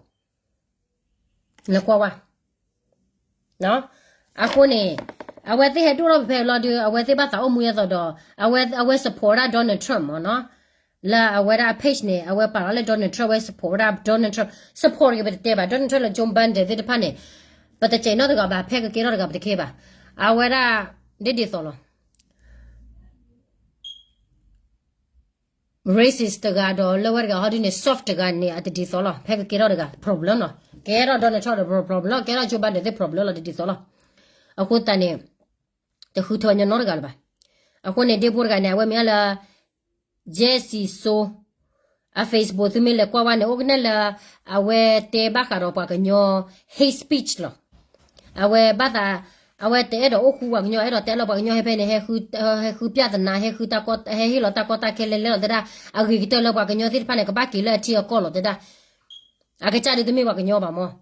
လဲၤကွၢ်ဝဲ အဃိန့ၣ် အဝဲသ့ၣ်ဟဲဒိၣ်ထီၣ်ဖဲဖဲလီၤဒုး အဝဲသ့ၣ်ဘၣ်သးအိၣ်မူယဲၢ်သိးဒီး အဝဲ အဝဲ support ဒၣ် Donald Trump မၢ်နီၤ. လၢအဝဲဒၣ်အ page န့ၣ် အဝဲပာ်လီၤလၢ Donald Trump ဝဲ support ဒၣ် Donald Trump, support တဂ့ၤ ပတတဲဘၣ် Donald Trump လၢ Joe Biden သ့ၣ်တဖၣ်န့ၣ် ပတစဲးနီၣ်တဂၤဘၣ် ဖဲကကဲထီၣ်တဂၤပတကဲဘၣ်. အဝဲဒၣ် ဒ်ဒ်သိးလီၤ racist တဂၤဒီးလၢဝဲတဂၤဟီဒုန့ၣ် soft တဂၤန့ၣ် အတဒ်သိးလီၤ. ဖဲကကဲထီၣ်တဂၤ problem လီၤ. ကဲထီၣ် Donald Trump ဒီး problem လီၤ, ကဲထီၣ် Joe Biden သ့ၣ် problem လီၤ တဒ်သိးလီၤ. အဃိသတးန့ၣ် တဃုထၢညီနီတဂၤလၢၤဘၣ်. အဃိန့ၣ် ဒ့ဖိတဂၤန့ၣ် အဝဲမ့ၢ်လၢ Jesse So အ Facebook သုမ့ၢ်လဲၤကွၢ်ဝဲန့ၣ် အိၣ်ကနဲၣ်လၢ အဝဲတဲဘၣ်ဃးဒီးပှၤကညီ hate speech လီၤ. အဝဲဘၣ်သး အဝဲတအဲၣ်ဒိးအိၣ်ဃူပှၤကညီ အဲၣ်ဒိးတဲလၢပှၤကညီဟဲဖဲန့ၣ် ဟဲဃု ဟဲဃုပြဿနာ ဟဲဃုတၢ်ကီ ဟဲဟ့ၣ်လီၤတၢ်ကီတၢ်ခဲလဲလဲလီၤတဲဒၣ်, အဂ့ၤကတၢၢ်လၢပှၤကညီသ့ၣ်တဖၣ်န့ၣ် ကဘၣ်က့ၤလၢအထံအကီၢ်လီၤတဲဒၣ်, အကစၢ်ဒုးတမ့ၢ်ပှၤကညီဘၣ်မၢ်.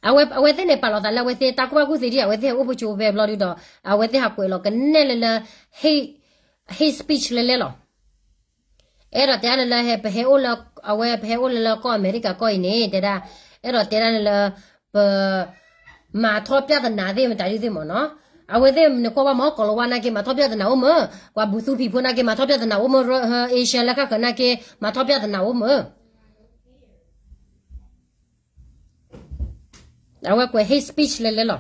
အဝဲ အဝဲသ့ၣ်န့ၣ် ပာ်လီၤသးလၢအဝဲသ့ၣ်တၢ်ကူၣ်ဘၣ်ကူၣ်သ့ဒ် အဝဲသ့ၣ်ဟဲအိၣ်ဖှိၣ်ဆိဖဲဘျီဒုဒီး အဝဲသ့ၣ်ဟးကွဲးလီၤကနဲၣ်လၢလၢ hate, hate speech လဲလဲလီၤ. အဲၣ်ဒိးတဲဒၣ်န့ၣ်လၢ ပဟဲအိၣ်လၢ အဝဲပဟဲအိၣ်လၢလၢကီၢ်အမဲရကၤကီၢ်အံၤန့ၣ် တဲဒၣ်, အဲၣ်ဒိးတဲဒၣ်န့ၣ်လၢ ပ မၤထီၣ်ပြဿနာသ့ၣ်မတၤဒုသ့ၣ်မၢ်နီၤ. အဝဲသ့ၣ်နကွၢ်ဘၣ်မၢ် ကီၤလၤဝါနာ်က့ မၤထီၣ်ပြဿနာအိၣ်မၢ်, ပှၤဘူၣ်သူဖံးဖိနာ်က့ မၤထီၣ်ပြဿနာအိၣ်မၢ်, Asia လၢဃၣ်ဃၢၤနာ်က့ မၤထီၣ်ပြဿနာအိၣ်မၢ်. အဝဲကွဲး hate speech လဲလဲလီၤ.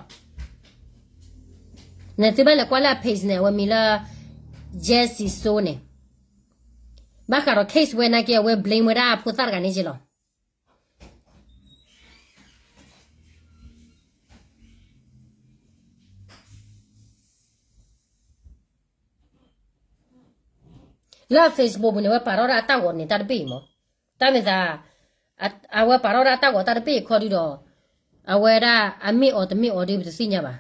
နသုဘၣ်လဲၤကွၢ်လၢအ page န့ၣ် အဝဲမံၤလၢ Jesse So န့ၣ်, ဘၣ်ဃးဒီး case ဝဲနာ်က့ အဝဲ blame ဝဲဒၣ်ဖိသၣ်တဂၤန့ၣ်က့လီၤ. လၢ Facebook ပူၤန့ၣ် အဝဲပာ်ထီၣ်ဒၣ်အတၢ်ဂီၤန့ၣ်တၢ်တဘ့ၣ်အံၤမၢ်, တၢ်မ့ၢ်သး အဝဲပာ်ထီၣ်ဒၣ်အတၢ်ဂီၤတၢ်တဘ့ၣ်အခီဒုဒီး အဝဲဒၣ်အမ့ၢ်အီၤတမ့ၢ်အီၤဒုပတသ့ၣ်ညါဘၣ်.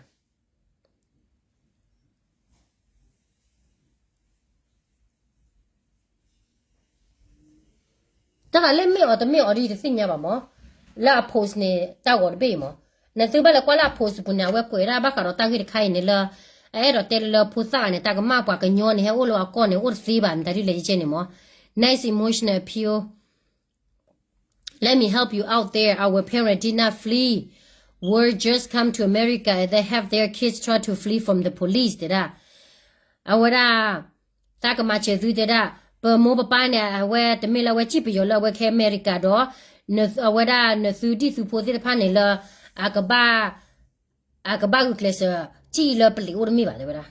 တၢ်သးလၢမ့ၢ်အီၤတမ့ၢ်အီၤဒုတသ့ၣ်ညါဘၣ်မၢ်, လၢအ post န့ၣ် တၢ်ဂီၤတဘ့ၣ်အံၤမၢ်. နသုဘၣ်လဲၤကွၢ်လၢအ post ပူၤန့ၣ် အဝဲကွဲးဒၣ်ဘၣ်ဃးဒီးတၢ်ဂ့ၢ်တခါအံၤန့ၣ်လၢ အအဲၣ်ဒိးတဲလၢလၢဖိသၣ်ဂၤန့ၣ် တၢ်ကမၣ်ပှၤကညီန့ၣ် ဟဲအိၣ်လၢအကီၢ်န့ၣ် အိၣ်တသ့ဘၣ် မတၤဒ်လဲၣ်ယကဲန့ၣ်မၢ်. Nice emotional appeal. Let me help you out there. Our parents did not flee. Word just come to America and they have their kids try to flee from the police တဲဒၣ်. အဝဲဒၣ် တၢ်ကမၤစၢၤသုတဲဒၣ်, ပမိၢ်ပပၢ်န့ၣ် အဝဲတမ့ၢ်လၢအဝဲစံၣ်ပယီၤလၢအဝဲခဲအမဲရကၤဒီး အဝဲဒၣ်နသုဒံၣ်သုဖိသ့ၣ်တဖၣ်န့ၣ်လၢ အကဘၣ် အကဘၣ်ဂုာ်ကျဲးစၢး စံၣ်လၢပလံးအိၣ်တမ့ၢ်ဘၣ်တဲဝဲဒၣ်.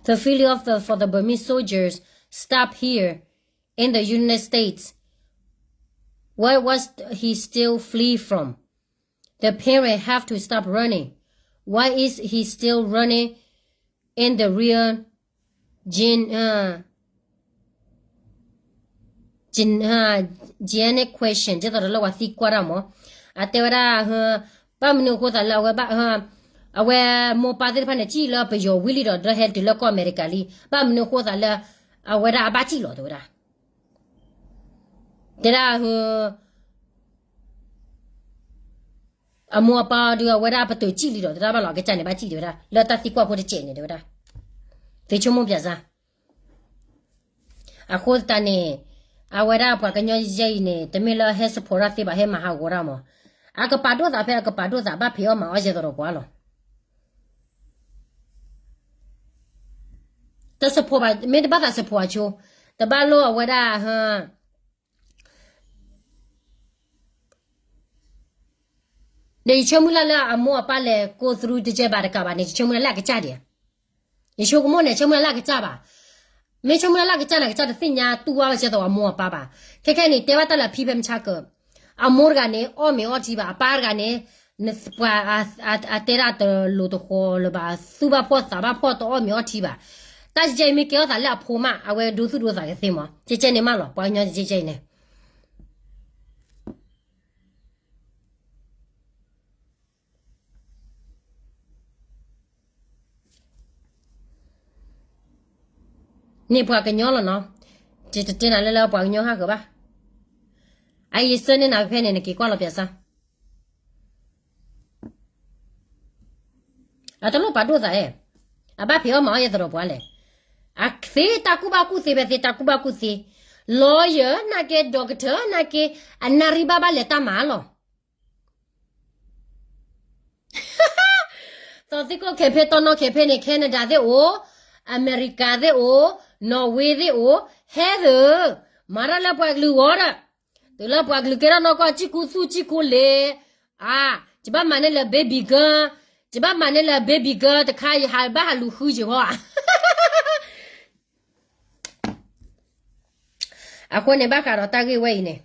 The feeling of the, for the Burmese soldiers stop here in the United States. Why was he still flee from? The parent have to stop running. Why is he still running in the real gen, uh, gen, uh, genetic question ဒ်သိးဒီးလၢပှၤသံကွၢ်တၢ်မၢ်. အတဲဝဲဒၣ် ဘၣ်မနုၤအဃိသးလၢအဝဲဘၣ် အဝဲမိၢ်ပၢ်သ့ၣ်တဖၣ်န့ၣ် စံၣ်လၢပယီၤဝံၤလံဒီး ဒီးဟဲတုၤလၢကီၢ်အမဲရကၤလံ, ဘၣ်မနုၤအဃိသးလၢ အဝဲဒၣ်အဘၣ်စံၣ်လီၤတဲဝဲဒၣ်. တဲဒၣ် အမိၢ်အပၢ်ဒုးအဝဲဒၣ်ပတုာ်စံၣ်လံဒီး တဲဒၣ်ဘၣ်လီၤ အကစၢ်န့ၣ်ဘၣ်စံၣ်တဲဝဲဒၣ် လၢတၢ်သံကွၢ်ဖိတစဲးန့ၣ် တဲဝဲဒၣ်. သ့ဆိကမိၣ်ပၠးစၢ်. အဃိသတးန့ၣ် အဝဲဒၣ်ပှၤကညီယဲအံၤန့ၣ် တမ့ၢ်လၢဟဲ support တၢ်သ့ဘၣ် ဟဲမၤဟးဂီၤတၢ်မၢ်. အကပာ်ဒိၣ်သးဖဲအကပာ်ဒိၣ်သး ဘၣ်ဖံးအီၣ်မၤအီၣ်ယဲသိးဒီးပှၤလီၤ. တ support ဘၣ် မ့ၢ်တဘၣ်သး support အဆိ တဘၣ်လိၣ်အဝဲဒၣ် ဒီးယဆၢမုၢ်လၢ်လၢအမိၢ်အပၢ်လဲၤ go through တကဲဘၣ်တကးဘၣ်န့ၣ် ယဆၢမုၢ်လၢ်လၢအကစၢ်ဒံးဧါ. ယဆိကမိၣ်န့ၣ် ဆၢမုၢ်လၢ်လၢအကစၢ်ဘၣ်. မ့ၢ်ဆၢမုၢ်လၢ်လၢအကစၢ်န့ၣ် အကစၢ်တသ့ၣ်ညါတူၢ်ဘၣ်ဝဲကဲသိးအမိၢ်အပၢ်ဘၣ်. ခဲခဲန့ၣ် တဲဘၣ်တၢ်လၢအဖံဖဲမဆါကၢ, အမိၢ်တဂၤန့ၣ် အီၣ်မ့ၤအီထံဘၣ်, အပၢ်တဂၤန့ၣ် ပှၤ အတဲဒၣ်တလိၤတဃီၤလၢၤဘၣ်, သူၣ်ဘၣ်ဖှီၣ်သးဘၣ်ဖှီၣ် တအီၣ်မ့ၤအီထံဘၣ်. တၢ်ကဲအံၤမ့ၢ်ကဲထီၣ်သးလၢအဖိမး အဝဲဒိသူၣ်ဒိသးကသ့မး, ကဲကဲန့ၣ်မးလီၤ, ပှၤကညီကဲကဲအံၤန့ၣ် န့ၣ်ပှၤကညီလီၤနီၤ, ယတတဲနၤလၢလၢပှၤကညီဟးဃၢၤဘၣ်. အအံၤယဆၢန့ၢ်နၤဖဲန့ၣ် နက့ၤကွၢ်လီၤပၠးစၢ်. အတလိၣ်ပာ်ဒိၣ်သးဧဲ, အဘၣ်ဖံးအီၣ်မၤအီၣ်ယဲသိးဒီးပှၤလဲၣ်. အသ့တၢ်ကူၣ်ဘၣ်ကူၣ်သ့ဖဲသ့တၢ်ကူၣ်ဘၣ်ကူၣ်သ့, lawyer နာ်က့ doctor နာ်က့, အနၣ်ရံၣ်ဘၣ်ဘၣ်လဲၤတၢ်မၤလီၤ. သီသံၣ်ကိၣ် campaign တီနီၣ် campaign န့ၣ် Canada သ့ၣ်အိၣ်, အမဲရကၤသ့ၣ်အိၣ်, Norway သ့ၣ်အိၣ်, ဟဲသ့ၣ်, မၤတၢ်လၢပှၤကလုာ်ဂီၢ်ဒီး, တုၤလၢပှၤကလုာ်ကဲထီၣ်နီၢ်ကီၢ် စံၣ်ကိၢ်သူၣ်စံၣ်ကိၢ်လ့ၤ, အါ, ယဘၣ်မၤန့ၢ်လၢ baby girl, ယဘၣ်မၤန့ၢ်လၢ baby girl တခါ ယဟးဘၣ်ဟးလူၤဃုယဂီၢ်ဧါ. အဃိန့ၣ် ဘၣ်ဃးဒီးတၢ်ဂ့ၢ်ဝဲအံၤန့ၣ်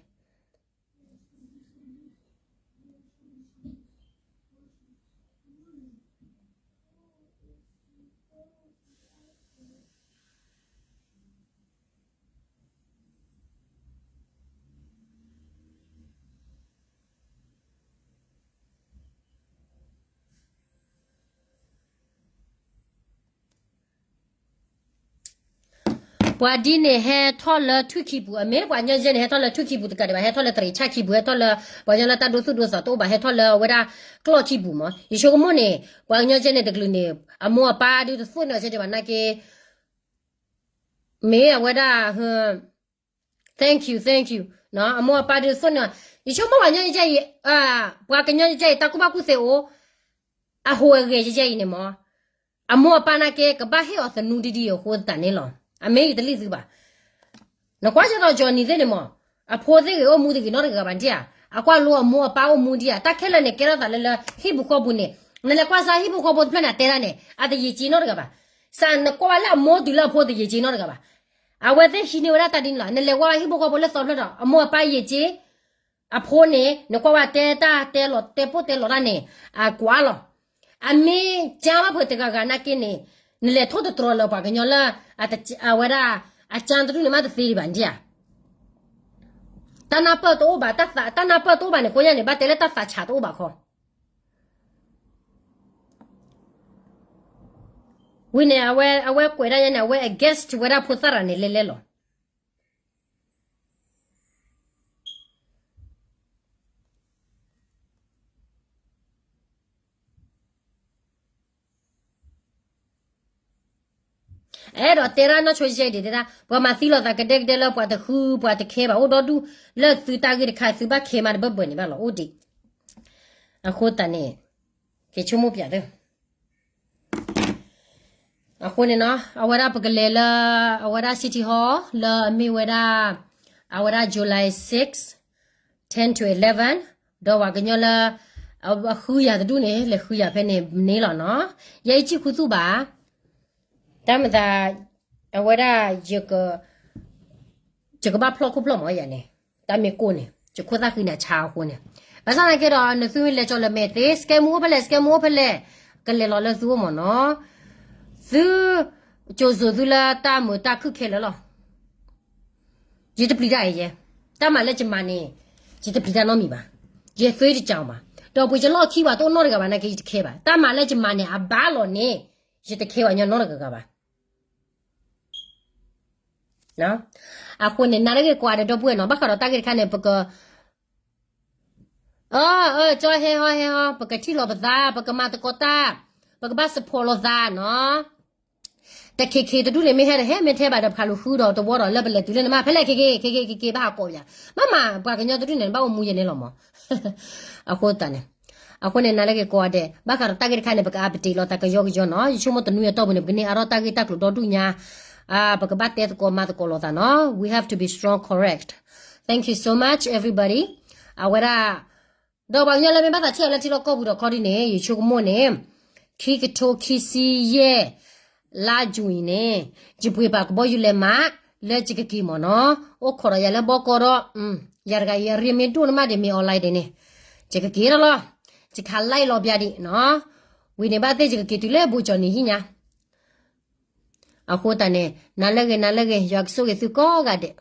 ပှၤဒ်န့ၣ်ဟဲထီၣ်လၢထွံၣ်ခံပူၤ, အမ့ၢ်ပှၤကညီကဲန့ၣ် ဟဲထီၣ်လၢထွံၣ်ခံပူၤတကးဒံးဘၣ်, ဟဲထီၣ်လၢသရံးဆၣ်ခံပူၤ, ဟဲထီၣ်လၢပှၤကညီလၢတၢ်ဒိသူၣ်ဒိသးတအိၣ်ဘၣ်, ဟဲထီၣ်လၢအဝဲဒၣ်ကျီၢ်ခံပူၤမး. ယဆိကမိၣ်န့ၣ် ပှၤကညီကဲန့ၣ်တကလုာ်န့ၣ် အမိၢ်အပၢ်ဒုးတသိၣ်န့ၢ်အီၤကဲဒံးဘၣ်နာ်က့ မ့ၢ်အဝဲဒၣ် thank you, thank you, အမိၢ်အပၢ်ဒုးသိၣ်န့ၢ်အီၤ. ယဆိကမိၣ်ပှၤကညီကဲအံၤ, ပှၤကညီကဲအံၤ တၢ်ကူၣ်ဘၣ်ကူၣ်သ့အိၣ်, အဟူးအဂဲၤကဲအံၤန့ၣ်မး, အမိၢ်အပၢ်နာ်က့ ကဘၣ်ဟ့ၣ်အီၤသနူဒ်ဒ်အဃိသတးန့ၣ်လီၤ. အမ့ၢ်ယတလံၣ်သုဘၣ်. နကွၢ်ကၢ်သိးကၠီနံၤသ့ၣ်န့ၣ်မး, အဖိသ့ၣ်ဂ့ၤအိၣ်မူတဂ့ၤနီတဂၤဘၣ်ဒံဧါ, အကွၢ်လိအမိၢ်အပၢ်အိၣ်မူဒံဧါ, တၢ်ခဲလၢာ်န့ၣ်ကဲထီၣ်သးလၢလၢဟံၣ်ပူၤဃီပူၤန့ၣ်, နလဲၤကွၢ်စၢ်ဟံၣ်ပူၤဃီပူၤတဖျၢၣ်န့ၣ် အတဲဒၣ်န့ၣ် အတယံာ်က့နီတဂၤဘၣ်. စးနကွၢ်ဝဲလၢအမိၢ်တုၤလၢအဖိတယံာ်က့နီတဂၤဘၣ်. အဝဲသ့ၣ်ဟံးန့ၢ်ဝဲဒၣ်တၢ်ဒ်န့ၣ်လီၤ. နလဲၤကွၢ်ဝဲဟံၣ်ဖိဃီဖိလၢသီဖျၢၣ်ဒီး အမိၢ်အပၢ်ယံာ်က့, အဖိန့ၣ် နကွၢ်ဝဲတဲတၢ်တဲလီၤတဲပိၢ်တဲလီၤတၢ်န့ၣ် အကွၢ်လီၤ. အမ့ၢ်ကၢ်ဘၣ်ဖုးတဂၤဂၤနာ်က့န့ၣ်, နလဲၤထိၣ်သတြီၤလၢပှၤကညီလၢ အဝဲဒၣ် အကၢ်တဒူၣ်န့ၣ်မးတသ့ဒံးဘၣ်ဒံဧါ. တၢ်နၢ်ပၢၢ်တအိၣ်ဘၣ်, တၢ်နၢ်ပၢၢ်တအိၣ်ဘၣ်န့ၣ် ကိးညါန့ၣ် ဘၣ်တဲလၢတၢ်သးဆးတအိၣ်ဘၣ်ခီ ဝံၤန့ၣ် အဝဲကွဲးဒၣ်ညါန့ၣ် အဝဲ against ဝဲဒၣ်ဖိသၣ်ရၤန့ၣ်လဲၤလဲၤလီၤ. အဲၣ်ဒိးတဲဒၣ်နီၢ်ဆိယဲအံၤဒ်တဲဒၣ် ပှၤမၤသံလိာ်သးကဒဲကဒဲလၢပှၤတဃုပှၤတခဲဘၣ် အိၣ်ဒီဒူၣ်လၢသုတၢ်ဂ့ၢ်တခါ သုဘၣ်ခဲမးတဘၢၣ်ဘၢၣ်န့ၣ်ဘၣ်လီၤ အိၣ်ဒံး. အဃိသတးန့ၣ် က့ၤဆိကမိၣ်ပၠးသၢ အဃိန့ၣ်နီၤ အဝဲဒၣ်ပကလဲၤလၢ အဝဲဒၣ် City Hall လၢအမ့ၢ်ဝဲဒၣ် အဝဲဒၣ် July six, ten to eleven ဒီးပှၤကညီလၢ အဃုယၤတဒူၣ်န့ၣ် လဲၤဃုယၤဖဲန့ၣ်န့ၣ်လီၤနီၤ. ယဲယစံၣ်ခူသူၣ်ဘၣ် တၢ်မၤသး အဝဲဒၣ် ယကဘၣ်ဖျီၣ်ခိၣ်ဖျီၣ်မးယၤန့ၣ် တၢ်မ့ၢ်ကိၢ်န့ၣ် ယခိၣ်သၣ်ဃံန့ၣ်ဆါအဃိန့ၣ် ဘၣ်ဆၣ်သနာ်က့ဒီး နသုမ့ၢ်လဲၤကၠီလၢမဲာ်သ့ စကဲမူအိၣ်ဖဲလဲၣ် စကဲမူအိၣ်ဖဲလဲၣ် ကလဲၤလီၤလၢသုအိၣ်မးနီၤ. သု ကၠိၤစိၤသုလၢတၢ်မုာ်တၢ်ခုၣ်ခဲလၢာ်လီၤ. ယတပျံၤတၢ်အံၤယဲ တၢ်မၤလၢယမၤန့ၣ် ယတပျံၤတၢ်နီတမံၤဘၣ်. ယသွ့တကၢၤဘၣ်. ဒီးပှ့ၤယလီၢ်ခံဘၣ်တအိၣ်နီတဂၤဘၣ်နာ်က့ ယတခဲဘၣ်. တၢ်မၤလၢယမၤန့ၣ် အဘၣ်လီၤန့ၣ် ယတခဲဘၣ်ညီနီတဂၤဂၤဘၣ်. အဃိန့ၣ် နၤလၢဂ့ၤကွၢ်ဒီးဒီပုၢ်ဝဲၢ်နီၤ ဘၣ်ဃးဒီးတၢ်ဂ့ၢ်တခါန့ၣ် ပက အၢ အၢ ကၠီဟဲဟီဟဲဟီ ပကထံၣ်လိာ်ပသး ပကမၤသကိးတၢ် ပကဘၣ် support လိာ်သးနီၤ. တခ့ခ့တဒူၣ်န့ၣ် မ့ၢ်ဟဲဒီးဟဲ မ့ၢ်ထဲဘၣ်ဒီးဖးလူၤဃုဒီးတဝီဒီးလၢပလဲၤတုၤလၢနမါ ဖဲလဲၣ်ခ့ခ့ ခ့ခ့ခ့ခ့ ဘၣ်ဟးကိးပယၤ မ့မ့ၢ်ပှၤကညီတဒူၣ်န့ၣ် နဘၣ်အိၣ်မူယဲန့ၣ်လီၤမး. အဃိသတးန့ၣ် အဃိန့ၣ် နၤလၢဂ့ၤကိးဂၤဒဲး ဘၣ်ဃးဒီးတၢ်ဂ့ၢ်တခါန့ၣ် ပက update လိာ်သးကယီကယီနီၤ. ယဆိကမိၣ်တနွံအတီၢ်ပူၤန့ၣ် ပကန့ၢ်အါထီၣ်တၢ်ဂ့ၢ်တၢ်ကျိၤဒီဒူၣ်ညါ ပကဘၣ်တဲသကိးမၤသကိးလိာ်သးနီၤ. We have to be strong, correct. Thank you so much, everybody. အဝဲဒၣ် ဒီးပှၤကညီလၢမ့ၢ်ဘၣ်သးဆဲးလၢထံလီၢ်ကီၢ်ပူၤဒီးခီဒ်န့ၣ် ယဆိကမိၣ်န့ၣ် ခံကထိခံဆံယဲၢ် လါယူၤအံၤန့ၣ် ယပှ့ၤပာ်ကဘီယူၤလဲၤမး လၢယကက့ၤမ့ၢ်နီၤ အိၣ်ခိးဒီးယၤလၢဘီကီၢ်ဒီး ယၤတဂၤအံၤ အရ့မ့ၢ်ဒိၣ်နမးဒ်မ့ၢ် online ဒ်န့ၣ် ယကက့ၤဒီးလီၤ ယခး live လီၤပျၢ်ဒံးနီၤ ဝံၤန့ၣ်ဘၣ်သ့ၣ်ယကက့ၤတုၤလၢဘူကၠီၣ်နံၤဟံၣ်ညါ အဃိသတးန့ၣ် နၤလၢဂ့ၤ နၤလၢဂ့ၤ ယွၤကဆိၣ်ဂ့ၤသုကိးဂၤဒဲး